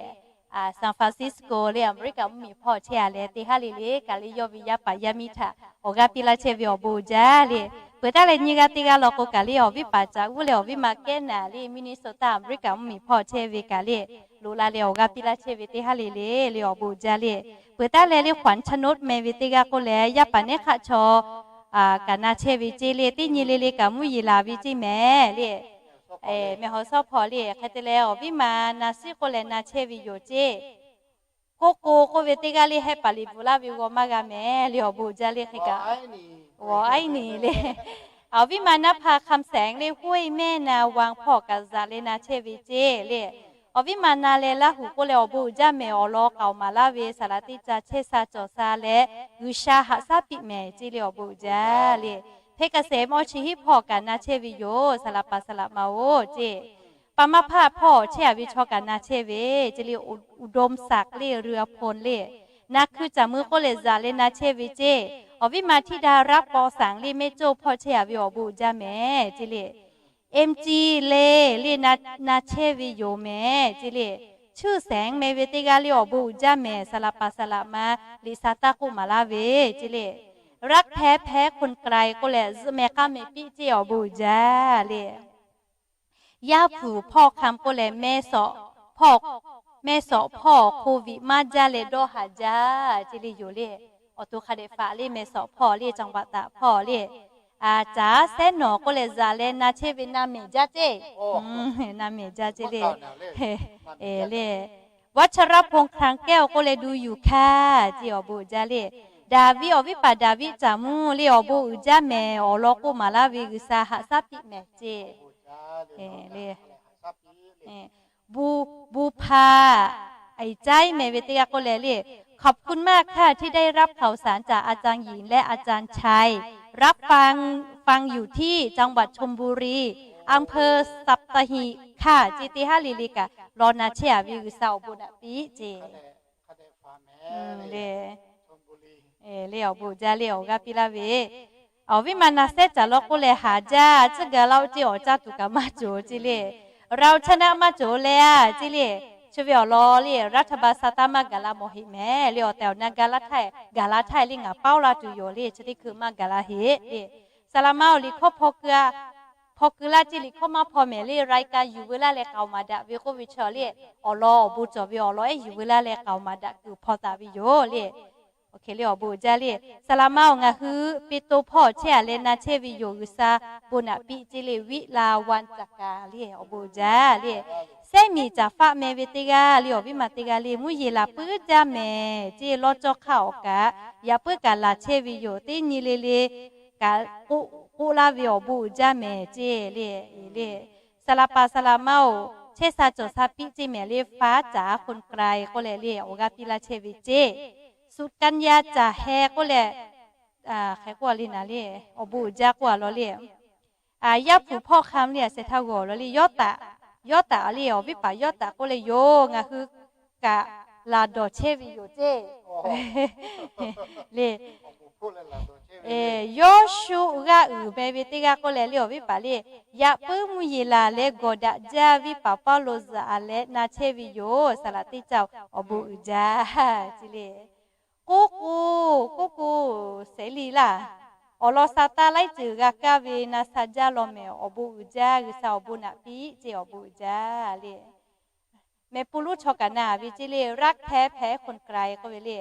San Francisco le Aˍmeˍriˆkaˍ mvuhˇmiˬ hpawˇ chehˇ a leh teˇ haˉ le le kaꞈ le yawˇ ve yaˇ paˍ yaˇ miˇ htaꞈ awˬ g'aˇ piˇ laˇ chehˇ ve awˬ bon jaˇ le. Peuˬ taˉ leh nyiˇ g'aˇ teˇ g'aˇ law k'o kaꞈ le awˬ viˉ paˍ caꞈ g'uˇ leh awˬ viˉ ma kehˉ naˍ le Minnesota Aˍmeˍriˆkaˍ mvuhˇmiˬ hpawˇ chehˇ ve kaꞈ le loꞈ la leh awˬ g'aˇ piˇ laˇ chehˇ ve teˇ haˉ le le le awˬ bon jaˇ le. Peuˬ taˉ leh le ขวัญชนก meh ve teˇ g'aˇ k'oˆ leh yaˇ paˍ nehˉ hk'aˆ chaw kaꞈ na chehˇ ve ceh le. Teˇ nyi le le kaꞈ mvuhˇ yeˬ laˬ ve ceh mehˍ le. Mehˬ hawˬ shawˉ hpawˇ le hk'e te leh awˬ viˉ ma na siˉ k'oˆ leh na chehˇ ve yoˬ ceh. K'oˆ k'o k'oˆ ve teˇ g'aˇ le hehˆ paˍ liꞈ bvuhꞈ laˇ ve g'aw maˇ g'a mehˍ le awˬ bon jaˇ le. Hk'e kaꞈ g'aw aiˉ niˍ le. Awˬ viˉ ma naˇ hpaˇ คำแสง le ห้วยแม่นาวัง hpawˇ kaꞈ zaꞈ leh na chehˇ ve ceh le. Awˬ viˉ ma na leh Laˇhuˍ k'oˆ leh awˬ bon uiˍ jaˇ mehˍ. Awˬ lawn k'aoˍ maˍ laˇ ve saˍ laˍ teˇ ca chehˇ sha cawˬ sha leh G'uiˬsha haꞈ shaˉ piˇ mehˍ ceh le awˬ bon uiˍ jaˇ le. Hk'e kaꞈ shehˍ mawˇ chi hiˉ hpawˇ kaꞈ na chehˇ ve yoˬ. Saˍ laˍ paˍ saˍ laˍ ma-oˬ ceh. Paˍ maˇ hpaˇ hpawˇ chehˇ a ve chaw kaꞈ na chehˇ ve ceh le. Uˍdom saˍ le Ruiˇ a hponˍ le na hkui caˬ mui k'oˆ leh zaꞈ leh na chehˇ ve ceh. Awˬ viˉ ma htiˇ daꞈ raˉ paw saˍ le mehˆ coˇ hpawˇ chehˇ a ve awˬ bon uiˍ jaˇ mehˍ ceh le. Emci le le na chehˇ ve yoˬ mehˍ ceh le. Chuˇ Sehnˍ meh ve teˇ g'aˇ le awˬ bon uiˍ jaˇ mehˍ. Saˍ laˍ paˍ saˍ laˍ ma liꞈ sha taˇ k'oˆ maˍ laˇ ve ceh le. Raˆ hpehˇ hpehˇ คนไกล k'oˆ leh zuhꞈ mehˍ k'aˇ mehˍ piˆ ceh awˬ bon uiˍ jaˇ le. Yaˇ hpu hpawˇ คำ k'oˆ leh meh sawꞈ hpawˇ, meh sawꞈ hpawˇ โควิด maˇ jaˇ leh dawˇ haˍ jaˇ ceh le yoˬ le. Awˬ to hk'a dehꞈ faꞈ le meh sawꞈ hpawˇ le จังหวัดตาก hpawˇ le. Caˍ sehˉ nawˬ k'oˆ leh zaꞈ leh na chehˇ ve na mehˍ jaˇ ceh. Na mehˍ jaˇ ceh le. Le วัชรพงษ์ คลังแก้ว k'oˆ leh ดูอยู่ค่ะ ceh awˬ bon uiˍ jaˇ le. Daˍviˆ awˬ viˉ paˍ Daˍviˆ caˬ mui le awˬ bon uiˍ jaˇ mehˍ. Awˬ lawn k'oˆ maˍ laˇ ve G'uiˬsha haꞈ shaˉ piˇ mehˍ ceh le. Bu, bu hpaˍ, aiˍ caiˉ meh ve teˇ g'aˇ k'oˆ leh le. ขอบคุณมากค่ะที่ได้รับข่าวสารจากอาจารย์หญิงและอาจารย์ชัย รับฟัง ฟังอยู่ที่จังหวัดชลบุรี อำเภอสัตหีบค่ะ ceh teˇ haˉ le le kaꞈ law na chehˇ a ve G'uiˬsha awˬ bon naꞈ piˇ ceh. Le awˬ bon uiˍ jaˇ le awˬ g'aˇ piˇ laˇ ve. Awˬ viˉ ma na sehˉ caˬ law k'oˆ leh haˍ jaˇ, tcuhˉ ga laˇ-oˆ ceh awˬ caˇ tuˬ kaꞈ maˇ cawˬ ceh le. เราชนะ maˇ cawˬ leh a ceh le. Chi ve awˬ lawn le รัฐบาล sha taˇ maˇ gaˬ la mawˬ heˆ mehˍ le. Awˬ tehˬ awˬ na ga laˇ htaˇ gaˬ la htaˇ le ngaˬ paoˇ laˇ tuˬ yoˬ le. Chi teˇ hkui maˇ gaˬ la heˆ le. Saˍ laˍ ma awˬ liꞈ hkawˇ hpaw keu a hpaw keu laˇ ceˇ liꞈ hkawˇ maˇ hpaw mehˍ le, รายการ yuˬ veu laˇ leh k'aoˍ maˍ daꞈ ve k'oˆ ve chaw le, awˬ lawn awˬ bon cawˬ ve awˬ lawn ehˉ yuˬ veu laˇ leh k'aoˍ maˍ daꞈ kuiˬ hpaw taˍ ve yoˬ le. Awˬ hk'e le awˬ bon uiˍ jaˇ le. Saˍ laꞈ ma-oˬ, ngaˬ hui Peˍtruˆ hpawˇ chehˇ-a leh na chehˇ ve yoˬ. G'uiˬsha bon naꞈ piˇ ceˇ le, วิลาวัลย์ Caka le awˬ bon uiˍ jaˇ le. Sehˉ miˬ caˍ faˆ meh ve teˇ g'aˇ le, awˬ viˉ ma teˇ g'aˇ le, mvuhˇ yeˬ laˬ puiˉ jaˇ mehˍ ceˇ, lawˇ cawˇ hk'aˇ awˬ kaꞈ yaꞈ puiˉ kaꞈ laˬ chehˇ ve yoˬ. Teˇ nyi le le kaꞈ k'oˆ laˇ ve awˬ bon uiˍ jaˇ mehˍ ceˇ le. Le, saˍ laꞈ paˍ saˍ laꞈ ma-oˬ, chehˇ sha cawˬ sha piˇ ceˇ mehˍ le, ฟ้าจ๋า คนไกล k'oˆ leh le awˬ g'aˇ piˇ laˇ chehˇ ve ceˇ. สุกัญญา caˬ heh k'oˆ leh, hk'e k'oˆ le naˍ le, awˬ bon uiˍ jaˇ k'oˆ-a law le. Yaˇ hpu hpawˇ hk'a le a sheh htaˇ g'awˬ law le, Yawˇtaꞈ, Yawˇtaꞈ le awˬ viˉ paˍ Yawˇtaꞈ k'oˆ leh yoˬ, ngaˬ hui kaꞈ laˬ dawˬ chehˇ ve yoˬ ceˇ le. Yawˇshuˆ g'aˇ uiˍ meh ve teˇ g'aˇ k'oˆ leh le awˬ viˉ paˍ le, yaꞈ puiˉ mvuhˇ yeˬ laˬ leh gawˬ daꞈ jaˇ viˉ paˍ Pawˇluꞈ zuhꞈ-a leh na chehˇ ve yoˬ. Saˍ laꞈ teˇ caˇ awˬ bon uiˍ jaˇ ceˇ le. K'oˆ k'o, k'oˆ k'o, shehˍ le laˇ. Awˬ lawn sha taˇ laiˉ ceuˬ g'a kaˇ ve na sha jaˇ law mehˍ, awˬ bon uiˍ jaˇ, G'uiˬsha awˬ bon naꞈ piˇ ceˇ awˬ bon uiˍ jaˇ le. Mehˍ pu lonˉ chaw kaꞈ na ve ceˇ le, รักแท้แพ้คนไกล k'oˆ ve le.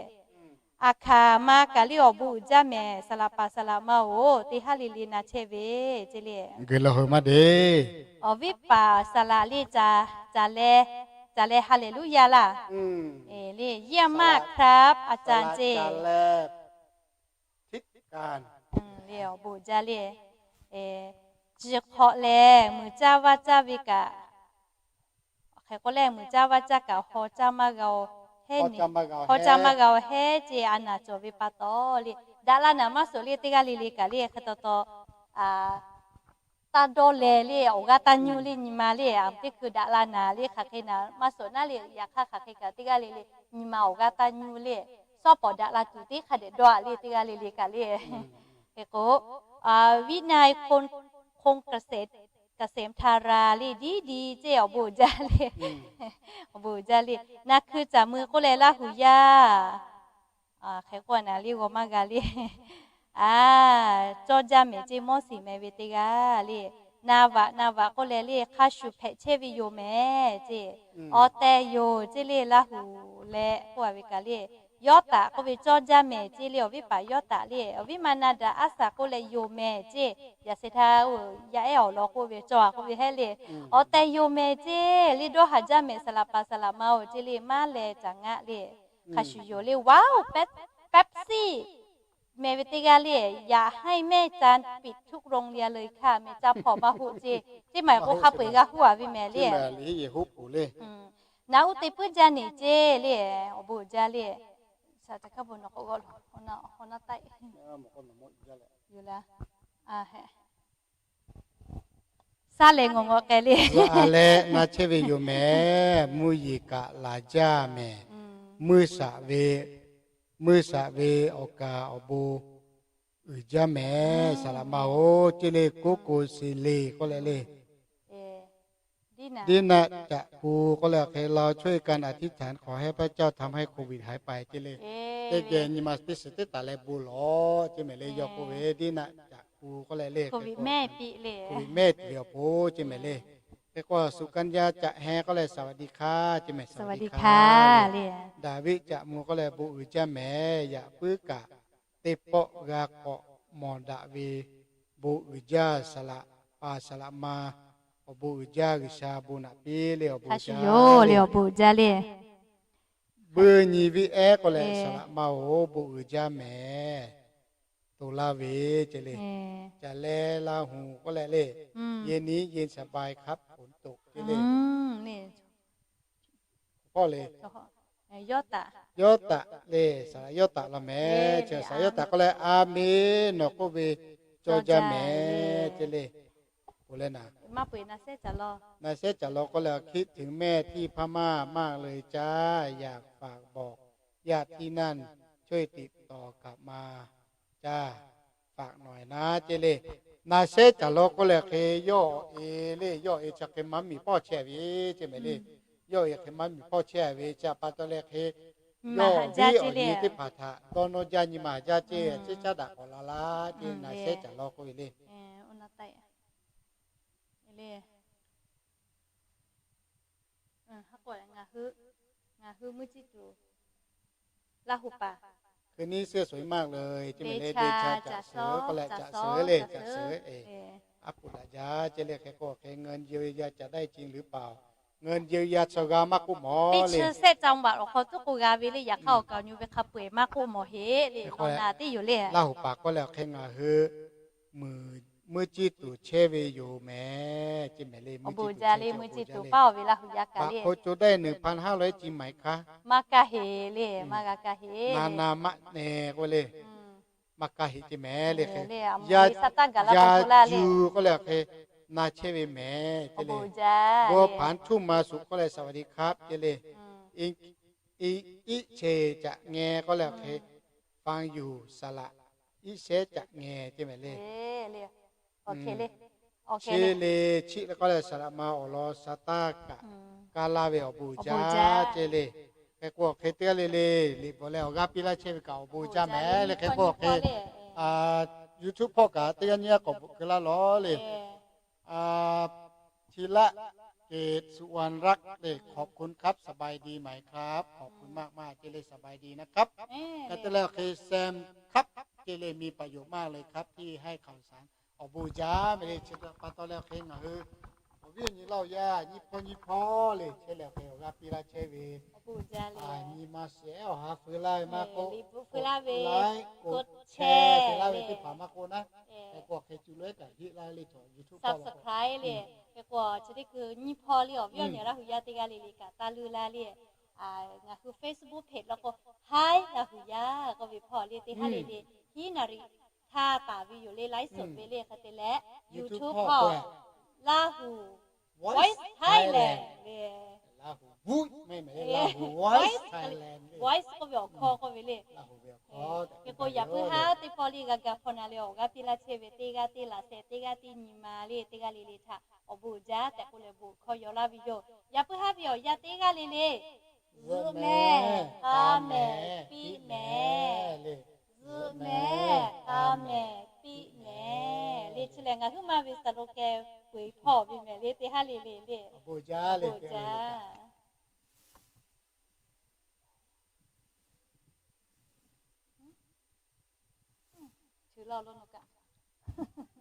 Aˬ hkaˍ ma kaꞈ le awˬ bon uiˍ jaˇ mehˍ, saˍ laꞈ paˍ saˍ laꞈ ma-oˬ, teˇ haˉ le le na chehˇ ve ceˇ le. G'uiˬ la hui maˇ de. Awˬ viˉ paˍ saˍ laꞈ le, caˍ leh, caˍ leh ฮาเลลูยา laˇ. Le, เยี่ยมมากครับ อาจารย์ ceˇ le awˬ bon uiˍ jaˇ le. Chi hk'awꞈ lehˬ muiˬ caˇ vaˇ caˇ ve kaꞈ, hk'e k'oˆ leh muiˬ caˇ vaˇ caˇ kaꞈ haw caˇ maˇ g'a-o, haw caˇ maˇ g'a-o hehˉ ceˇ a naˍ cawˬ ve pa taw le. Daꞈ la naˍ maˇ suhˍ le teˇ g'aˇ le le kaꞈ le hk'e taw taw taˇ dawˇ leh le awˬ g'aˇ taˇ nyuˇ le nyi ma le, a teˇ hkui daꞈ la naˍ le hk'aˬ hk'e naˍ maˇ suhˍ naˉ le, yaꞈ hk'aˇ hk'aˬ hk'e kaꞈ teˇ g'aˇ le le nyi ma awˬ g'aˇ taˇ nyuˇ le, sawˉ pawˍ daꞈ la tuˬ teˇ hk'a dehꞈ dawˇ-a le teˇ g'aˇ le le kaꞈ le. Hk'e k'o, วินัย คงเกษม คงเกษมธารา le, ดีดี ceˇ awˬ bon uiˍ jaˇ le. Awˬ bon uiˍ jaˇ le. Na hkui caˍ mui k'oˆ leh Laˇ huˍ yaˇ, hk'e k'oˆ naˍ le g'aw maˇ g'a le. A, cawˇ jaˇ mehˍ ceˇ, Mawˇseˍ meh ve teˇ g'aˇ le. Na vaꞈ na vaꞈ k'oˆ leh le hk'a shuˍ hpehꞈ chehˇ ve yoˬ mehˍ ceˇ. Awˬ tehˬ yoˬ ceˇ le Laˇ huˍ leh k'oˆ-a ve kaꞈ le. Yawˇtaꞈ k'oˆ ve cawˇ jaˇ mehˍ ceˇ le awˬ viˉ paˍ Yawˇtaꞈ le. Awˬ viˉ ma na daꞈ aˉ saˍ k'oˆ leh yoˬ mehˍ ceˇ. Yaꞈ sheh htaˇ yaˇ ehˉ awˬ lawn k'oˆ ve cawˇ-a k'oˆ ve hehˉ le. Awˬ tehˬ yoˬ mehˍ ceˇ le, dawˇ haˍ jaˇ mehˍ, saˍ laꞈ paˍ saˍ laꞈ ma-oˬ ceˇ le, maˇ leh caˍ ngaˆ le. Hk'a shuˍ yoˬ le, ว้าว Pepsi meh ve teˇ g'aˇ le, อยากให้แม่จันปิดทุกโรงเรียนเลยค่ะ meh caˇ hpawˇ maˇ hoˆ ceˇ. Teˇ maˬ k'o hk'a peu-eˬ g'a huˉ-a ve mehˍ le. Naˉ uˉ te puiˉ jaˇ neˬ ceˇ le, awˬ bon uiˍ jaˇ le. Saˉ leh ngawˬ ngawˬ k'ai le. Laˬ leh na chehˇ ve yoˬ mehˍ, mvuhˇ yeˬ kaꞈ laˬ jaˇ mehˍ. Mvuhˇ shaꞈ ve, mvuhˇ shaꞈ ve awˬ kaˍ awˬ bon uiˍ jaˇ mehˍ, saˍ laꞈ ma-oˬ ceˇ le. Koˉ ko si le k'oˆ leh le. Diˇ naˆ caꞈ ku k'oˆ leh hk'e เราช่วยกันอธิษฐานขอให้พระเจ้าทำให้โควิดหายไป ceˇ le. Teˇ geh nyi ma teˇ shiˍ teˇ taˍ leh bon lawˬ ceˇ mehˍ le. Yawˇ k'oˆ ve diˇ naˆ caꞈ ku k'oˆ leh le, mehˆ tiˍ ve awˬ pon ceˇ mehˍ le. Hk'e k'o สุกัญญา caꞈ heh k'oˆ leh สวัสดีค่ะ ceˇ mehˍ, สวัสดีค่ะ le. Daˍviˆ caꞈ mui k'oˆ leh bon uiˍ jaˇ mehˍ, yaꞈ puiˉ kaꞈ teˇ pawˆ g'a k'awꞈ mawˬ daꞈ ve bon uiˍ jaˇ, saˍ laꞈ paˍ saˍ laꞈ ma awˬ bon uiˍ jaˇ, G'uiˬsha bon naꞈ piˇ le awˬ bon uiˍ jaˇ le. Buiˇ nyi viˉ ehˉ k'oˆ leh saˍ laꞈ ma-oˬ, bon uiˍ jaˇ mehˍ, to laˇ ve ceˇ le. Caˬ leh Laˇ huˍ k'oˆ leh le, เย็นนี้เย็นสบายครับ ฝนตก ceˇ le. K'awˇ le, Yawˇtaꞈ le, saˍ laꞈ Yawˇtaꞈ law mehˍ. Saˍ laꞈ Yawˇtaꞈ k'oˆ leh, อาเมน nawˬ k'oˆ ve cawˇ jaˇ mehˍ ceˇ le. Oˬ leh naˍ, na shehˉ caˍ law k'oˆ leh, คิดถึงแม่ที่พม่ามากเลยจ้า อยากฝากบอกญาติที่นั่น ช่วยติดต่อกลับมาจ้า ฝากหน่อยนะ ceˇ le. Na shehˉ caˍ law k'oˆ leh hk'e yawˇ e le, yawˇ e chi hk'e maˇ miˬ hpawˇ chehˇ ve ceˇ mehˍ le. Yawˇ e hk'e maˇ miˬ hpawˇ chehˇ ve chi pa taw leh hk'e yawˇ viˉ awˬ nyi teˇ hpaˍ htaꞈ dawˇ nawˇ jaˇ nyi ma jaˇ ceˇ, ceˇ caˉ daꞈ k'awꞈ la laˇ ceˇ, na shehˉ caˍ law k'oˆ ve le. Ngaˬ hui, ngaˬ hui mvuhˇ ciˇ tuˬ Laˇ huˍ paˍ คืนนี้เศร้าสวยมากเลย ceˇ mehˍ le, เดชา caꞈ suhˍ k'oˆ leh caꞈ suhˍ le, caꞈ suhˍ, a puˍ daꞈ jaˇ ceˇ le, hk'e k'o hk'e เงินเยียวยาจะได้จริงหรือเปล่า เงินเยียวยา chaw g'a maˇ k'oˆ mawˬ le, teˇ chi sehˆ ca baꞈ awˬ hk'aw tuˉ k'o g'a ve le, yaꞈ hk'aˇ awˬ kaˍ awˬ nyi ve hk'a peu-eˬ maˇ k'oˆ mawˬ heˆ le, naw na teˇ yoˬ le. Laˇ huˍ paˍ k'oˆ leh awˬ hk'e ngaˬ hui mvuhˇ ciˇ tuˬ chehˇ ve yoˬ mehˍ, ceˇ mehˍ le, awˬ bon jaˇ le, mvuhˇ ciˇ tuˬ paˇ-oˬ ve Laˇ huˍ yaˇ kaꞈ le. บัตรคนจนได้ หนึ่งพันห้าร้อย จริงไหมคะ maˇ kaˇ heˆ le, maˇ g'a kaˇ heˆ, na na maˇ ne k'oˆ le, maˇ kaˇ heˆ ceˇ mehˍ le, hk'e yaꞈ yuˬ k'oˆ leh awˬ hk'e na chehˇ ve mehˍ ceˇ le. บัวผันทุ่งมาสุข k'oˆ leh สวัสดีครับ ceˇ le, iˉ cheˍ caꞈ ngeh k'oˆ leh awˬ hk'e ฟังอยู่สระ iˉ shehˉ caꞈ ngeh ceˇ mehˍ le. Chi le chiˆ le k'oˆ leh saˍ laꞈ ma awˬ lawn sha taˇ kaꞈ kaˇ laˇ ve awˬ bon jaˇ ceˇ le. Hk'e k'o awˬ hk'e teˇ g'aˇ le le liꞈ bvuhꞈ leh awˬ g'aˇ piˇ laˇ chehˇ ve kaꞈ awˬ bon jaˇ mehˍ le. Hk'e k'o awˬ hk'e YouTube hpawˇ kaꞈ teˇ g'aˇ nyiˇ g'aˇ k'awꞈ bvuhꞈ keu laˇ lawˬ le. ธีระเกต สุวรรณรักษ์ เลย ขอบคุณครับ สบายดีไหมครับ ขอบคุณมากๆ ceˇ le สบายดีนะครับ hk'e te leh awˬ hk'e แซมครับ ceˇ le มีประโยชน์มากเลยครับ ที่ให้ข่าวสาร awˬ bon jaˇ mehˍ le. Chi pa taw leh awˬ hk'e ngaˬ hui awˬ viˉ awˬ nyi Laˇ huˍ yaˇ nyiˇ hpawˇ nyiˇ hpawˇ le chehˇ leh awˬ hk'e awˬ g'aˇ piˇ laˇ chehˇ ve, nyi ma shehˍ awˬ ha feu laˇ ve maˇ k'oˆ, ไลค์ กดแชร์ te laˇ ve teˇ hpaˍ maˇ k'oˆ naˉ, hk'e k'o awˬ hk'e cuˬ lo ehˉ kaꞈ heˆ laˇ le, YouTube subscribe le. Hk'e k'o chi teˇ hkui nyiˇ hpawˇ le awˬ viˉ awˬ nyi Laˇ huˍ yaˇ teˇ g'aˇ le le kaꞈ taˇ leuˇ laˇ le. Ngaˬ hui Facebook page law k'o, Hi Laˇ huˍ yaˇ k'oˆ ve hpawˇ le teˇ haˉ le le, hiˉ naˍ riˍ htaˇ taˍ ve yoˬ le, ไลฟ์สด ve le. Hk'e te leh YouTube hpawˇ Laˇ huˍ Voice Thailand le, Laˇ huˍ Voice k'oˆ ve awˬ hkawˇ k'oˆ ve le. Hk'e k'o yaꞈ puiˉ haˉ teˇ pawˆ le g'a ga hpawˇ na leh awˬ g'aˇ piˇ laˇ chehˇ ve teˇ g'aˇ teˇ laꞈ sheh teˇ g'aˇ teˇ nyi ma le teˇ g'aˇ le le htaꞈ awˬ bon jaˇ tehꞈ k'oˆ leh bon hkawˇ yaw laˇ ve yoˬ. Yaꞈ puiˉ haˉ ve awˬ yanˇ teˇ g'aˇ le le, zuhꞈ mehˍ k'a mehˍ piˇ mehˍ le, zuhꞈ mehˍ k'a mehˍ piˇ mehˍ le. Chi lehˬ ngaˬ huiˉ maˇ ve สโลแกน peu-eˬ hpawˇ ve mehˍ le teˇ haˉ le le le, awˬ bon jaˇ le, awˬ bon jaˇ. Chi laˇ lo nawˬ kaꞈ